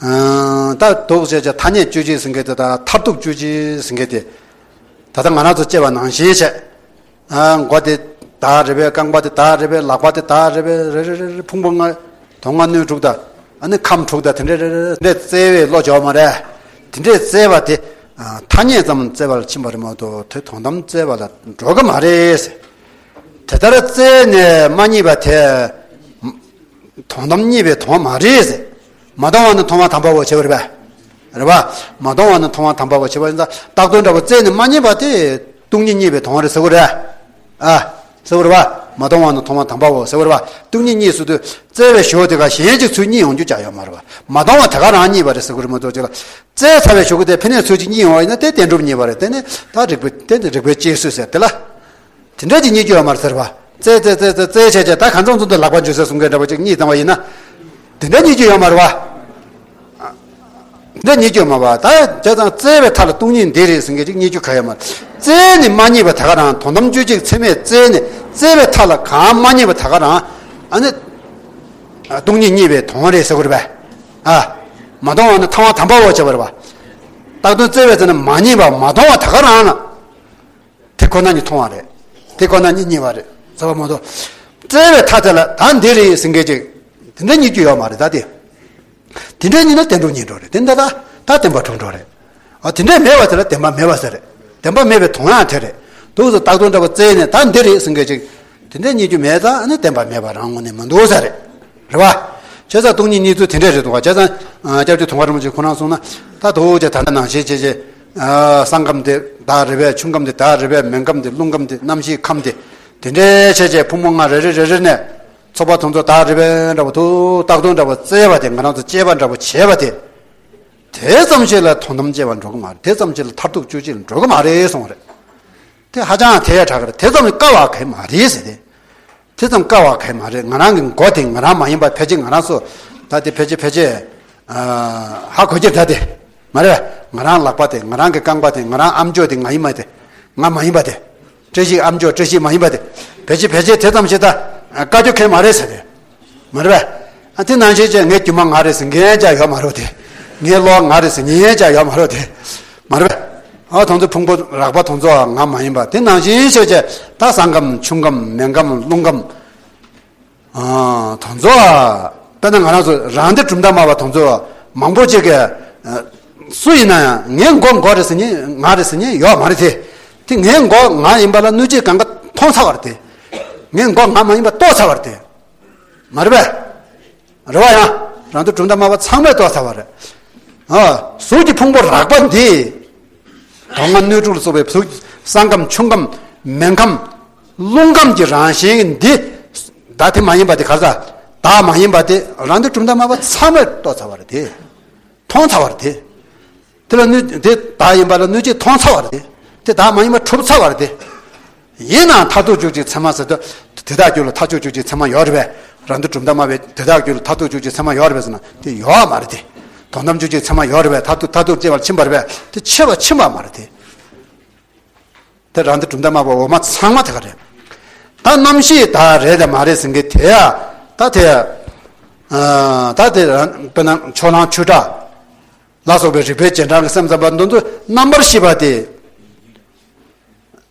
ཨ། ད་འདུག་ཟེར་བྱས་ཐ་སྙད་དཔྱོད་བྱེད་ཟེར་མཁན་དེ་དང་མཐར་ཐུག་དཔྱོད་བྱེད་ཟེར་མཁན་དེ། ད་ལྟ་ང་རང་ཚོ་དཔྱད་པ་ནང་བཞིན་བྱས། ཨ། མགོ་དེ་བདག་རེད་པས། རྐང་པ་དེ་བདག་རེད་པས། ལག་པ་དེ་བདག་རེད་པས། རེ་རེ་རེ་རེ་ཕུང་པོ་ལྔ། དོན་ལྔ་སྣོད་དྲུག་དང་། ཨ་ནི་ཁམས་དྲུག་དང་དེ་འདྲས་རེ་རེ་རེ་འདྲས་བཙལ་བའི་བློ་སྦྱོར་མ་རེད། དེ་འདྲས་བཙལ་བ་དེ། ཨ། ཐ་སྙད་ཙམ་བཙལ་བ་ལ་ཕྱིན་པ་རེད་མ་གཏོགས་དེ་དོན་དམ་བཙལ་བ་ལ་འགྲོ་གི་མ་རེད། དེ་ལྟར་བཙལ་ནས་མ་རྙེད་པ་དེ། དོན་དམ་རྙེད་པའི་དོན་མ་རེད་ཟེར། མ་མཐོང་བ་ནི་མཐོང་བ་དམ་པའོ་བྱས་པ་རེད་པས། རེད་པ། མ་མཐོང་བ་ནི་མཐོང་བ་དམ་པའོ་བྱས་པ་ཡིན་ཙང་བཏགས་དོན་འདྲ་པོ་བཙལ་ནས་མ་རྙེད་པ་དེ་སྟོང་ཉིད་རྙེད་པའི་དོན་རེད་ཟེར་གི་རེད། ཨ། ཟེར་གི་རེད་པ། མ་མཐོང་བ་ནི་མཐོང་བ་དམ་པའོ་ཟེར་གི་རེད་པ། སྟོང་ཉིད་རྙེད་ཟེར་དུས་བཙལ་བའི་གཞོགས་དེ་ག་གཞན་གྱིས་ཚུར་རྙེད་ཡོང་རྒྱུ་ཅང་ཡོད་མ་རེད་པ། མ་མཐོང་བ་དེ་ག་རང་རྙེད་པ་རེད་ཟེར་གི་རེད་མ་གཏོགས་ཅིག་ལ། བཙལ་ཚར་བའི་གཞུག་གུ་དེ་ཕན་ནས་ཚུར་ཅིག་རྙེད་ཡོང་བ་ཡིན་ན་དེ་བདེན་གྲུབ་རྙེད་པ་རེད། དེ་ནི་ད་རིགས་པའི་དེ་ནི་རིགས་པའི་དཔྱད་བཟོད་ཟེར་དེ་ལ། དེ་འདྲ་ཅིག་རྙེད་རྒྱུ་ཡོད་མ་རེད་ཟེར་བ། བཙལ་བཙལ་བཙལ་བཙལ་བྱས་བྱས་ད་གང་ཚང་ཚང་དུ་ལག་པ་འཇུ་ཟེར་གསུང་མཁན་འདྲ་པོ་ཅིག་རྙེད་བཏང་བ་ཡིན་ན། དེ་འདྲ་རྙེད་རྒྱུ་ཡོད་མ་རེད་བ། དེ་འདྲ་རྙེད་རྒྱུ་ཡོད་མ་རེད་བ། ད་བྱས་ཙང་བཙལ་བའི་མཐའ་ལ་སྟོང་ཉིད་འདི་རེད་ཟེར་མཁན་ཅིག་རྙེད་རྒྱུ་ག་ཡོད་མ་རེད། བཙལ་ནས་མ་རྙེད་པ་དེ་ག་རང་དོན་དམ་དཔྱོད་བྱེད་ཚད་མས་བཙལ་ནས་བཙལ་བའི་མཐའ་ལ་གང་མ་རྙེད་པ་དེ་ག་རང་། ཨ་ནི། སྟོང་ཉིད་རྙེད་པའི་དོན་རེད་ཟེར་གི་རེད་པས། ཨ། མ་མཐོང་བ་ནི་མཐོང་བ་དམ་པའོ་བྱས་པ་རེད་པ། བཏགས་དོན་བཙལ་བའི་ཚེ་ན་མ་རྙེད་པ་མ་མཐོང་བ་དེ་ག་རང་ན། དེ་ཁོ་ན་ཉིད་མཐོང་བ་རེད། དེ་ཁོ་ན་ཉིད་རྙེད་པ་རེད་ཟེར་བ་མ་གཏོགས། བཙལ་བའི་མཐའ་དེ་ལ་ད་འདི་རེད་ཟེར་མཁན་ཅིག་དེ་འདྲ་རྙེད་རྒྱུ་ཡོད་མ་རེད་ད་དེ། དེ་འདྲ་རྙེད་ན་བདེན་གྲུབ་རྙེད་འགྲོ་རེད། དེ་འདྲ་ད་ད་བདེན་པ་གྲུབ་འགྲོ་རེད། ཨ། དེ་འདྲ་མེད་པ་དེ་ལ་བདེན་པ་མེད་པ་ཟེར་རེད། བདེན་པ་མེད་པའི་དོན་ཡང་དེ་རེད། འདུག་ཟེར་བཏགས་དོན་འདྲ་པོ་བཙལ་ནས་ད་འདི་རེད་ཟེར་མཁན་ཅིག་དེ་འདྲ་རྙེད་རྒྱུ་མེད་ཙང་ཨ་ནི་བདེན་པ་མེད་པ་རང་ངོས་ནས་མི་འདུག་ས་རེད། རེད་བ། བྱས་ཙང་སྟོང་ཉིད་རྙེད་ཚུལ་དེ་འདྲས་རེད་འདུག་བ། བྱས་ཙང་། ཨ། སྐྱབས་རྗེ་དུང་དཀར་རིན་པོ་ཆེ་ཁོ་རང་གསུངས་ན། ད་དོ་ཅེ་ད་ནང་བཞིན་བྱས་བྱས། ཨ། ས་ཁམས་དེ་བདག་རེད་པས། ཆུ་ཁམས་དེ་བདག་རེད་པས། མེ་ཁམས་དེ་རླུང་ཁམས་དེ་རྣམ་ཤེས་ཁམས་དེ། དེ་འདྲས་བྱས་བྱས་ཕུང་པོ་ལྔ་རེ་རེ་རེ་རེ་ནས། ཚོགས་པ་དེ་ཚོ་བདག་རེད་པས་འདྲ་པོ་དུ་བཏགས་དོན་འདྲ་པོ་བཙལ་བ་དེ། ང་རང་ཚོ་དཔྱད་པ་འདྲ་པོ་བྱས་པ་དེ། དེ་ཙམ་ཞིག་ལ་དོན་དམ་དཔྱད་པ་འགྲོ་གི་མ་རེད། དེ་ཙམ་ཞིག་ལ་མཐར་ཐུག་དཔྱོད་བྱེད་ལ་འགྲོ་གི་མ་རེད་གསུངས་པ་རེད། དེ་ཧ་ཅང་ཐལ་ཡ་དྲག་གི་རེད། དེ་ཙམ་དཀའ་བ་གང་ཡང་མ་རེད་ཟེར་ཏེ། དེ་ཙམ་དཀའ་བ་གང་ཡང་མ་རེད། ང་རང་གི་མགོ་དེ་ང་རང་མ་ཡིན་པ་ཕལ་ཆེར་ང་རང་ཚོ་ད་དེ་ཕལ་ཆེར་ཕལ་ཆེར་ ཧ་གོ་རྒྱུ་ད་དེ། མ་རེད། ང་རང་ལག་པ་དེ། ང་རང་གི་རྐང་པ་དེ། ང་རང་ཨམ་ཅོག་དེ་ང་ཡིན་མ་དེ། ང་མ་ཡིན་པ་དེ། བཀྲ་ཤིས་ཨམ་ཅོག་བཀྲ་ཤིས་མ་ཡིན་པ་དེ། ཕལ་ཆེར་ཕལ་ཆེར་དེ་ཙམ་ཞིག་ད་བཀའ་བཀྱོན་མཁན་མ་རེད་ཟེར་ཏེ། མ་རེད་པས། ཨ་དེ་ནང་བཞིན་བྱས་ངའི་རྒྱུ་མ་ང་རེད་ཟེར་མཁན་ཅང་ཡོད་མ་རེད་དེ། ངའི་གློག་ང་རེད་ཟེར་མཁན་ཅང་ཡོད་མ་རེད་དེ། མ་རེད་པས། ཨ་དང་ཚོ་ཕུང་པོ་རགས་པ་དང་ཚོ་ང་མ་ཡིན་པ་དེ་ནང་བཞིན་བྱས་བྱས་ད་ས་ཁམས་ཆུ་ཁམས་མེ་ཁམས་རླུང་ཁམས། ཨ་དང་ཚོ་ཨ། དཔེར་ན་ང་རང་ཚོ་རང་སྡེ་གྲུབ་མཐའ་སྨྲ་བ་དང་ཚོ་མང་པོ་ཅིག་གིས། ཨ་སུ་ཡིན་ན་ཡང་ངའི་མགོ་མགོ་རེད་ཟེར་མཁན་ང་རེད་ཟེར་མཁན་ཡོད་མ་རེད་དེ། དེ་ངའི་མགོ་ང་ཡིན་པ་ལ་སྣོད་བཅུད་གང་ག་མཐོང་ཚར་བ་རེད་དེ། ངའི་མགོ་ང་མ་ཡིན་པ་རྟོགས་ཚར་བ་རེད་དེ། མ་རེད་པས། རེད་པ། ཡང་རང་སྡེ་གྲུབ་མཐའ་སྨྲ་བ་ཚང་མས་རྟོགས་ཚར་བ་རེད། ཨ་གཟུགས་ཀྱི་ཕུང་པོ་རགས་པ་འདི། དོན་ལྔ་སྣོད་དྲུག་ལ་སོགས་པའི་གཟུགས། ས་ཁམས་ཆུ་ཁམས་མེ་ཁམས་རླུང་ཁམས་ཀྱི་རང་བཞིན་འདི། བདག་དེ་མ་ཡིན་པ་དེ་ག་ས། བདག་མ་ཡིན་པ་དེ་རང་སྡེ་གྲུབ་མཐའ་སྨྲ་བ་ཚང་མས་རྟོགས་ཚར་བ་རེད་དེ། མཐོང་ཚར་བ་རེད་དེ། དེ་ལ་སྣོད་དེ་བདག་ཡིན་པ་ལ་སྣོད་བཅུད་མཐོང་ཚར་བ་རེད་དེ། དེ་བདག་མ་ཡིན་པ་གྲུབ་ཚར་བ་རེད་དེ། ཡིན་ནའང་མཐར་ཐུག་འཇུག་བྱེད་ཚད་མ་ཟེར་དུས། དེ་དག་རྒྱུད་ལ་མཐར་ཐུག་འཇུག་བྱེད་ཚད་མ་ཡོད་རེད་པས། རང་སྡེ་གྲུབ་མཐའ་སྨྲ་བས་དེ་དག་རྒྱུད་ལ་མཐར་ཐུག་འཇུག་བྱེད་ཚད་མ་ཡོད་རེད་པས་ཟེར་ན་དེ་ཡོད་མ་རེད་དེ། དོན་དམ་འཇུག་བྱེད་ཚད་མ་ཡོད་རེད་པས། མཐར་ཐུག་མཐར་ཐུག་ཅེས་པར་ཕྱིན་པ་རེད་པས། དེ་ཕྱིན་པ་ཕྱིན་པ་མ་རེད་དེ། དེ་རང་སྡེ་གྲུབ་མཐའ་སྨྲ་བ་འོག་མ་ཚང་མ་དེ་ག་རེད། ད་རྣམ་ཤེས་བདག་རེད་དང་མ་རེད་ཟེར་མཁན་དེ་ཡ། ད་དེ་ཡ། ཨ་ད་དེ་རང་དཔེར་ན་ཕྱོགས་གླང་ཆོས་གྲགས་ལ་སོགས་པའི་རིག་པའི་རྗེས་འབྲང་གི་སེམས་ཙམ་པ་འདི་ཚོ་རྣམ་པར་ཤེས་པ་དེ།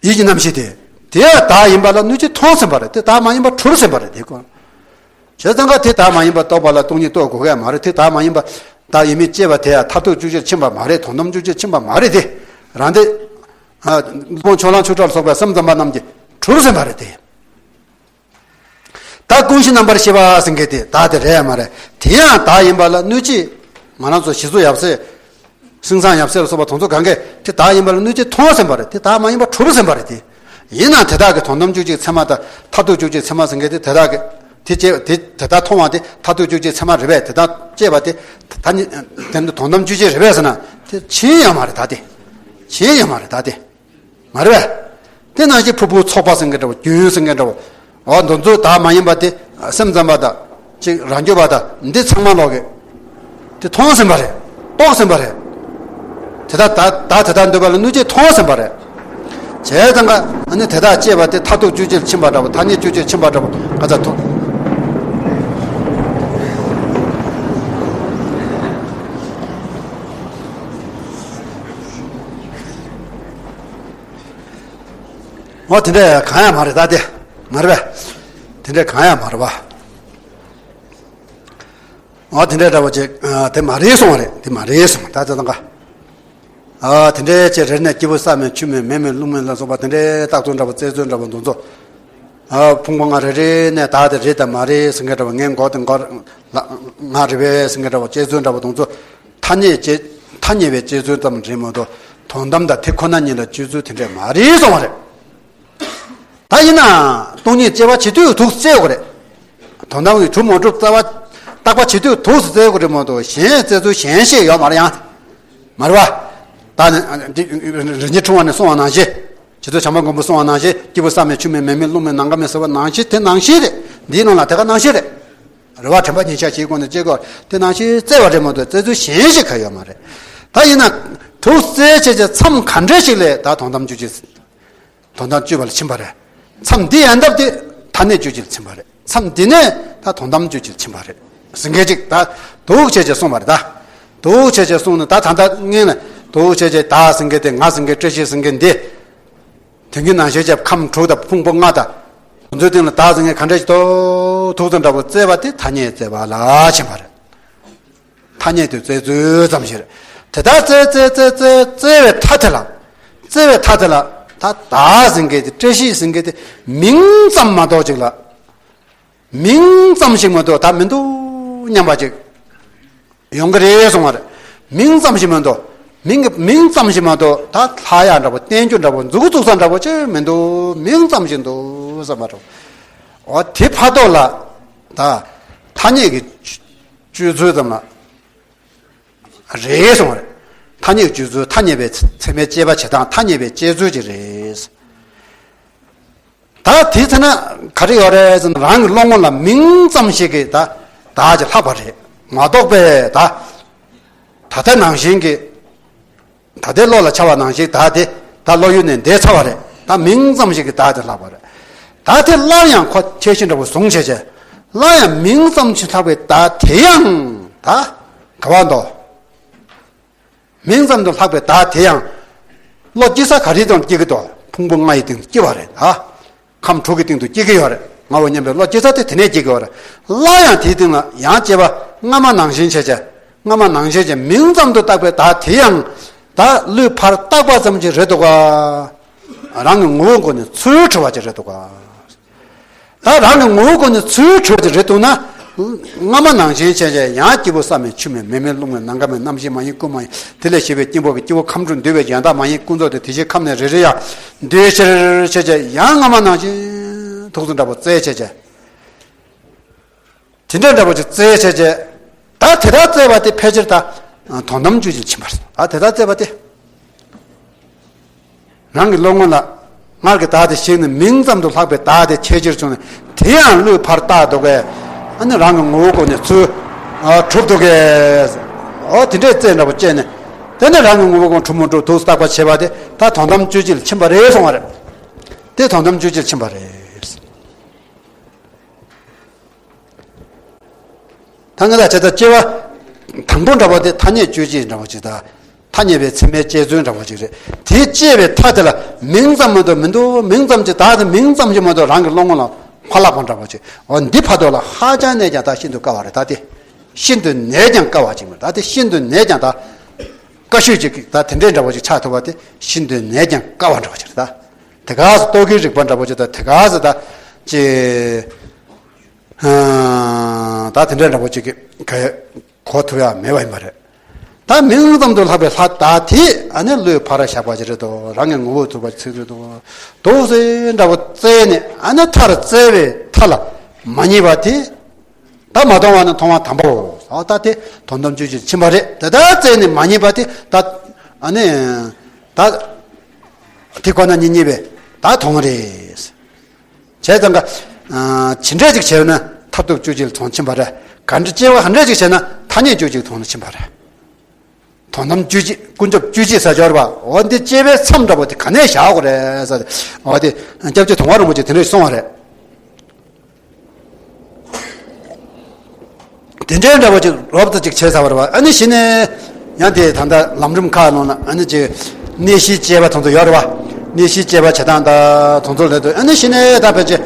ཡིད་ཀྱི་རྣམ་ཤེས་དེ། དེ་ཡང་བདག་ཡིན་པ་ལ་སྣོད་བཅུད་མཐོང་ཟིན་པ་རེད་དེ། བདག་མ་ཡིན་པ་གྲུབ་ཟིན་པ་རེད་དེ་ཀོ། བྱས་ཙང་ཀ་དེ་བདག་མ་ཡིན་པ་རྟོགས་པ་ལ་སྟོང་ཉིད་རྟོགས་དགོས་ཀྱི་མ་རེད་དེ། བདག་མ་ཡིན་པ་བདག་ཡིན་མིན་དཔྱད་པ་དེ་ཡང་མཐར་ཐུག་བཅུ་ཆར་ཕྱིན་པ་མ་རེད། དོན་དམ་བཅུ་ཆར་ཕྱིན་པ་མ་རེད་དེ། རང་སྡེ། ཨ་ཕྱོགས་གླང་ཆོས་གྲགས་ལ་སོགས་པའི་སེམས་ཙམ་པ་རྣམས་ཀྱིས་གྲུབ་ཟིན་པ་རེད་དེ། ད་ཀུན་གཞི་རྣམ་པར་ཤེས་པ་ཟེར་མཁན་དེ་བདག་དེ་རེད་ཡ་མ་རེད། དེ་ཡང་བདག་ཡིན་པ་ལ་སྣོད་བཅུད། ང་རང་ཚོ་གཞི་གཙོ་ཡབ་སྲས། སེང་བཟང་ཡབ་སྲས་ལ་སོགས་པ་དེ་ཚོ་གང་གས་དེ་བདག་ཡིན་པ་ལ་སྣོད་བཅུད་མཐོང་ཟིན་པ་རེད་དེ། བདག་མ་ཡིན་པ་གྲུབ་ཟིན་པ་རེད་དེ། ཡིན་ནའང་དེ་དག་གི་དོན་དམ་བཅུ་གཅིག་ཚད་མ་དང་མཐར་ཐུག་བཅུ་གཅིག་ཚད་མ་ཟེར་མཁན་དེ་དེ་དག་གི་དེ་དཔྱད་དེ་དེ་ལྟར་མཐོང་བ་དེ་མཐར་ཐུག་བཅུ་གཅིག་ཚད་མ་རེད་པས། དེ་ལྟར་དཔྱད་པ་དེ་ད་ནི་དེ་ནི་དོན་དམ་བཅུ་གཅིག་རེད་པས་ཟེར་ན་དེ་ཕྱིན་ཡོད་མ་རེད་ད་དེ། ཕྱིན་ཡོད་མ་རེད་ད་དེ། མ་རེད་པས། དེ་ནང་བཞིན་ཕུར་བུ་ཚོགས་པ་ཟེར་མཁན་འདྲ་བོ། རྒྱུན་ཟེར་མཁན་འདྲ་བོ། འོ་འདི་ཚོ་བདག་མ་ཡིན་པ་དེ། སེམས་ཙམ་པ་དང་། ཅིག་རང་རྒྱུད་པ་དང་འདི་ཚང་མ་ལོག་གི་དེ་མཐོང་ཟིན་པ་རེད། རྟོགས་ཟིན་པ་རེད། དེ་དག་བདག་བདག་དེ་དག་འདོད་པ་ལ་སྣོད་བཅུད་མཐོང་ཟིན་པ་རེད། བྱས་ཙང་ཀ་ཨ་ནི་དེ་དག་དཔྱད་པ་དེ་མཐར་ཐུག་བཅུ་གཅིག་ཕྱིན་པ་འདྲ་བོ། ཐ་སྙད་བཅུ་གཅིག་ཕྱིན་པ་འདྲ་བོ་ག་ཚ་ཐུག་འོ་དེ་འདྲ་གང་ཡང་མ་རེད་ད་དེ། མ་རེད་པས། དེ་འདྲ་གང་ཡང་མ་རེད་པ། འོ་དེ་འདྲ་འདྲ་བོ་ཅིག་ཨ་དེ་མ་རེད་གསུང་བ་རེད། དེ་མ་རེད་གསུང་བ་ད་ད་ད་ག་ཨ་དེ་འདྲའི་ཅིག་རེད་ནས་སྐྱེས་བུ་ས་མེད་ཆུ་མེད་མེ་མེད་རླུང་མེད་ལ་སོགས་པ་དེ་འདྲའི་རྟགས་ཚོད་འདྲ་བོ་རྩལ་ཚོད་འདྲ་བོ་འདུག་ཚོ། ཨ་ཕུང་པོ་ལྔ་རེ་རེ་ནས་བདག་དེ་རེད་དང་མ་རེད་ཟེར་མཁན་འདྲ་བོ། ངའི་མགོ་དེ་མགོ་ལ་ང་རེད་པས་ཟེར་མཁན་འདྲ་བོ་རྩལ་ཚོད་འདྲ་བོ་འདུག་ཚོ། ཐ་སྙད་ཅེས་ཐ་སྙད་པའི་རྩལ་ཚོད་ཙམ་རེད་མ་གཏོགས་དོན་དམ་དང་དེ་ཁོ་ན་ཉིད་ལ་སྤྱོད་ཚུལ་དེ་འདྲ་མ་རེད་གསུང་བ་རེད། ད་ཡིན་ན་སྟོང་ཉིད་དཔྱད་པ་བྱེད་དུས་དུག་རྩལ་དགོས་རེད། དོན་དམ་གྱི་གྲུབ་མ་གྲུབ་རྩ་བ་བརྟག་པ་བྱེད་དུས་དུག་རྩལ་དགོས་རེད་མ་གཏོགས་གཞན་རྩལ་ཚུལ་གཞན་ཤེས་ཡོད་མ་རེད་ཡང་། མ་རེད་པ། ད་ནི་འདི་རིན་ཆེན་ཕྲེང་བ་ནས་གསུངས་པ་ནང་བཞིན། རྗེ་བཙུན་བྱམས་པ་མགོན་པོས་གསུངས་པ་ནང་བཞིན་སྐྱེས་བུ་ས་མེད་ཆུ་མེད་མེ་མེད་རླུང་མེད་ནམ་མཁའ་མེད་ཟེར་བ་ནང་བཞིན་དེ་ནང་བཞིན་རེད། འདིའི་ནང་ལ་དེ་ག་ནང་བཞིན་རེད། རེ་བ་དྲན་པ་ཉིད་ཆ་ཞིག་སྒོ་ནས་སྐྱེ་དགོས་དེ་ནང་བཞིན་རྩལ་བ་རེད་མ་གཏོགས་རྩལ་ཚུལ་གཞན་ཞིག་ག་ཡོད་མ་རེད། ད་ཡིན་ན་དུག་རྩལ་བྱེད་ཀྱི་མཚམས་ག་འདྲ་ཞིག་ལས་ད་དོན་དམ་བཅུ་གཅིག་དོན་དམ་བཅུ་པ་ལ་ཕྱིན་པ་རེད། མཚམས་འདི་ཡན་འདབ་དེ་ཐ་སྙད་བཅུ་གཅིག་ལ་ཕྱིན་པ་རེད། མཚམས་འདི་ནས་ད་དོན་དམ་བཅུ་གཅིག་ལ་ཕྱིན་པ་རེད། ཟིན་སྐད་ཅིག་ད་དུག་བྱས་ཀྱི་གསུངས་པ་རེད་ད། དུག་བྱས་ཀྱི་གསུངས་ནས་ད་ད་ལྟ་ངས་ནས་དུག་བྱས་ཀྱི་བདག་ཟིན་སྐད་དེ་ང་ཟིན་སྐད་བཀྲ་ཤིས་ཟིན་སྐད་འདི། དོན་གྱི་ནང་ཤེས་བྱ་ཁམས་དྲུག་དང་ཕུང་པོ་ལྔ་དང་། དེ་ཚོའི་སྟེང་ལ་བདག་ཟིན་མཁན་ག་འདྲ་ཞིག་འདུག་དུག་ཙམ་འདྲ་པོ་བཙལ་བ་དེ་ཐ་སྙད་བཙལ་བ་ལ་ཕྱིན་པ་རེད། ཐ་སྙད་དུ་བཙལ་ཚུལ་ཙམ་ཞིག་རེད། དེ་ལྟར་བཙལ་བཙལ་བཙལ་བཙལ་བཙལ་བའི་མཐའ་དེ་ལ། བཙལ་བའི་མཐའ་དེ་ལ་ད་བདག་ཟིན་མཁན་དེ་བཀྲ་ཤིས་ཟིན་མཁན་དེ་མིང་ཙམ་མ་གཏོགས་ཅིག་ལ། མིང་ཙམ་ཞིག་མ་གཏོགས་ད་མི་འདུག་སྙམ་པ་ཅིག་ཡོང་གི་རེད་གསུང་བ་རེད། མིང་ཙམ་ཞིག་མ་གཏོགས། མིང་གི་མིང་ཙམ་ཞིག་མ་གཏོགས་ད་ལྷ་ཡག་འདྲ་པོ་བསྟན་རྒྱུ་འདྲ་པོ་མཛུབ་གུ་བཙུགས་ས་འདྲ་པོ་ཅིག་མི་འདུག་མིང་ཙམ་ཞིག་འདུག་བསམ་པ་འདྲ་པོ། འོ་དེ་ཕ་ཐོག་ལ་ད་ཐ་སྙད་ཀྱི་སྤྱོད་ཚུལ་ཙམ་ལ་རེད་གསུང་བ་རེད། ཐ་སྙད་ཀྱི་སྤྱོད་ཚུལ་ཐ་སྙད་པའི་ཚད་མའི་དཔྱད་པ་བྱེད་སྟངས་ཐ་སྙད་པའི་དཔྱད་ཚུལ་ཅིག་རེད། ད་དེ་ཚེ་ན་ག་རེ་ཡོད་རེད་ཟེར་ན་རང་གི་བློ་ངོ་ལ་མིང་ཙམ་ཞིག་གིས་ད་བདག་ཅེས་ལྷག་པ་རེད་མ་གཏོགས་པའི་ད་ ད་ལྟ་ནང་བཞིན་གྱི། ད་ལྟའི་བློ་ལ་འཆར་བ་ནང་བཞིན་བདག་དེ་ད་བློ་ཡུལ་ནས་འདས་ཚར་བ་རེད། ད་མིང་ཙམ་ཞིག་གིས་བདག་དེ་ལྷག་པ་རེད། ད་དེ་སླར་ཡང་ཁོ་ཁྱད་གཞི་འདྲ་པོ་བཟུང་བྱས་བྱས། སླར་ཡང་མིང་ཙམ་ཞིག་ལྷག་པའི་བདག་དེ་ཡང་ད་ག་བ་འདུག་མིང་ཙམ་དུ་ལྷག་པའི་བདག་དེ་ཡང་བློ་སྐྱེ་ས་ག་རེ་དང་སྐྱེ་གི་འདུག་ཕུང་པོ་ལྔ་ཡི་སྟེང་དུ་སྐྱེ་བ་རེད། ད་ཁམས་དྲུག་གི་སྟེང་དུ་སྐྱེ་གི་ཡོད་རེད། ངའོ་སྙམ་པའི་བློ་སྐྱེ་ས་དེ་དེ་ནས་སྐྱེ་གི་ཡོད་རེད། སླར་ཡང་དེའི་སྟེང་ལ་ཡང་སྐྱེ་བ་སྔ་མ་ནང་བཞིན་བྱས་བྱས། སྔ་མ་ནང་བཞིན་བྱས་མིང་ཙམ་དུ་བཏགས་པའི་བདག་དེ་ཡང་ད་བློས་ཕར་བཏགས་པ་ཙམ་ཅིག་རེད་འདུག་ག་རང་གི་ངོ་བོའི་སྒོ་ནས་ཚུར་གྲུབ་པ་ཅིག་རེད་འདུག་ག་ད་རང་གི་ངོ་བོའི་སྒོ་ནས་ཚུར་གྲུབ་ཅིག་རེད་འདུག་ན། སྔ་མ་ནང་བཞིན་བྱས་བྱས་ཡང་སྐྱེས་བུ་ས་མེད་ཆུ་མེད་མེ་མེད་རླུང་མེད་ནམ་མཁའ་མེད་རྣམ་ཤེས་མ་ཡིན་ཀུན་མ་ཡིན། དེ་ལས་གཞན་པའི་སྐྱེ་བོ་གི་སྐྱེ་བོ་ཁམས་དྲུག་འདུས་པའི་ཡང་དག་མ་ཡིན་ཀུན་རྫོབ་དེ་དེ་བཞིན་ཁམས་ནས་རེ་རེ་ཡང་འདུས་ཕྱིར་བྱས་བྱས་ཡང་སྔ་མ་ནང་བཞིན་ཐུགས་སུ་འདྲ་པོ་བཙལ་བྱས་བྱས། དེ་འདྲ་འདྲ་པོ་ཅིག་བཙལ་བྱས་བྱས། ད་དེ་དག་བཙལ་བ་དེ་ཕལ་ཆེར་ད་དོན་དམ་དཀྱུས་ཀྱིས་ཕྱིན་པ་རེད། ད་དེ་དག་བཙལ་བ་དེ། རང་གི་བློ་ངོ་ལ་སྔར་གྱི་བདག་དེ་ཞིག་ནི་མིང་ཙམ་དུ་ལྷག་པའི་བདག་དེ་ཁྱད་ཆོས་བྱུང་ནས་དེ་ཡང་བློས་ཕར་བཏགས་འདུག་གས། ཨ་ནི་རང་གི་ངོ་བོ་སྒོ་ནས་ཚུར་གྲུབ་འདུག་གས། འོ་དེ་འདྲའི་རྩལ་འདྲ་པོ་སྐྱེས་ནས་དེ་ནས་རང་གི་ངོ་བོ་སྒོ་གྲུབ་མི་གྲུབ་དུ་བརྟག་པ་བྱས་པ་དེ་ད་དོན་དམ་དཀྱུས་ཀྱིས་ཕྱིན་པ་རེད་གསུང་བ་རེད། དེ་དོན་དམ་དཀྱུས་ཀྱིས་ཕྱིན་པ་རེད། ད་ང་ལ་བྱས་ཙང་སྐྱེ་བ་དང་པོ་འདྲ་པོ་དེ་ཐ་སྙད་དཀྱུས་ཀྱིས་འདྲ་པོ་ཅིག་དང་། ཐ་སྙད་པའི་མཚན་མའི་བཅད་རྫུན་འདྲ་པོ་ཅིག་རེད། དེ་བཅད་པའི་མཐའ་དེ་ལ་མིང་ཙམ་མ་གཏོགས་མི་འདུག་མིང་ཙམ་ཅིག་བདག་དེ་མིང་ཙམ་ཅིག་མ་གཏོགས་རང་གི་བློ་ངོ་ལ་མ་ལྷག་པ་འདྲ་པོ་ཅིག་འོ་འདི་བར་དུ་ལ་ཧ་ཅང་ནས་ཀྱང་ད་ཤིན་ཏུ་དཀའ་བ་རེད། ད་དེ་ཤིན་ཏུ་ནས་ཀྱང་དཀའ་བ་ཅིག་མ་རེད། ད་དེ་ཤིན་ཏུ་ནས་ཀྱང་ད་དཀའ་ཤོས་ཅིག་ད་དེ་འདྲའི་འདྲ་པོ་ཅིག་ཆགས་ཐུབ་པ་དེ་ཤིན་ཏུ་ནས་ཀྱང་དཀའ་བ་འདྲ་པོ་ཅིག་རེད། ད་དེ་ག་སུ་རྟོག་གེའི་རིགས་པ་འདྲ་པོ་ཅིག་ད་དེ་ག་སུ་ད་ཅི། ད་དེ་འདྲའི་འདྲ་པོ་ཅིག་གི་གོ་ཐུབ་ཡ་མེད་པ་ཡིན་པ་རེད། ད་མིང་ཙམ་དུ་ལྷག་པའི་ལྷ་ད་དེ་ཨ་ནི་བློས་ཕར་བཞག་པ་ཅིག་རེད་དོ། རང་གི་ངོ་བོ་ཐུབ་པ་ཅིག་རེད་དོ། དུག་སེ་འདྲ་པོ་བཙལ་ནས་ཨ་ནི་མཐར་བཙལ་བའི་མཐའ་ལ་མ་རྙེད་པ་དེ། ད་མ་མཐོང་བ་ནི་མཐོང་བ་དམ་པའོ། ད་དེ་དོན་དམ་དཀྱུས་ཀྱིས་ཕྱིན་པ་རེད། དེ་ལྟར་བཙལ་ནས་མ་རྙེད་པ་དེ་ད་ཨ་ནི་ད་དེ་ཁོ་ན་ཉིད་རྙེད་པས་ད་མཐོང་རེད། བྱས་ཙང་ཀ། ཇི་འདྲས་ཅིག་བྱས་ན་མཐར་ཐུག་དཀྱུས་ཀྱིས་མཐོང་ཕྱིན་པ་རེད། ག་འདྲ་སྐྱེ་བ་ག་འདྲས་ཅིག་བྱས་ན་ཐ་སྙད་དཀྱུས་ཀྱིས་མཐོང་ཕྱིན་པ་རེད། དོན་དམ་དཀྱུས་ཀྱིས་ཀུན་ཁྱབ་དཀྱུས་ཀྱིས་ཟེར་ཡོད་རེད་པ། འོ་འདི་སྐྱེ་བའི་མཚམས་འདྲ་པོ་དེ་ག་ནས་བཞག་དགོས་རེད་ཟེར་ཏེ། འོ་དེ་སྐྱབས་རྗེ་དུང་བ་རིན་པོ་ཆེས་དེ་འདྲས་གསུངས་པ་རེད། དེ་འདྲའི་འདྲ་པོ་ཅིག་རོབ་ཙམ་ཅིག་བྱས་ཚར་བ་རེད་པ། ཨ་ནི་གཞི་ནས་ཡང་དེ་ད་ལྟ་ལམ་རིམ་ཁག་ནང་ལ་ཨ་ནི་ཅིག་གནས་གཞིའི་དཔྱད་པ་དེ་ཚོ་ཡོད་རེད་པ། གནས་གཞིའི་དཔྱད་པ་བྱེད་སྟངས་དང་དེ་ཚོ་ལས་དུ་ཨ་ནི་གཞི་ནས་ད་ཕལ་ཆེར་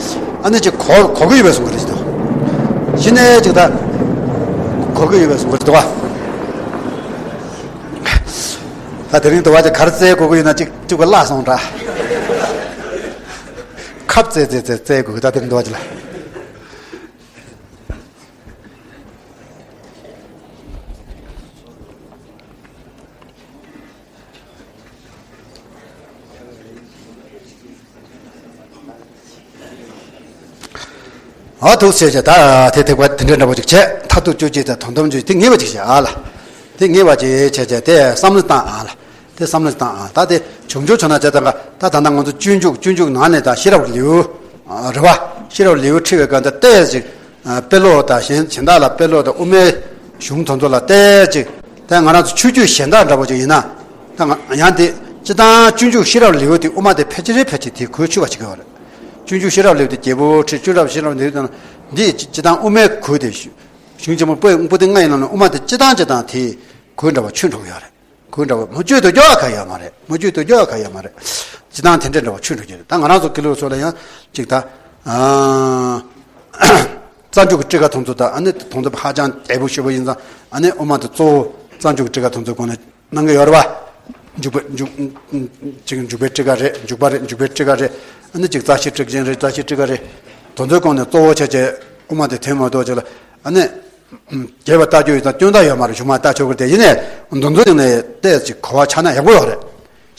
ཨ་ནི་ཅིག་གོ་གོ་གི་ཡོད་པའི་བཟོ་འདྲ་ཅིག་འདུག་གཞི་ནས་ཅིག་ད་གོ་གི་ཡོད་པའི་བཟོ་འདྲ་ཅིག་འདུག་པ། ད་དེ་རིང་དུ་བ་ཅིག་གར་རྩེ་གོ་གི་ཡོད་ན་ཅིག་ཅིག་ག་བརླག་སོང་འདྲ། ཁབ་རྩེ་རྩེ་རྩེ་རྩེ་གོ་གི་ད་དེ་རིང་དུ་བ་ཅིག་ལ། ཨ་ཐུགས་ཆེ་ཆེ་ད་དེ་ཐེག་པ་དེ་འདྲ་འདྲ་པོ་ཅིག་བྱས། མཐར་ཐུག་དཀྱུས་ཀྱིས་དང་དོན་དམ་དཀྱུས་དེ་ངེས་པ་ཅིག་བྱས་ཨ་ལ། དེ་ངེས་པ་ཅིག་བྱས་བྱས་དེ་བསམ་བློ་བཏང་ཨ་ལ། དེ་བསམ་བློ་བཏང་ཨ། ད་དེ་བྱུང་ཆོག་ཆོག་ན་བྱས་ཙང་ཀ་ད་ད་ལྟ་ང་ཚོ་སྤྱོད་འཇུག་སྤྱོད་འཇུག་ནང་ནས་ད་ཤེས་རབ་ལེའུ་རེད་བ། ཤེས་རབ་ལེའུ་ཁྲིད་པའི་སྐབས་ད་ལྟས་ཅིག་དཔེ་ཀློག་དང་གཞན་གཞན་དག་ལ་དཔེ་ཀློག་དང་དབུ་མའི་གཞུང་དེ་ཚོ་ལ་བལྟས་ཅིག་ད་ང་རང་ཚོ་ཆོས་བརྒྱུད་གཞན་དག་འདྲ་པོ་ཅིག་ཡིན་ན། ད་ང་ཡང་དེ་སྤྱི་བཏང་སྤྱོད་འཇུག་ཤེས་རབ་ལེའུ་དེ་དབུ་མ་དེ་ཕལ་ཆེར་ཕལ་ཆེར་དེ་གོ་ཆོད་པ་ཅིག་ཡོད་རེད། སྤྱོད་འཇུག་ཤེས་རབ་ལེའུ་དེ་རྒྱལ་པོའི་ཁྲིད། སྤྱོད་རབ་ཤེས་རབ་ལེའུ་དེ་དང་འདི་སྤྱི་བཏང་དབུ་མའི་གོ་དེ་གཞུང་ཆེན་མོ་པོད་པོ་ཏི་ལྔ་ཡིན་ན་དབུ་མ་དེ་སྤྱི་བཏང་སྤྱི་བཏང་དེ་གོ་འདྲ་པོ་ཆོད་འགྲོ་གི་ཡོད་རེད། གོ་འདྲ་པོ་མུ་ཁྱུད་དུ་སྐྱོ་བ་ག་ཡོད་མ་རེད། མུ་ཁྱུད་དུ་སྐྱོ་བ་ག་ཡོད་མ་རེད། སྤྱི་བཏང་དེ་འདྲ་འདྲ་པོ་ཆོད་འགྲོ་གི་རེད། ད་ང་རང་ཚོ་དགེ་ལུགས་སོགས་ལ་ཡང་ཅིག་ད། རྩ་འཇུག་གི་ཊཱི་ཀ་དེ་ཚོ་དང་ཨ་ནི་དེ་ཚོ་ཧ་ཅང་རྒྱས་པོ་ཤོས་པོ་ཡིན་ཙང་ཨ་ནི་དབུ་མ་དེ་གཙོ་བོ་རྩ་འཇུག་གི་ཊཱི་ཀ་དེ་ཚོའི་སྒོ་ནས་གནང་གི་ཡོད་རེད་བ། འཇུག་པ་འཇུག་ཅིག་འཇུག་པའི་ཊཱི་ཀ་རེད། འཇུག་པ་རེད། འཇུག་པའི་ཊཱི་ཀ་རེད། ཨ་ནི་ཅིག་རྩ་ཤེའི་ཊཱི་ཀ་ཅན་རེད། རྩ་ཤེའི་ཊཱི་ཀ་རེད། དེ་ཚོའི་སྒོ་ནས་གཙོ་བོ་བྱས་བྱས་དབུ་མ་དེ་དོན་མ་གཏོགས་ཅིག་ལ་ཨ་ནི་རྒྱས་པ་ལྟ་རྒྱུ་ཡིན་ཙང་སྐྱོན་ད་ཡོད་མ་རེད། གཞུང་མ་ལྟ་ཆོག་གི་རེད། དེ་ཡིན་ནའི་དེ་ཚོའི་སྟེང་ནས་ཏོག་ཙམ་གོ་བ་ཆགས་ན་ཡག་པོ་ཡོད་རེད།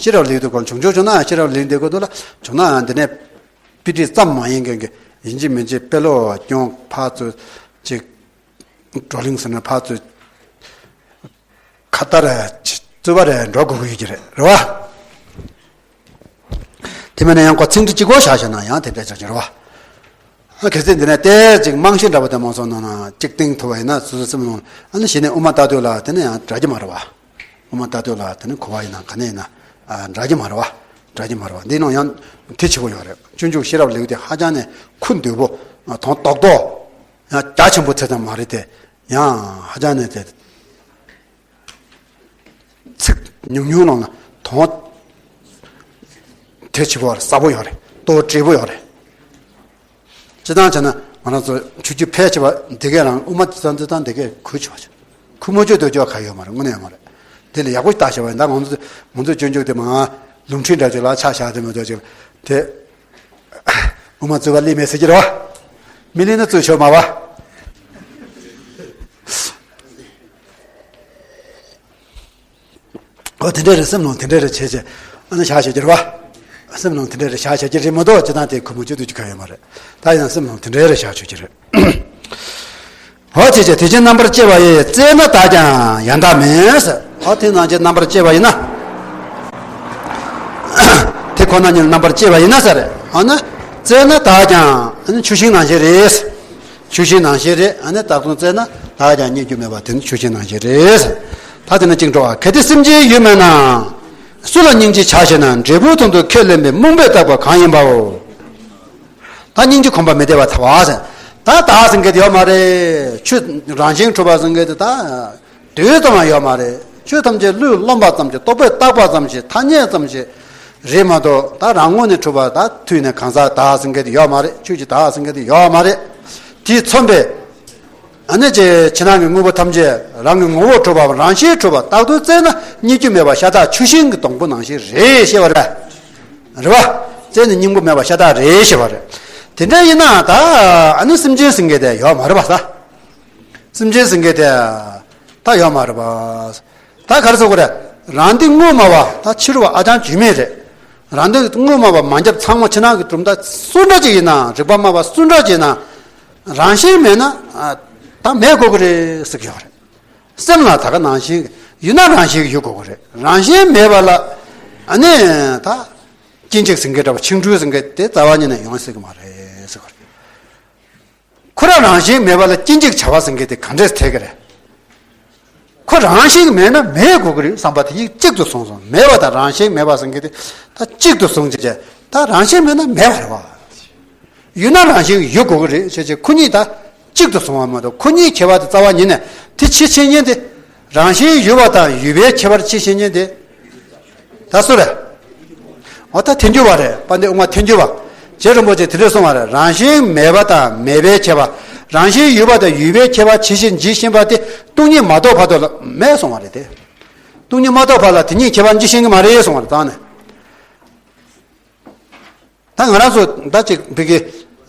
ཤེས་རབ་ལེའུ་དེ་སྒོ་ནས་བྱུང་ཆོག་ཆོག་ན་ཤེས་རབ་ལེའུ་དེ་སྒོ་དེ་ལ་བྱུང་ན་ཡང་འདི་ནས། དཔེ་ཁྲིད་ཙམ་མ་ཡིན་མཁན་གྱི་ཡིན་གཅིག་མིན་གཅིག་དཔེ་ཀློག་སྐྱོན་ཕར་ཚུར་ཅིག་བགྲོ་གླེང་ཟེར་ན་ཕར་ཚུར་ཁ་བརྡ་རེ་རྩོད་པ་རེ་འགྲོ་དགོས་ཀྱི་ཡོད་ཀྱི་རེད། རེད་བ། དེ་མིན་ན་ཡང་ཁོ་ཚིག་འབྲུ་གཅིག་པོ་བཞག་བཞག་ན་ཡང་དེ་འདྲ་ཆགས་ཀྱི་རེད་བ། ཨ་གལ་སྲིད་འདི་ནས་ཏོག་ཙམ་རྨང་གཞི་འདྲ་པོ་དེ་མང་ཚོགས་ནང་ན་གཅིག་བཏིང་ཐུབ་པ་ཡིན་ན། སོ་སོའི་སེམས་ནང་ཨ་ནི་གཞི་ནས་དབུ་མ་ལྟ་འདོད་ལ་དེ་ནས་ཡང་འདྲ་གི་མ་རེད་བ། དབུ་མ་ལྟ་འདོད་ལ་དེ་ནས་གོ་བ་ཡིན་ན་ག་ནས་ཡིན་ན་ཨ་འདྲ་གི་མ་རེད་བ། འདྲ་གི་མ་རེད་བ། འདི་ནང་ཡང་དེ་ཆེ་བོ་ཡོད་རེད། སྤྱོད་འཇུག་ཤེས་རབ་ལེའུ་དེ་ཧ་ཅང་ནས་ཁུ་འདོད་པོ། ཨ་དོན་རྡོག་རྡོག། ཡང་རྒྱ་ཆེན་པོ་ཚད་ཙམ་མ་རེད་དེ། ཡང་ཧ་ཅང་ནས་དེ། ཚིག་ཉུང་ཉུང་ནང་ལ་དོན་དེ་ཆེ་བོ་རེད། ཟབ་པོ་ཡོད་རེད། རྡོག་རྡོག་པོ་ཡོད་རེད། སྤྱིར་བཏང་བྱས་ན་ང་རང་ཚོ་ཆོས་བརྒྱུད་ཕལ་ཆེ་བ་འདི་གའི་རང་དབུ་མ་འདི་དང་འདི་དང་འདི་གའི་ཁུ་ཆེ་བ་ཆེ། ཁུ་མོ་ཆོས་འདོད་ཆོས་ག་ཡོད་མ་རེད། དངོས་གནས་ཡོད་མ་རེད། དེ་ལ་ཡག་པོ་ཞིག་བརྟག་ཤེས་པ་ཡིན་ད། ང་ཚོ་ང་ཚོའི་སྤྱོད་འཇུག་དེ་མ་ལུང་ཁྲིད་འདྲ་ཅིག་ལ་ཆ་བཞག་དེ་མ་གཏོགས་ཅིག་དེ། དབུ་མ་རྩོད་པ་ལས་མེད་ཟེར་གྱི་རེད་བ། མི་ལས་ན་རྩོད་ཆོག་མ་བ། ཨོ་དེ་འདྲ་རེད། སེམས་ནང་དེ་འདྲ་རེད་བྱས་བྱས་ཨ་ནི་བཞག་བྱས་ཀྱི་རེད་བ། སེམས་ནང་དེ་འདྲ་རེད་བཞག་བྱས་ཀྱི་རེད་མ་གཏོགས་ཇི་ལྟར་དེ་ཁུ་མོ་ཆོས་འདོད་ཀྱི་ག་ཡོད་མ་རེད། ད་ཡིན་ན་སེམས་ནང་དེ་འདྲ་རེད་བཞག་ཆོག་ཀྱི་རེད། ཨོ་བྱས་བྱས་དེ་བཞིན་རྣམ་པར་དཔྱད་པ་ཡིས། བཙལ་ན་བདག་ཀྱང་ཡང་དག་མིན་ཟེར། ཨོ་དེ་ནང་བཞིན་རྣམ་པར་དཔྱད་པ་ཡིན་ན། དེ་ཁོ་ན་ཉིད་རྣམ་པར་དཔྱད་པ་ཡིན་ན་ཟེར། ཨོ་ན་བཙལ་ན་བདག་ཀྱང་ཨ་ནི་ཆུ་ཤིང་ནང་བཞིན་རེད། ཆུ་ཤིང་ནང་བཞིན་རེད། ཨ་ནི་བདག་དང་བཙལ་ན་བདག་ཀྱང་རྙེད་རྒྱུ་མེད་པ་དེ་ནི་ཆུ་ཤིང་ནང་བཞིན་རེད། ད་དེ་ནི་གཅིག་འགྲོ་བ། གལ་ཏེ་སེམས་ཅན་ཡོད་མིན་ན། སུ་ལ་སྙིང་རྗེ་བྱ་ཞེ་ན། འབྲས་བུ་དོན་དུ་ཁས་ལེན་པའི་རྨོངས་པས་བཏགས་པ་གང་ཡིན་པའོ། ད་སྙིང་རྗེ་གོམས་པ་མི་བདེ་བ་ཐལ་བ་ཟེར། ད་བདག་ཟེར་མཁན་དེ་ཡོད་མ་རེད། ཆོས་རང་བཞིན་གྲུབ་པ་ཟེར་མཁན་དེ་ད། དུས་ཙམ་ཡང་ཡོད་མ་རེད། ཆོས་ཐམས་ཅད་བློས་རློམ་པ་ཙམ་ཞིག་རྟོག་པས་བཏགས་པ་ཙམ་ཞིག་ཐ་སྙད་ཙམ་ཞིག་རེད་མ་གཏོགས། ད་རང་ངོས་ནས་གྲུབ་པ་ད་ཐུག་ནས་གང་ཟག་བདག་ཟེར་མཁན་དེ་ཡོད་མ་རེད། ཆོས་ཀྱི་བདག་ཟེར་མཁན་དེ་ཡོད་མ་རེད། དེས་མཚོན་པའི་ཨ་ནི་ཅེ་ཕྱི་ནང་གི་དངོས་པོ་ཐམས་ཅད་རང་གི་ངོ་བོར་གྲུབ་པ་རང་བཞིན་གྲུབ་པ་རྟག་ཏུ་བཙལ་ན་རྙེད་རྒྱུ་མེད་པ་ཤ་སྟག་ཆུ་ཤིང་གི་སྡོང་པོ་ནང་བཞིན་རེད་ཞེས་པ་རེད། རེད་བ། བཙལ་ནས་རྙེད་པོ་མེད་པ་ཤ་སྟག་རེད་ཞེས་པ་རེད། དེ་འདྲ་ཡིན་ན་ད་ཨ་ནི་སེམས་ཅན་ཟེར་མཁན་དེ་ཡོད་མ་རེད་པ་ད། སེམས་ཅན་ཟེར་མཁན་དེ་ད་ཡོད་མ་རེད་པ། ད་ག་རེ་ཟེར་དགོས་རེད། རང་སྡེ་དངོས་སྨྲ་བ་ད་ཕྱི་རོལ་པ་ཨ་ཅང་བྱུས་མེད་རེད། རང་སྡེ་དངོས་སྨྲ་བ་མ་རྒྱབ་ཚང་མ་ཕྱི་ནང་གི་གྲུབ་མཐའ་སུ་འདྲ་ཅིག་ཡིན་ན། རིགས་པ་སྨྲ་བ་སུ་འདྲ་ཅིག་ཡིན་ན། རང་བཞིན་མེད་ན་ཨ་ད་མེད་དགོས་ཀྱི་རེད་ཟེར་གྱི་ཡོད་རེད། སེམས་ལ་ད་ག་ནང་བཞིན་ཡོད་ན་རང་བཞིན་ཡོད་དགོས་ཀྱི་རེད། རང་བཞིན་མེད་པ་ལ་ཨ་ནི་ད་སྐྱེ་འཇིག་ཟེར་མཁན་འདྲ་བ་འཆིང་གྲོལ་ཟེར་མཁན་དེ་རྩ་བ་ཉིད་ནས་ཡོང་སྲིད་ཀྱི་མ་རེད་ཟེར་གྱི་རེད། ཁོ་རང་རང་བཞིན་མེད་པ་ལ་སྐྱེ་འཇིག་བྱ་བ་ཟེར་མཁན་དེ་ག་འདྲས་ཐད་ཀྱི་རེད། ཁོ་རང་བཞིན་མེད་ན་མེད་དགོས་ཀྱི་རེད་བསམ་པ་དེ་གཉིས་གཅིག་ཏུ་སོང་སོང་། མེད་པ་དང་རང་བཞིན་མེད་པ་ཟེར་མཁན་དེ་ད་གཅིག་ཏུ་སོང་བྱས་བྱས་ད་རང་བཞིན་མེད་ན་མེད་པ་རེད་བ། ཡོད་ན་རང་བཞིན་ཡོད་དགོས་ཀྱི་རེད་བྱས་བྱས་ཁོ་གཉིས་ད་གཅིག་ཏུ་སོང་བ་མ་གཏོགས། ཁོ་གཉིས་ཁྱད་པར་དེ་རྩ་བ་ཉིད་ནས་དེ་ཕྱི་ཕྱི་ཉིད་དེ། རང་བཞིན་ཡོད་པ་དང་ཡོད་པའི་ཁྱད་པར་ཕྱི་ཕྱི་ཉིད་དེ། ད་སུ་རེད། འོ་ད་ཐལ་འགྱུར་བ་རེད། དཔལ་ལྡན་དབུ་མ་ཐལ་འགྱུར་བ། རྗེ་རིན་པོ་ཆེ་དེ་འདྲས་གསུངས་པ་རེད། རང་བཞིན་མེད་པ་དང་མེད་པའི་ཁྱད་པར། རང་བཞིན་ཡོད་པ་དང་ཡོད་པའི་ཁྱད་པར་ཇི་བཞིན་འཇིག་ཤེས་པ་དེ་སྟོང་ཉིད་མ་རྟོགས་བར་དུ་ལ་མེད་གསུངས་པ་རེད་དེ། སྟོང་ཉིད་མ་རྟོགས་བར་ལ་དེ་གཉིས་ཁྱད་པར་འཇིག་ཤེས་ཀྱི་མ་རེད་གསུངས་པ་རེད་ད་ནི། ད་ང་རང་ཚོ་ད་ཅིག་བི་གི་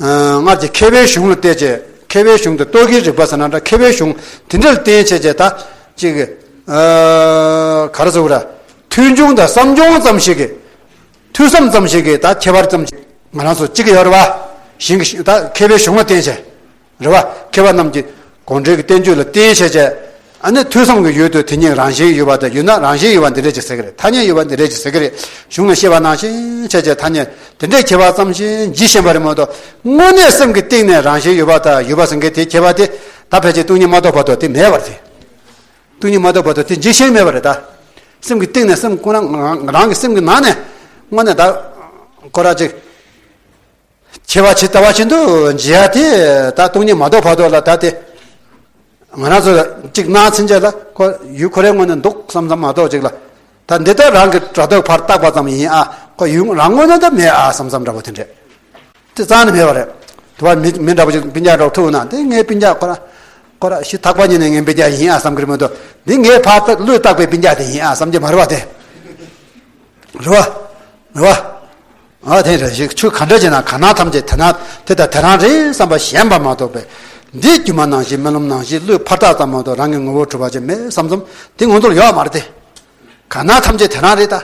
སྔར་གྱི་མཁས་པའི་གཞུང་ལ་བལྟས་བྱས། མཁས་པའི་གཞུང་དེ་རྟོག་གེའི་རིགས་པ་ཟེར་ན་འདྲ། མཁས་པའི་གཞུང་དེ་འདྲ་ལ་བརྟེན་བྱས་བྱས་ད་ཅིག་ག་རེ་ཟེར་དགོས་རེད། ཐོས་བྱུང་དང་བསམ་བྱུང་ཙམ་ཞིག་གིས། ཐོས་བསམ་ཙམ་ཞིག་གིས་ད་ཁྱད་པར་ཙམ་ཞིག་ང་རང་ཚོ་གཅིག་ཡོད་རེད་བ། གཞན་གྱི་ད་མཁས་པའི་གཞུང་ལ་བརྟེན་བྱས། རེད་བ། མཁས་པ་རྣམས་ཀྱི་དགོངས་འགྲེལ་གྱི་བསྟན་བཅོས་ལ་བརྟེན་བྱས་བྱས། ཨ་ནི་ཐོས་བསམ་གྱི་ཡུལ་དུ་དེ་ཉིད་རང་བཞིན་ཡོད་པ་དང་། ཡོད་ན་རང་བཞིན་ཡོད་པ་འདི་འདྲས་ཅིག་ཟེར་གི་རེད། ཐ་སྙད་ཡོད་པ་འདི་འདྲས་ཅིག་ཟེར་གི་རེད། གཞུང་ལ་བཤད་པ་ནང་བཞིན་བྱས་བྱས་ཐ་སྙད་དེ་འདྲས་ཁྱད་པར་ཙམ་ཞིག་འཇིག་ཤེས་པ་རེད་མ་གཏོགས། དངོས་གནས་སེམས་ཀྱི་གཏིང་ནས་རང་བཞིན་ཡོད་པ་དང་ཡོད་པ་ཟེར་མཁན་དེ་ཁྱད་པར་དེ་ད་ཕལ་ཆེར་སྟོང་ཉིད་མ་རྟོགས་བར་དུ་དེ་མེད་པ་རེད། སྟོང་ཉིད་མ་རྟོགས་བར་དུ་དེ་འཇིག་ཤེས་མེད་པ་རེད་ད། སེམས་ཀྱི་གཏིང་ནས་སེམས་ཁོ་རང་རང་གི་སེམས་ཀྱི་ནང་ནས་དངོས་གནས་ད་ཁོ་རང་ཅིག་ཁྱད་པར་ཇི་ལྟ་བ་བཞིན་དུ་འཇལ་ཡ་དེ་ད་སྟོང་ཉིད་མ་རྟོགས་བར་དུ་ལ་ད་དེ། ང་རང་ཚོ་གཅིག་སྣང་ཚུན་ཆད་ལ་ཁོ་ཡུལ་ཁོ་རའི་ངོས་ནས་འདུག་བསམ་བསམ་མ་གཏོགས་ཅིག་ལ། ད་འདི་ལྟར་རང་གི་སྒྲ་དོག་ཕར་བཏགས་པ་ཙམ་ཡིན་ཨ། ཁོ་ཡུལ་རང་ངོས་ནས་ད་མེད་ཨ་བསམ་བསམ་འདྲ་པོ་དེ་འདྲས། དེ་རྩ་ནས་མེད་པ་རེད། དེ་བར་མི་མི་འདྲ་པོ་ཅིག་སྤུན་ཀྱག་འདྲ་པོ་ཐུག་ན་དེ་ངའི་སྤུན་ཀྱག་ཁོ་ར། ཁོ་ར་ཞི་ཐག་པ་ཉིད་ནས་ངའི་སྤུན་ཀྱག་ཡིན་ཨ་བསམ་གི་རེད་མ་གཏོགས། འདི་ངའི་ཕར་བློས་བཏགས་པའི་སྤུན་ཀྱག་དེ་ཡིན་ཨ་བསམ་གྱི་མ་རེད་བ་དེ། རེད་བ། རེད་བ། ཨ་དེ་འདྲ་ཞིག་ཆོས་ག་འདྲ་བྱས་ན་གང་སྣང་ཐམས་ཅད་དེ་ན་དེ་དང་དེ་རང་རེད་བསམ་པ་ཞེན་པ་མ་གཏོགས་པས། འདི་སྒྱུ་མ་ནང་བཞིན་རྨི་ལམ་ནང་བཞིན་བློས་ཕར་བཏགས་ཙམ་མ་གཏོགས་རང་གི་ངོ་བོར་གྲུབ་པ་ཅིག་མེད་བསམ་བསམ་དེ་ངོ་ཚོར་ཡོད་མ་རེད་དེ། གང་སྣང་ཐམས་ཅད་དེ་རང་རེད་ད།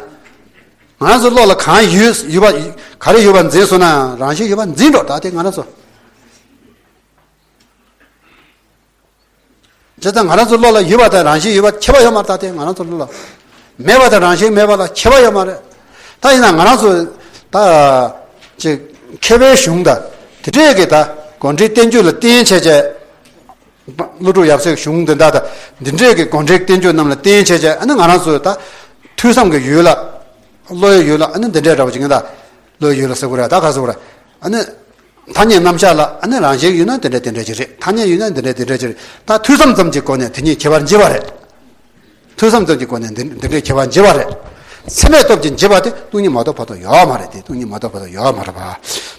ང་རང་ཚོ་བློ་ལ་གང་ཡོད་ཡོད་པ་ག་རེ་ཡོད་པ་འཛིན་སོང་ན་རང་བཞིན་ཡོད་པ་འཛིན་འགྲོ་ད་དེ་ང་རང་ཚོ། བྱས་ཙང་ང་རང་ཚོ་བློ་ལ་ཡོད་པ་དང་རང་བཞིན་ཡོད་པ་ཁྱད་པར་ཡོད་མ་རེད་ད་དེ་ང་རང་ཚོ་བློ་ལ། མེད་པ་དང་རང་བཞིན་མེད་པ་ལ་ཁྱད་པར་ཡོད་མ་རེད། ད་ཡིན་ན་ང་རང་ཚོ་ད་ཅིག་མཁས་པའི་གཞུང་ད་དེ་འདྲས་ཀྱི་ད་ གོ་འབྲེལ་བསྟན་བཅོས་ལ་བརྟེན་བྱས་བྱས། ཀླུ་སྒྲུབ་ཡབ་སྲས་གཞུང་འདི་འདྲ་དང་འདི་འདྲའི་གི་གོ་འབྲེལ་བསྟན་བཅོས་རྣམས་ལ་བརྟེན་བྱས་བྱས། ཨ་ནི་ང་རང་ཚོ་ད་ཐོས་བསམ་གྱི་ཡུལ་ལ། བློ་ཡི་ཡུལ་ལ། ཨ་ནི་འདི་འདྲའི་འདྲ་བ་ཅིག་ཡིན་ད། བློ་ཡི་ཡུལ་ལ་ཟེར་དགོས་རེད། ད་ག་ཟེར་དགོས་རེད། ཨ་ནི་ཐ་སྙད་རྣམ་གཞག་ལ། ཨ་ནི་རང་བཞིན་ཡོད་ན་འདི་འདྲ་འདི་འདྲ་ཅིག་རེད། ཐ་སྙད་ཡོད་ན་འདི་འདྲ་འདི་འདྲ་ཅིག་རེད། ད་ཐོས་བསམ་ཙམ་གྱི་སྒོ་ནས་དེ་གཉིས་ཁྱད་པར་འབྱེད་པ་རེད། ཐོས་བསམ་ཙམ་གྱི་སྒོ་ནས་འདི་འདི་འདྲའི་ཁྱད་པར་འབྱེད་པ་རེད། ཚད་མའི་སྟོབས་ཀྱིས་འབྱེད་པ་དེ་སྟོང་ཉིད་མ་གཏོགས་བར་དུ་ཡོད་མ་རེད་དེ། སྟོང་ཉིད་མ་གཏོགས་བར་དུ་ཡོད་མ་རེད་པ།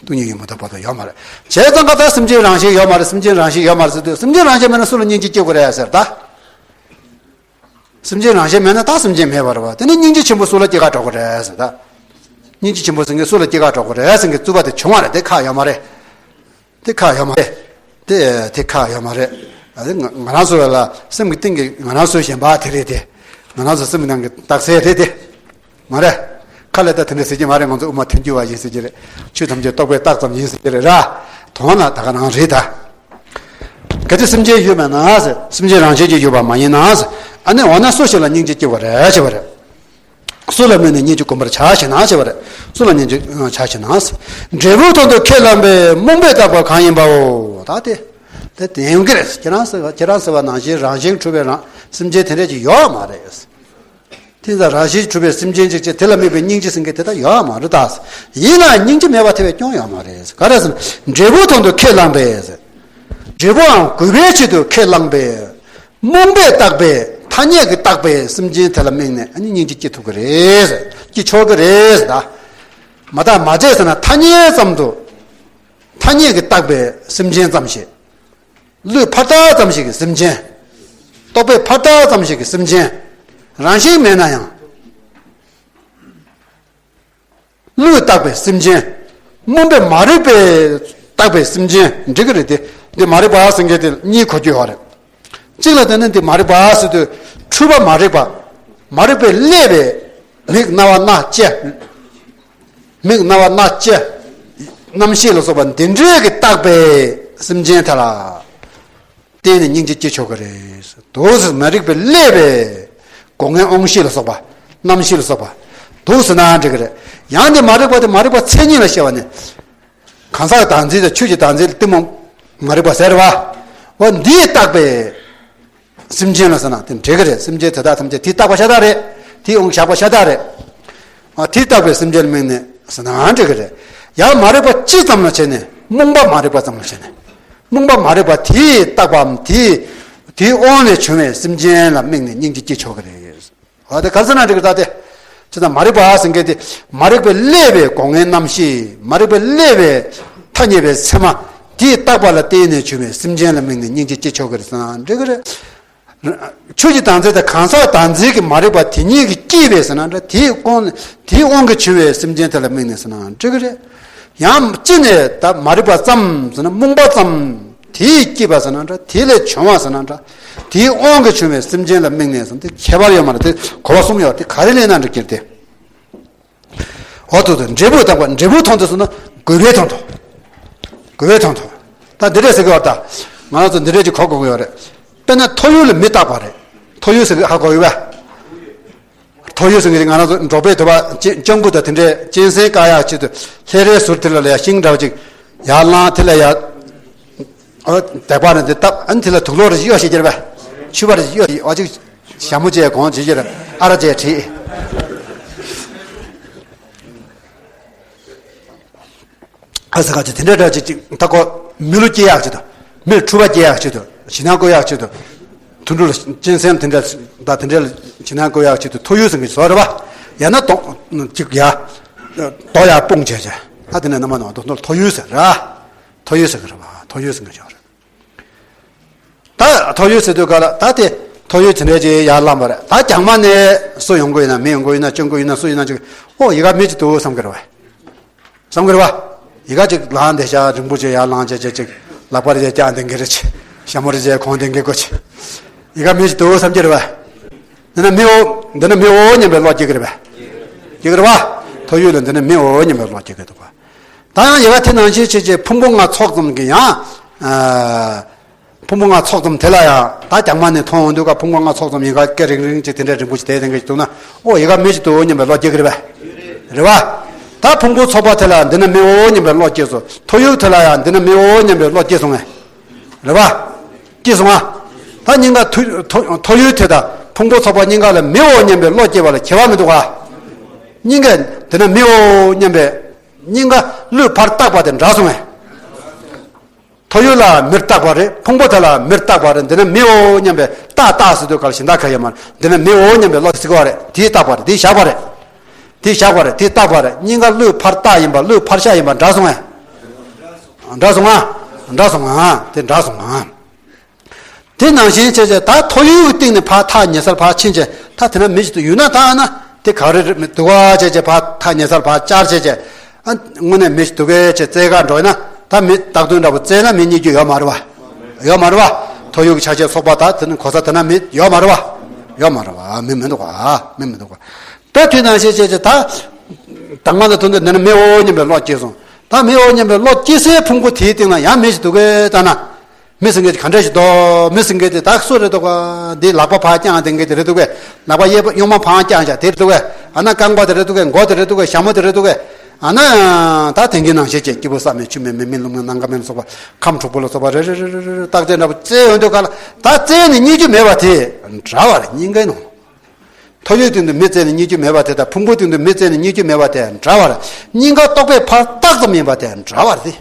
སྟོང་ཉིད་ཡོད་མ་གཏོགས་བར་དུ་ཡོད་མ་རེད། བྱས་ཙང་ཀ་ད་སེམས་ཅན་རང་བཞིན་ཡོད་མ་རེད། སེམས་ཅན་རང་བཞིན་ཡོད་མ་རེད་ཟེར་དུས། སེམས་ཅན་རང་བཞིན་མེད་ན་སུ་ལ་སྙིང་རྗེ་སྐྱེ་དགོས་རེད་ཟེར་ད། སེམས་ཅན་རང་བཞིན་མེད་ན་ད་སེམས་ཅན་མེད་པ་རེད་པ། དེ་ནི་སྙིང་རྗེ་ཆེན་པོ་སུ་ལ་སྐྱེ་ག་འགྲོ་གི་རེད་ཟེར་ད། སྙིང་རྗེ་ཆེན་པོ་ཟེར་མཁན་སུ་ལ་སྐྱེ་ག་འགྲོ་གི་རེད་ཟེར་མཁན་རྩོད་པ་དེ་བྱུང་བ་རེད། དེ་ཁག་ཡོད་མ་རེད། དེ་ཁག་ཡོད་མ་རེད། དེ་དེ་ཁག་ཡོད་མ་རེད། ཨ་ནི་ང་ང་རང་ཚོ་ལ་སེམས་ཀྱི་གཏིང་གི་ང་རང་ཚོའི་ཞེན་པ་དེ་རེད་དེ། ང་རང་ཚོ་སེམས་ཀྱི་ནང་གི་རྟགས་གསལ་རེད་དེ། མ་རེད། ཁ་ལ་ད་དེ་འདྲ་ཟེར་གྱི་མ་རེད། ང་ཚོ་དབུ་མ་ཐལ་འགྱུར་བ་ཡིན་ཟེར་གྱི་རེད། ཆོས་ཐམས་ཅད་རྟོག་པས་བཏགས་ཙམ་ཡིན་ཟེར་གྱི་རེད་ར། དོན་ལ་ད་ག་རང་རེད་ད། གལ་ཏེ་སེམས་ཅན་ཡོད་མེད་ན་ཟེར། སེམས་ཅན་རང་བཞིན་གྱིས་ཡོད་པ་མ་ཡིན་ན་ཟེར། ཨ་ནི་འོ་ན་སུ་ཞིག་ལ་སྙིང་རྗེ་སྐྱེ་བ་རེད་ཅེས་པ་རེད། སུ་ལ་དམིགས་ནས་སྙིང་རྗེ་བསྒོམ་པར་བྱ་ཞེ་ན་ཞེས་པ་རེད། སུ་ལ་སྙིང་རྗེ་བྱ་ཞེ་ན། འབྲས་བུ་དོན་དུ་ཁས་བླངས་པས་རྨོངས་པས་བཏགས་པ་གང་ཡིན་པའོ། ད་དེ་དེ་དེ་ཡོང་གི་རེད། ཁྱེད་རང་ཟེར་བ་ཁྱེད་རང་ཟེར་བ་ནང་བཞིན་རང་བཞིན་གྲུབ་པའི་རང་སེམས་ཅན་དེ་འདྲ་ཅིག་ཡོད་མ་རེད། དེ་ཚོ་རང་བཞིན་གྲུབ་པའི་སེམས་ཅན་ཅིག་བྱས་དེ་ལ་དམིགས་པའི་སྙིང་རྗེ་ཟེར་མཁན་དེ་དག་ཡོད་མ་རེད་ད། ཡིན་ན་སྙིང་རྗེ་མེད་པ་ཐེ་བས་ཀྱང་ཡོད་མ་རེད། ག་རེ་ཟེར་ན་འབྲས་བུ་དོན་དུ་ཁས་བླངས་པས། འབྲས་བུའང་གུས་པའི་ཆེད་དུ་ཁས་བླངས་པས། རྨོངས་པས་བཏགས་པའི་ཐ་སྙད་ཀྱིས་བཏགས་པའི་སེམས་ཅན་དེ་ལ་དམིགས་ནས་ཨ་ནི་སྙིང་རྗེ་སྐྱེ་ཐུབ་ཀྱི་རེད། སྐྱེ་ཆོག་གི་རེད་ད། མ་བཏགས་མ་བྱས་ཟེར་ན་ཐ་སྙད་ཙམ་དུ། ཐ་སྙད་ཀྱིས་བཏགས་པའི་སེམས་ཅན་ཙམ་ཞིག་བློས་ཕར་བཏགས་ཙམ་ཞིག་གི་སེམས་ཅན། རྟོག་པས་ཕར་བཏགས་ཙམ་ཞིག་གི་སེམས་ཅན། རང་བཞིན་མེད་ན་ཡང་། བློས་བཏགས་པའི་སེམས་ཅན། རྨོངས་པས་མ་རིག་པས་བཏགས་པའི་སེམས་ཅན་འགྲིག་གི་རེད་དེ། འདི་མ་རིག་པ་ཟེར་མཁན་དེ་གཉིས་གོ་རྒྱུ་ཡོད་རེད། གཅིག་ལ་བརྟེན་ནས་འདི་མ་རིག་པ་ཟེར་དུས་འཁྲུལ་པ་མ་རིག་པ། མ་རིག་པས་བསླད་པའི་མིག་རྣ་བ་སྣ་ལྕེ། མིག་རྣ་བ་སྣ་ལྕེ། རྣམ་ཤེས་ལ་སོགས་པ་འདི་འདྲས་ཀྱིས་བཏགས་པའི་སེམས་ཅན་དེ་ལ་བརྟེན་ནས་སྙིང་རྗེ་སྐྱེ་ཆོག་གི་རེད། འདུག་ཟེར། མ་རིག་པས་བསླད་པའི་སྒོ་ལྔའི་དབང་ཤེས་ལ་སོགས་པ། རྣམ་ཤེས་ལ་སོགས་པ། འདུག་ཟེར་ན་འགྲིག་གི་རེད། ཡང་འདི་མ་རིག་པ་དེ་མ་རིག་པ་མཚན་ཉིད་ལ་སྐྱེ་བ་ནི། གང་ཟག་གི་བདག་འཛིན་དང་ཆོས་ཀྱི་བདག་འཛིན་གཏི་མུག་མ་རིག་པ་ཟེར་བ། འོ་འདིས་བཏགས་པའི་སེམས་ཅན་ལ་ཟེར་ན་དེ་འགྲིག་གི་རེད། སེམས་ཅན་དེ་དག་ཐམས་ཅད་དེས་བཏགས་པ་ཤ་སྟག་རེད། དེས་དབང་བཞག་པ་ཤ་སྟག་རེད། ཨ་དེས་བཏགས་པའི་སེམས་ཅན་ལ་དམིགས་ནས་ཟེར་ན་འགྲིག་གི་རེད། ཡང་མ་རིག་པ་སྤྱི་ཙམ་ལ་བྱས་ནས་རྨོངས་པ་མ་རིག་པ་ཙམ་ལ་བྱས་ནས། རྨོངས་པ་མ་རིག་པ་དེས་བཏགས་པའམ་དེས་དེའི་དབང་ལས་བྱུང་བའི་སེམས་ཅན་ལ་དམིགས་ནས་སྙིང་རྗེ་སྐྱེ་ཆོག་གི་རེད། འོ་དེ་ག་རེ་ཟེར་ན་འགྲིག་གི་རེད་ད་དེ། ཅི་ལྟར་མ་རིག་པ་ཟེར་མཁན་དེ་མ་རིག་པས་བསླད་པའི་སྒོ་ལྔའི་རྣམ་ཤེས། མ་རིག་པས་བསླད་པའི་ཐ་སྙད་པའི་མཚན་མ། དེས་བཏགས་པ་ལ་བརྟེན་ནས་བྱུང་བའི་སེམས་ཅན་ལ་དམིགས་ནས་སྙིང་རྗེ་སྐྱེ་ཆོག་གི་རེད་ཟེར་ན་འགྲིག་གི་རེད། ཆོས་ཀྱི་བདག་འཛིན་དང་གང་ཟག་བདག་འཛིན་གྱི་མ་རིག་པ་དེ་གཉིས་ཀྱིས་བསྐྱེད་པའི་ཟེར་ན་འདྲ། དེའི་དབང་དེའི་དབང་གིས་བྱུང་བའི་སེམས་ཅན་དེ་ལ་དམིགས་ནས་ཟེར་ན་འགྲིག་གི་རེད། ཡང་སྤྱི་ནས་ད་མ་རིག་པ་ཙམ་ཟེར་ན་རྨོངས་པ་ཙམ། དེས་བསྐྱེད་པ་ཟེར་ན་འདྲ། དེ་ལས་བྱུང་བ་ཟེར་ན་འདྲ། དེའི་དབང་གིས་བྱུང་བའི་སེམས་ཅན་ལ་དམིགས་ནས་ཟེར་ན་དེ་ཁྱད་པར་ཡོད་མ་རེད། དེ་གོ་བ་གསུམ་ཡོད་རེད། དེ་ག་རེ་ལེན་ན་འགྲིག་གི་རེད་དེ། འོ་ཐུག་ཏུ་འབྲས་བུ་བཏགས་པ། འབྲས་བུ་དོན་དུ་ཟེར་ན་གུས་པའི་དོན་དུ། གུས་པའི་དོན་དུ། ད་འདི་འདྲས་ཟེར་གི་ཡོད་ད། ང་རང་ཚོ་འདི་འདྲས་ཅིག་གོ་དགོས་ཀྱི་ཡོད་རེད། དཔེར་ན་ཐོ་ཡོལ་ལ་མེ་བཏགས་པ་རེད། ཐོ་ཡོལ་ཟེར་གི་ཧ་གོ་ཡོད་པས། ཐོ་ཡོལ་ཟེར་གི་ང་རང་ཚོ་འབྲོག་པའི་དུ་བ་ལྕེ་ལྕང་གུ་དང་དེ་འདྲས་གཅན་གཟན་བཀག་ཡག་ཆེད་དུ་ལྷས་རའི་ཟུར་དེ་ལ་ལ་ཡ་ཤིང་འདྲ་བ་ཅིག་ཡར་བླངས། དེ་ལ་ཡ། ཨོ་དེ་པར་ནས་དེ་བཏབ། ཨ་ནི་དེ་ལ་དུག་ལོག་རེ་གཡོ་བྱེད་ཀྱི་རེད་པས། ཕྱུ་པ་རེ་གཡོ་བྱེད། ཨོ་ཅིག་ཞྭ་མོ་བཅས་གོང་བྱེད་ཀྱི་རེད། ཨ་ར་བཅས་བྲིས། ཨ་ས་ཁ་ཅིག་དེ་འདྲ་འདྲ་ཅིག་ཅིག་ད་ཁོ་མི་ལོ་སྐྱེ་ཡག་ཆེད་དུ། མིར་འཁྲུལ་པ་སྐྱེ་ཡག་ཆེད་དུ། ཞེད་སྣང་བཀོད་ཡག་ཆེད་དུ། དུད་འགྲོ་ལ་གཅན་གཟན་དེ་འདྲ་ད་དེ་འདྲ་ལ་ཞེད་སྣང་བཀོད་ཡག་ཆེད་དུ་ཐོ་ཡོལ་ཟེར་གི་བཟོ་རེད་པ། ཡང་ན་དོང་ཅིག་ཡ། རྡོ་ཡར་སྤུངས་བྱས་བྱས། ད་དེ་ནས་རྣམ་པ་ནང་དུ་ཐོ་ཡོལ་ཟེར་ར། ཐོ་ཡོལ་ཟེར་གི་རེད་པ། ཐོ་ཡོལ་ཟེར་གི་བྱས་རེད། ད་ཐོ་ཡོལ་ཟེར་དུས་ག་ལ་ད་དེ་ཐོ་ཡོལ་དེ་འདྲ་ཅིག་ཡར་བླངས་པ་རེད། ད་རྒྱང་མ་ནས་སུ་ཡོང་གི་ཡིན་ན། མི་ཡོང་གི་ཡིན་ན། སྤྱང་ཀི་ཡིན་ན། སུ་ཡིན་ན་ཅིག་ཨོ་ཡི་ག་མི་ཅིག་འདུག་བསམ་གི་རེད་པ། བསམ་གི་རེད་པ། ཡི་ག་ཅིག་ལངས་བསྡད་ཤག་རིང་པོ་ཅིག་ཡར་ལངས་བྱས་བྱས་ཅིག་ལག་པ་རེ་བྱས་བརྐྱངས་བསྡད་མཁན་རེད། ཅིག་ཞྭ་མོ་རེ་བྱས་གོན་བསྡད་མཁན་ཀོ་ཅིག་ཡི་ག་མི་ཅིག་འདུག་བསམ་གྱི་རེད་པ། འདི་ན་མི་ཨོ། འདི་ན་མི་ཨོ་སྙམ་པའི་བློ་སྐྱེ་གི་རེད་པ། སྐྱེ་གི་རེད་པ། ཐོ་ཡོལ་ལ་འདི་ན་མི་ཨོ་སྙམ་པའི་བློ་སྐྱེ་གི་འདུག་པ། ད་ཡང་ཡི་ག་དེ་ནང་བཞིན་བྱས་བྱས་ཕུང་པོ་ལྔ་ཚོགས་ཙམ་གྱི་ཡང་། ཨ། ཕུང་པོ་ལྔ་ཚོགས་ཙམ་དེ་ལ་ཡང་ད་རྒྱང་མ་ནས་མཐོང་འོང་དུས་ཀ་ཕུང་པོ་ལྔ་ཚོགས་ཙམ་ཡི་ག་སྐེ་རིང་རིང་ཅིག་དེ་འདྲའི་རིང་པོ་ཅིག་དེ་དེ་འདྲ་ཅིག་འདུག་ན། ཨོ་ཡི་ག་མི་ཅིག་འདུག་སྙམ་པའི་བློ་སྐྱེ་གི་རེད་པས། རེད་པ། ད་ཕུང་པོ་ཚོགས་པ་དེ་ལ་འདི་ན་མི་འོ་སྙམ་པའི་བློ་སྐྱེས་སོང་། ཐོ་ཡུག་དེ་ལ་ཡང་འདི་ན་མི་འོ་སྙམ་པའི་བློ་སྐྱེས་སོང་ངས། རེད་པ། སྐྱེས་སོང་ང་། ད་སྙིང་ག་ཐོ་ཐོ་ཐོ་ཡུག་དེ་དང་ཕུང་པོ་ཚོགས་པ་སྙིང་ག་ལ་མི་འོ་སྙམ་པའི་བློ་སྐྱེས་པ་ལ་ཁྱད་པར་མི་འདུག་ག་སྙིང་ག་འདི་ན་མི་འོ་སྙམ་པའི་སྙིང་ག་བློས་ཕར་བཏགས་པ་དེ་འདྲ་སོང་ངས། ཐོ་ཡུག་ལ་མིར་བཏགས་པ་རེད། ཕུང་པོ་དེ་ལ་མིར་བཏགས་པ་རེད། འདི་ན་མི་འོ་སྙམ་པའི་རྟགས་རྟགས་ཟེར་དུས་ག་ལ་གཞན་དག་ག་ཡོད་མ་རེད། འདི་ན་མི་འོ་སྙམ་པའི་བློ་ཟེར་གི་བ་རེད། དེས་བཏགས་པ་རེད། དེས་བཞག་པ་རེད། དེས་བཞག་པ་རེད། དེས་བཏགས་པ་རེད། སྙིང་ག་བློས་ཕར་བཏགས་ཡིན་པ་བློས་ཕར་བཞག་ཡིན་པ་འདྲ་སོང་ངས། འདྲ་སོང་ང་། འདྲ་སོང་ང་། དེ་འདྲ་སོང་ང་། དེ་ནང་བཞིན་བྱས་བྱས་ད་ཐོ་ཡུག་གི་སྟེང་ནས་ཕར་ཐག་ཉེ་སར་ཕར་ཕྱིན་བྱས་ད་དེ་ན་མི་ཞིག་ཏུ་ཡོད་ན་ད་ན་དེ་ག་རེ་རེད་མི་འདུག་ག་བྱས་བྱས་ཕར་ཐག་ཉེ་སར་ཕར་བཅར་བྱས་བྱས། ཨ་དངོས་གནས་མི་ཞིག་འདུག་གས་བྱས་བཙལ་ག་འགྲོ་ཡིན་ན་ད་མི་རྟག་དོན་འདྲ་པོ་བཙལ་ན་མི་རྙེད་རྒྱུ་ཡོད་མ་རེད་བ། ཡོད་མ་རེད་བ། ཐོ་ཡུག་གི་ཆ་ཤས་ཚོགས་པ་ད་དེ་ནི་གོ་ས་དེ་ན་མི་ཡོད་མ་རེད་བ། ཡོད་མ་རེད་བ། མི་མི་འདུག་ག་མི་མི་འདུག་ག་ད་དུས་ནང་བཞིན་བྱས་བྱས་ད། དང་མ་ལ་དོན་དུ་འདི་ན་མི་འོ་སྙམ་པའི་བློ་སྐྱེས་སོང་། ད་མི་འོ་སྙམ་པའི་བློ་སྐྱེས་སའི་ཕུང་པོ་དེའི་སྟེང་ན་ཡང་མི་ཞིག་འདུག་གས་ལྟ་ན། མི་ཟེར་མཁན་དེ་ག་འདྲ་ཞིག་འདུག་མི་ཟེར་མཁན་དེ་ད་སུ་རེད་འདུག་ག་འདི་ལག་པ་ཕར་བརྐྱངས་དེ་མཁན་དེ་རེད་འདུག་གས། ལག་པ་གཡས་པ་གཡོན་མ་ཕར་བརྐྱངས་བྱས་དེ་རེད་འདུག་གས། ཨ་ན་རྐང་པ་དེ་རེད་འདུག་གས། མགོ་དེ་རེད་འདུག་གས། ཞྭ་མོ་དེ་རེད་འདུག་གས། ཨ་ན་ད་དེང་གི་ནང་བཞིན་བྱས་སྐྱེས་བུ་ས་མེད་ཆུ་མེད་མེ་མེད་རླུང་མེད་ནམ་མཁའ་མེད་ལ་སོགས་པ་ཁམས་དྲུག་པོ་ལ་སོགས་པ་རེ་རེ་རེ་རེ་རེ་རྟགས་དེ་འདྲ་པོ་བཙལ་ཡོང་དུས་ག་ལ་ད་བཙལ་ནས་རྙེད་རྒྱུ་མེད་པ་དེ་འདྲ་བ་རེད། སྙིང་གའི་ནང་། ཐོ་ཡུག་སྟེང་དུ་མི་བཙལ་ནས་རྙེད་རྒྱུ་མེད་པ་དེ་དང་ཕུང་པོ་སྟེང་དུ་མི་བཙལ་ནས་རྙེད་རྒྱུ་མེད་པ་དེ་འདྲ་བ་རེད། སྙིང་ག་རྟོག་པས་ཕར་བཏགས་ཙམ་ཡིན་པ་དེ་འདྲ་བ་རེད།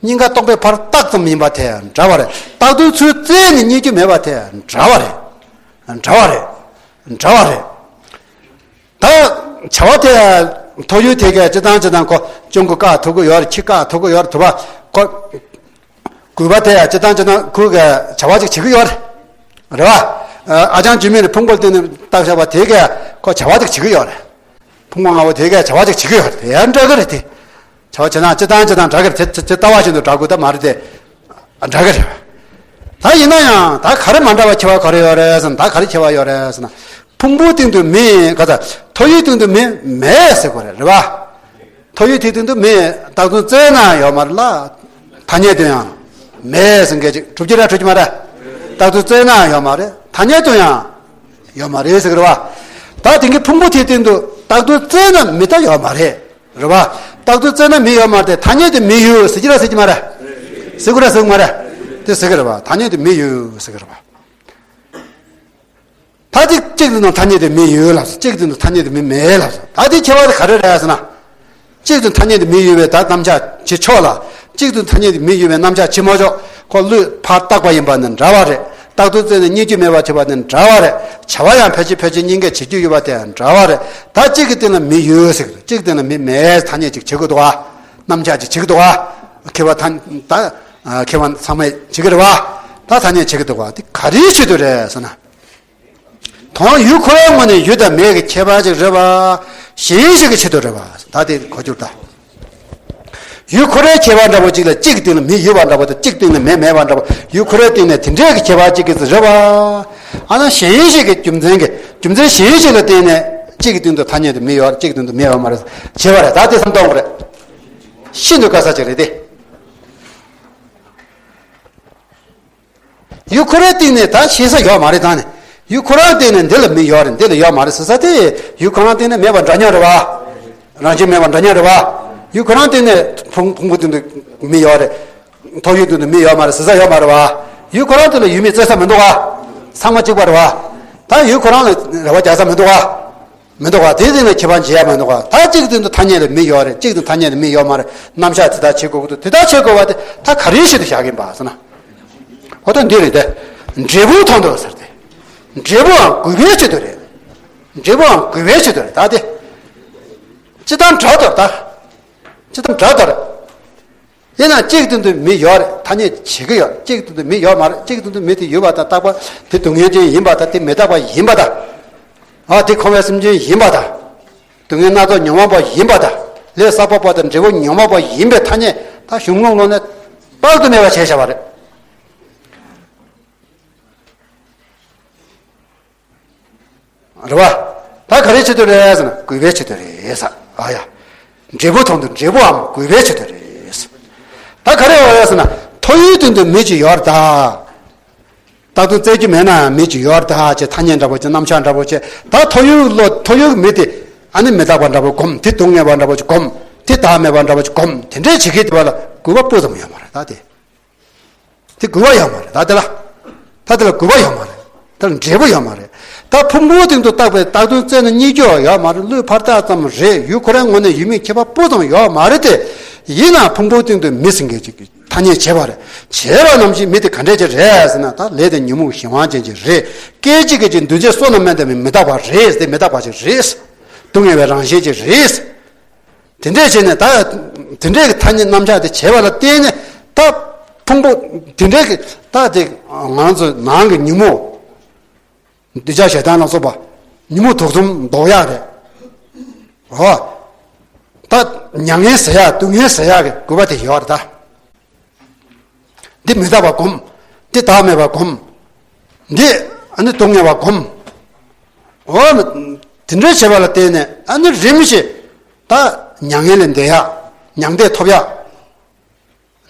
སྙིང་ག་རྟོག་པས་ཕར་བཏགས་ཙམ་ཡིན་པ་དེ་འདྲ་བ་རེད། རྟག་ཏུ་ཚུར་བཙལ་ནས་རྙེད་རྒྱུ་མེད་པ་དེ་འདྲ་བ་རེད། འདྲ་བ་རེད། འདྲ་བ་རེད། ད་བྱ་བ་དེ་ཐོ་ཡུག་དེ་གས་སྤྱི་བཏང་སྤྱི་བཏང་ཁོ་གཅོང་གུ་བཀག་ཐུབ་ཀྱི་ཡོད་རེད། ཁྱི་བཀག་ཐུབ་ཀྱི་ཡོད་རེད། དུ་བ་ཁོ། གུས་པ་དེ་སྤྱི་བཏང་སྤྱི་བཏང་ཁོ་གས་བྱ་བ་ཅིག་བྱེད་ཀྱི་ཡོད་རེད། རེད་བ། ཨ་ཅང་ཇི་མི་ནི་ཕུང་པོ་སྟེང་ནས་བཏགས་བཞག་པ་དེ་གས་ཁོ་བྱ་བ་ཅིག་བྱེད་ཀྱི་ཡོད་རེད། ཕུང་པོ་ལྔ་པོ་དེ་གས་བྱ་བ་ཅིག་བྱེད་ཀྱི་ཡོད་རེད། དེ་ཡང་འདྲ་གི་རེད་དེ། བྱ་བ་བྱེད་ན་སྤྱི་བཏང་སྤྱི་བཏང་འདྲ་གི་རེད་དེ། དེ་ལྟ་བ་བཞིན་དུ་འདྲ་དགོས་ད་མ་རེད་དེ། འདྲ་གི་རེད། ད་ཡིན་ན་ཡང་ད་ག་རེ་མ་འདྲ་བ་ཁྱད་པར་ག་རེ་ཡོད་རེད་ཟེར་ན། ད་ག་རེ་ཁྱད་པར་ཡོད་རེད་ཟེར་ན། ཕུང་པོ་སྟེང་དུ་མི་ག་ཚ་ཐོ་ཡུག་སྟེང་དུ་མི་མེད་ཟེར་དགོས་རེད། རེད་བ། ཐོ་ཡུག་དེ་སྟེང་དུ་མི་རྟག་ཏུ་བཙལ་ན་ཡོད་མ་རེད་ལ། ཐ་སྙད་དུ་ཡང་མེད་ཟེར་མཁན་ཅིག་གྲུབ་ཀྱི་རེད་གྲུབ་ཀྱི་མ་རེད། རྟག་ཏུ་བཙལ་ན་ཡོད་མ་རེད། ཐ་སྙད་དུ་ཡང་ཡོད་མ་རེད་ཟེར་གི་རེད་བ། ད་དེང་གི་ཕུང་པོ་དེ་སྟེང་དུ་རྟག་ཏུ་བཙལ་ན་མི་ལྟ་ཡོད་མ་རེད། རེད་བ། རྟག་ཏུ་བཙལ་ན་མི་ཡོད་མ་རེད་དེ། ཐ་སྙད་དུ་མི་ཡོད་ཟེར་གྱི་རེད་ཟེར་གྱི་མ་རེད། ཟེར་གི་རེད་ཟེར་གི་མ་རེད། དེ་ཟེར་གི་རེད་བ། ཐ་སྙད་དུ་མི་ཡོད་ཟེར་གི་རེད་བ། ད་དེ་གཅིག་ཏུ་ཐ་སྙད་དུ་མི་ཡོད་ལབ་སོང་། གཅིག་ཏུ་ཐ་སྙད་དུ་མི་མེད་ལབ་སོང་། ད་དེ་ཁྱད་པར་དེ་ག་རེ་རེད་ཟེར་ན། གཅིག་ཏུ་ཐ་སྙད་དུ་མི་ཡོད་པའི་ད་རྣམ་གཞག་བྱེད་ཆོག་ལ། གཅིག་ཏུ་ཐ་སྙད་དུ་མི་ཡོད་པའི་རྣམ་གཞག་བྱེད་མ་ཆོག་ཁོ་བློས་ཕར་བཏགས་པ་ཡིན་པ་ནི་འདྲ་བ་རེད། རྟག་ཏུ་བཙལ་ནས་རྙེད་རྒྱུ་མེད་པར་བྱེད་པ་ནི་འདྲ་བ་རེད། བྱ་བ་ཡང་ཕལ་ཆེར་ཕལ་ཆེར་གཉིས་ཀས་བྱེད་རྒྱུ་ཡོད་པ་དེ་འདྲ་བ་རེད། ད་གཅིག་གི་སྟེང་ལ་མི་ཡོད་ཟེར་གི་འདུག་གཅིག་གི་སྟེང་ལ་མི་མེད་ཐ་སྙད་ཅིག་བྱེད་དགོས་འདུག་ག་རྣམ་གཞག་ཅིག་བྱེད་ཀྱི་འདུག་ག་མཁས་པ་ད་ད་མཁས་པ་ཚང་མས་བྱེད་ཀྱི་རེད་བ། ད་ཐ་སྙད་བྱེད་ཀྱི་འདུག་ག་དེ་ག་རེའི་ཆེད་དུ་རེད་ཟེར་ན། དོན་ཡུལ་འཁོར་བའི་ངོས་ནས་ཡུལ་དང་མེད་ཀྱི་ཁྱད་པར་ཅིག་རེད་བ། ཞེན་ཡུལ་ཞིག་གི་ཆེད་དུ་རེད་བ། ད་དེ་གོ་རྒྱུར་ད། ཡུལ་འཁོར་བའི་ཁྱད་པར་འདྲ་པོ་གཅིག་ལ་གཅིག་གི་སྟེང་ལ་མི་ཡོད་པ་འདྲ་པོ་དང་གཅིག་སྟེང་ལ་མི་མེད་པ་འདྲ་པོ། ཡུལ་འཁོར་བའི་སྟེང་ནས་དེ་འདྲའི་གི་ཁྱད་པར་གཅིག་གི་རེད་བ། ཨ་ན་ཞེན་ཡུལ་ཞིག་གི་རྒྱུ་མཚན་གྱི་རྒྱུ་མཚན་ཞེན་ཡུལ་ཞིག་ལ་བརྟེན་ནས་གཅིག་གི་སྟེང་དུ་ཐ་སྙད་དུ་མི་ཡོད་རེད། གཅིག་གི་སྟེང་དུ་མི་ཡོད་མ་རེད་བྱེད་པ་རེད། ད་དེ་བསམ་གཏོང་དགོས་རེད། ཤིན་ཏུ་དཀའ་ས་ཅིག་རེད་དེ། ཡུལ་འཁོར་བའི་སྟེང་ནས་ད་ཤེས་ས་ཡོད་མ་རེད། ད་ནི་ཡུལ་འཁོར་བའི་སྟེང་ནས་འདི་ལ་མི་ཡོད་རེད། འདི་ལ་ཡོད་མ་རེད་ཟེར་ས་དེ་ཡུལ་ཁོ་རང་སྟེང་ནས་མེད་པ་འདྲ་མཉམ་རེད་བ། རང་བཞིན་མེད་པ་འདྲ་མཉམ་རེད་བ། ཡུལ་ཁོ་རང་སྟེང་ནས་ཕུང་ཕུང་པོ་སྟེང་དུ་མི་ཡོད་རེད། ཐོ་ཡུག་སྟེང་དུ་མི་ཡོད་མ་རེད་ཟེར་ས་ཡོད་མ་རེད་བ། ཡུལ་ཁོ་རང་སྟེང་ལ་ཡུལ་མི་བཙལ་ས་མི་འདུག་ག་ཚང་མ་གཅིག་པ་རེད་བ། ད་ཡུལ་ཁོ་རང་ལ་རེ་བ་རྒྱག་ས་མི་འདུག་ག་མི་འདུག་ག་དེའི་སྟེང་ལ་ཁྱད་པར་འབྱེད་ཡ་མི་འདུག་ག་ད་གཅིག་སྟེང་དུ་ཐ་སྙད་ལ་མི་ཡོད་རེད། གཅིག་ཏུ་ཐ་སྙད་ལ་མི་ཡོད་མ་རེད། རྣམ་གཞག་དེ་ལྟར་བྱེད་དགོས་ཀྱི་འདུག་དེ་ལྟར་བྱེད་དགོས་པ་དེ་ད་ག་རེའི་ཆེད་དུ་བཞག་གིན་པ་ཟེར་ན། འོ་ད་འདི་རེད་དེ། འབྲས་བུ་མཐོང་འདོད་ཟེར་ཏེ། འབྲས་བུའང་གུས་པའི་ཆེད་དུ་རེད། འབྲས་བུའང་གུས་པའི་ཆེད་དུ་རེད། ད་དེ། སྤྱི་བཏང་འདྲ་ལྟར་ད། སྤྱི་བཏང་འདྲ་ལྟར། ཡིན་ན་གཅིག་སྟེང་དུ་མི་ཡོད་རེད། ཐ་སྙད་བྱེད་ཀྱི་ཡོད། གཅིག་སྟེང་དུ་མི་ཡོད་མ་རེད། གཅིག་སྟེང་དུ་མི་དེ་ཡོད་པ་དང་རྟག་པ་དེ་སྡུག་བསྔལ་ཅན་ཡིན་པ་དང་དེ་མི་རྟག་པ་ཡིན་པ་དང་། ཨ་དེ་འཁོར་བའི་སེམས་ཅན་ཡིན་པ་དང་། སྡུག་བསྔལ་སྣ་ཚོགས་མྱོང་བ་པོ་ཡིན་པ་དང་། ལས་བསགས་པ་པོ་དང་འབྲས་བུ་མྱོང་བ་པོ་ཡིན་པའི་ཐ་སྙད་ད་གཞུང་ལུགས་ལོག་ནས་དཔག་ཏུ་མེད་པ་བྱས་བཞག་པ་རེད། རེད་བ། ད་ག་རེའི་ཆེད་དུ་རེད་ཟེར་ན་གུས་པའི་ཆེད་དུ་རེད་ཟེར། ཨ་ཡ། འབྲས་བུ་མཐོང་དུས་འབྲས་བུའམ་གུས་པའི་ཆེད་དུ་རེད་ཟེར། ད་ག་རེ་ཡོད་རེད་ཟེར་ན་ཐོ་ཡུག་སྟེང་དུ་མི་ཅིག་ཡོད་རེད་ད། རྟག་ཏུ་བཙལ་རྒྱུ་མེད་ནའང་མི་ཅིག་ཡོད་རེད་ད་ཅེས་ཐ་སྙད་འདྲ་པོ་ཅིག་རྣམ་གཞག་འདྲ་པོ་ཅིག་ད་ཐོ་ཡུག་ལོ་ཐོ་ཡུག་མི་དེ། ཨ་ནི་མི་རྟག་པ་འདྲ་པོ་སྒོམ། དེ་སྡུག་བསྔལ་བ་འདྲ་པོ་ཅིག་སྒོམ། དེ་བདག་མེད་པ་འདྲ་པོ་ཅིག་སྒོམ། དེ་འདྲས་བྱེད་མཁན་དེ་བ་ལ་དགོས་པ་སྤུ་ཙམ་ཡོད་མ་རེད་ད་དེ། དེ་དགོས་པ་ཡོད་མ་རེད་ད་དེ་ལ། ད་དེ་ལ་དགོས་པ་ཡོད་མ་རེད། ད་ལ་འབྲས་བུ་ཡོད་མ་རེད། ད་ཕུང་པོའི་སྟེང་དུ་བཏགས་པའི་བཏགས་དོན་བཙལ་ན་རྙེད་རྒྱུ་ཡོད་མ་རེད། བློས་ཕར་བཏགས་ཙམ་རེད། ཡུལ་ཁོ་རའི་ངོས་ནས་ཡུལ་མིན་ཁྱད་པར་སྤུ་ཙམ་ཡོད་མ་རེད་དེ། ཡིན་ནའང་ཕུང་པོའི་སྟེང་དུ་མི་ཟེར་མཁན་ཅིག་ཐ་སྙད་བྱས་པ་རེད། བྱས་པ་ནམ་ཞིག་མི་དེ་ག་འདྲས་ཅིག་རེད་ཟེར་ན། ད་ལས་དང་ཉོན་མོངས་གཞན་དབང་ཅན་ཅིག་རེད། སྐད་ཅིག་གིས་ཅིག་འདུ་བྱེད་བསོད་ནམས་དམན་དེ་མི་རྟག་པ་རེད། དེ་མི་རྟག་པ་ཅིག་རེད། སྡུག་བསྔལ་བའི་རང་བཞིན་ཅིག་རེད། དེ་འདྲས་བྱས་ནས་ད་དེ་འདྲས་ཀྱི་ཐ་སྙད་རྣམ་གཞག་དེ་བྱས་པ་ལ་བརྟེན་ནས། ད་ཕུང་པོ་དེ་འདྲས་ཀྱི་ད་དེ་ང་ཚོ་ནང་གི་ཉོན་མོངས། འདོད་ཆགས་ཞེ་སྡང་ལ་སོགས་པ་ཉོན་མོངས་དུག་གསུམ་ཟློག་ཡག་རེད། འོ། ད་མྱ་ངན་ཟེར་ཡག་སྡུག་བསྔལ་ཟེར་ཡག་གི་དགོས་པ་དེ་ཡོད་རེད་ད། འདི་མི་རྟག་པ་སྒོམ། འདི་བདག་མེད་པ་སྒོམ། འདི་ཨ་ནི་སྡུག་བསྔལ་བ་སྒོམ། འོ། དེ་འདྲའི་བྱེད་པ་ལ་བརྟེན་ནས་ཨ་ནི་རིམ་བཞིན་ད་མྱ་ངན་ལས་འདས་ཡག་མྱང་འདས་ཐོབ་ཡག་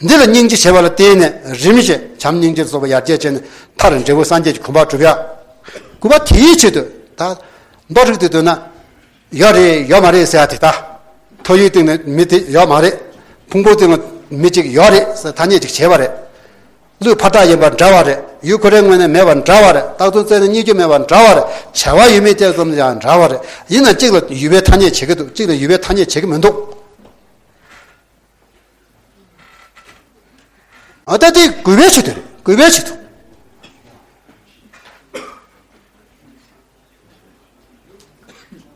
འདི་ལ་སྙིང་རྗེ་བྱེད་པ་ལ་བརྟེན་ནས་རིམ་བཞིན་བྱམས་སྙིང་རྗེ་ལ་སོགས་པ་ཡར་རྒྱས་བྱས་ནས་མཐར་འབྲས་བུ་སངས་རྒྱས་ཀྱི་གོ་འཕང་སྒྲུབ་ཡག་དགོས་པ་དེའི་ཆེད་དུ་ད་མདོ་རིག་ཏུ་འདོད་ན། ཡོད་རེད་ཡོད་མ་རེད་ཟེར་ཡག་དེ་ད། ཐོ་ཡིག་སྟེང་ནས་མི་དེ་ཡོད་མ་རེད། ཕུང་པོ་སྟེང་ལ་མི་གཅིག་ཡོད་རེད་ཟེར་ཐ་སྙད་ཅིག་བྱས་པ་རེད། བློས་ཕར་བཏགས་ཡིན་པ་འདྲ་བ་རེད། ཡུལ་ཁོ་རའི་ངོས་ནས་མེད་པ་འདྲ་བ་རེད། བཏགས་དོན་བཙལ་ན་རྙེད་རྒྱུ་མེད་པ་འདྲ་བ་རེད། བྱ་བ་ཡོད་མེད་དེ་ཙམ་ཡང་འདྲ་བ་རེད། ཡིན་ན་གཅིག་ལ་ཡུལ་པའི་ཐ་སྙད་བྱེད་ཀྱི་འདུག་གཅིག་ལ་ཡུལ་པའི་ཐ་སྙད་བྱེད་ཀྱི་མི་འདུག་ཨ་ད་དེ་དགོས་པའི་ཆེད་དུ་རེད། དགོས་པའི་ཆེད་དུ།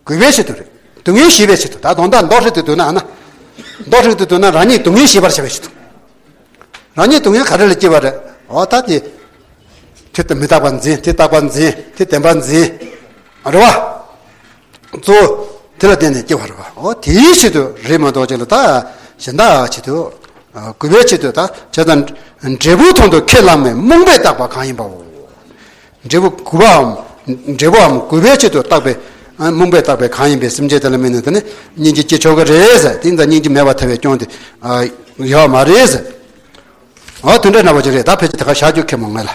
དགོས་པའི་ཆེད་དུ་རེད། སྡུག་བསྔལ་ཞི་བའི་ཆེད་དུ། ད་དོན་དག་མདོ་ཧྲིལ་དུ་བསྡུ་ན་ཨ་ན། མདོ་ཧྲིལ་དུ་བསྡུ་ན་རང་ཉིད་སྡུག་བསྔལ་ཞི་བར་བྱ་བའི་ཆེད་དུ། རང་ཉིད་སྡུག་བསྔལ་ག་རེ་ལ་སྐྱེ་བ་རེད། འོ་ད་དེ། དེ་ལྟ་མི་རྟག་པ་འཛིན། དེ་རྟག་པ་འཛིན། དེ་བདེན་པ་འཛིན། རེད་བ། གཙོ་བོ་དེ་ལ་བརྟེན་ནས་སྐྱེ་བ་རེད་བ། འོ་དེའི་ཆེད་དུ་རེད་མ་གཏོགས་ཅིག་ལ་ད་གཞན་དག་ཆེད་དུ། དགོས་པའི་ཆེད་དུ་ད་བྱས་ཙང་འབྲས་བུ་དོན་དུ་ཁས་བླངས་མེད་རྨོངས་པས་བཏགས་པ་གང་ཡིན་པའོ། འབྲས་བུ་དགོས་པའམ། འབྲས་བུའམ་དགོས་པའི་ཆེད་དུ་བཏགས་པའི་རྨོངས་པས་བཏགས་པའི་གང་ཡིན་པའི་སེམས་ཅན་དེ་ལ་དམིགས་ནས་དེ་ནི་སྙིང་རྗེ་སྐྱེ་ཆོག་གི་རེད་ཟེར། དེ་ཡིན་ཙང་སྙིང་རྗེ་མེད་པར་ཐལ་བའི་སྐྱོན་དེ་ཡོད་མ་རེད་ཟེར། འོ་དེ་འདྲ་འདྲ་པོ་ཅིག་རེད། ད་ཕལ་ཆེར་དེ་ག་བཞག་རྒྱུ་ཁེ་མོ་ངེས་ལ།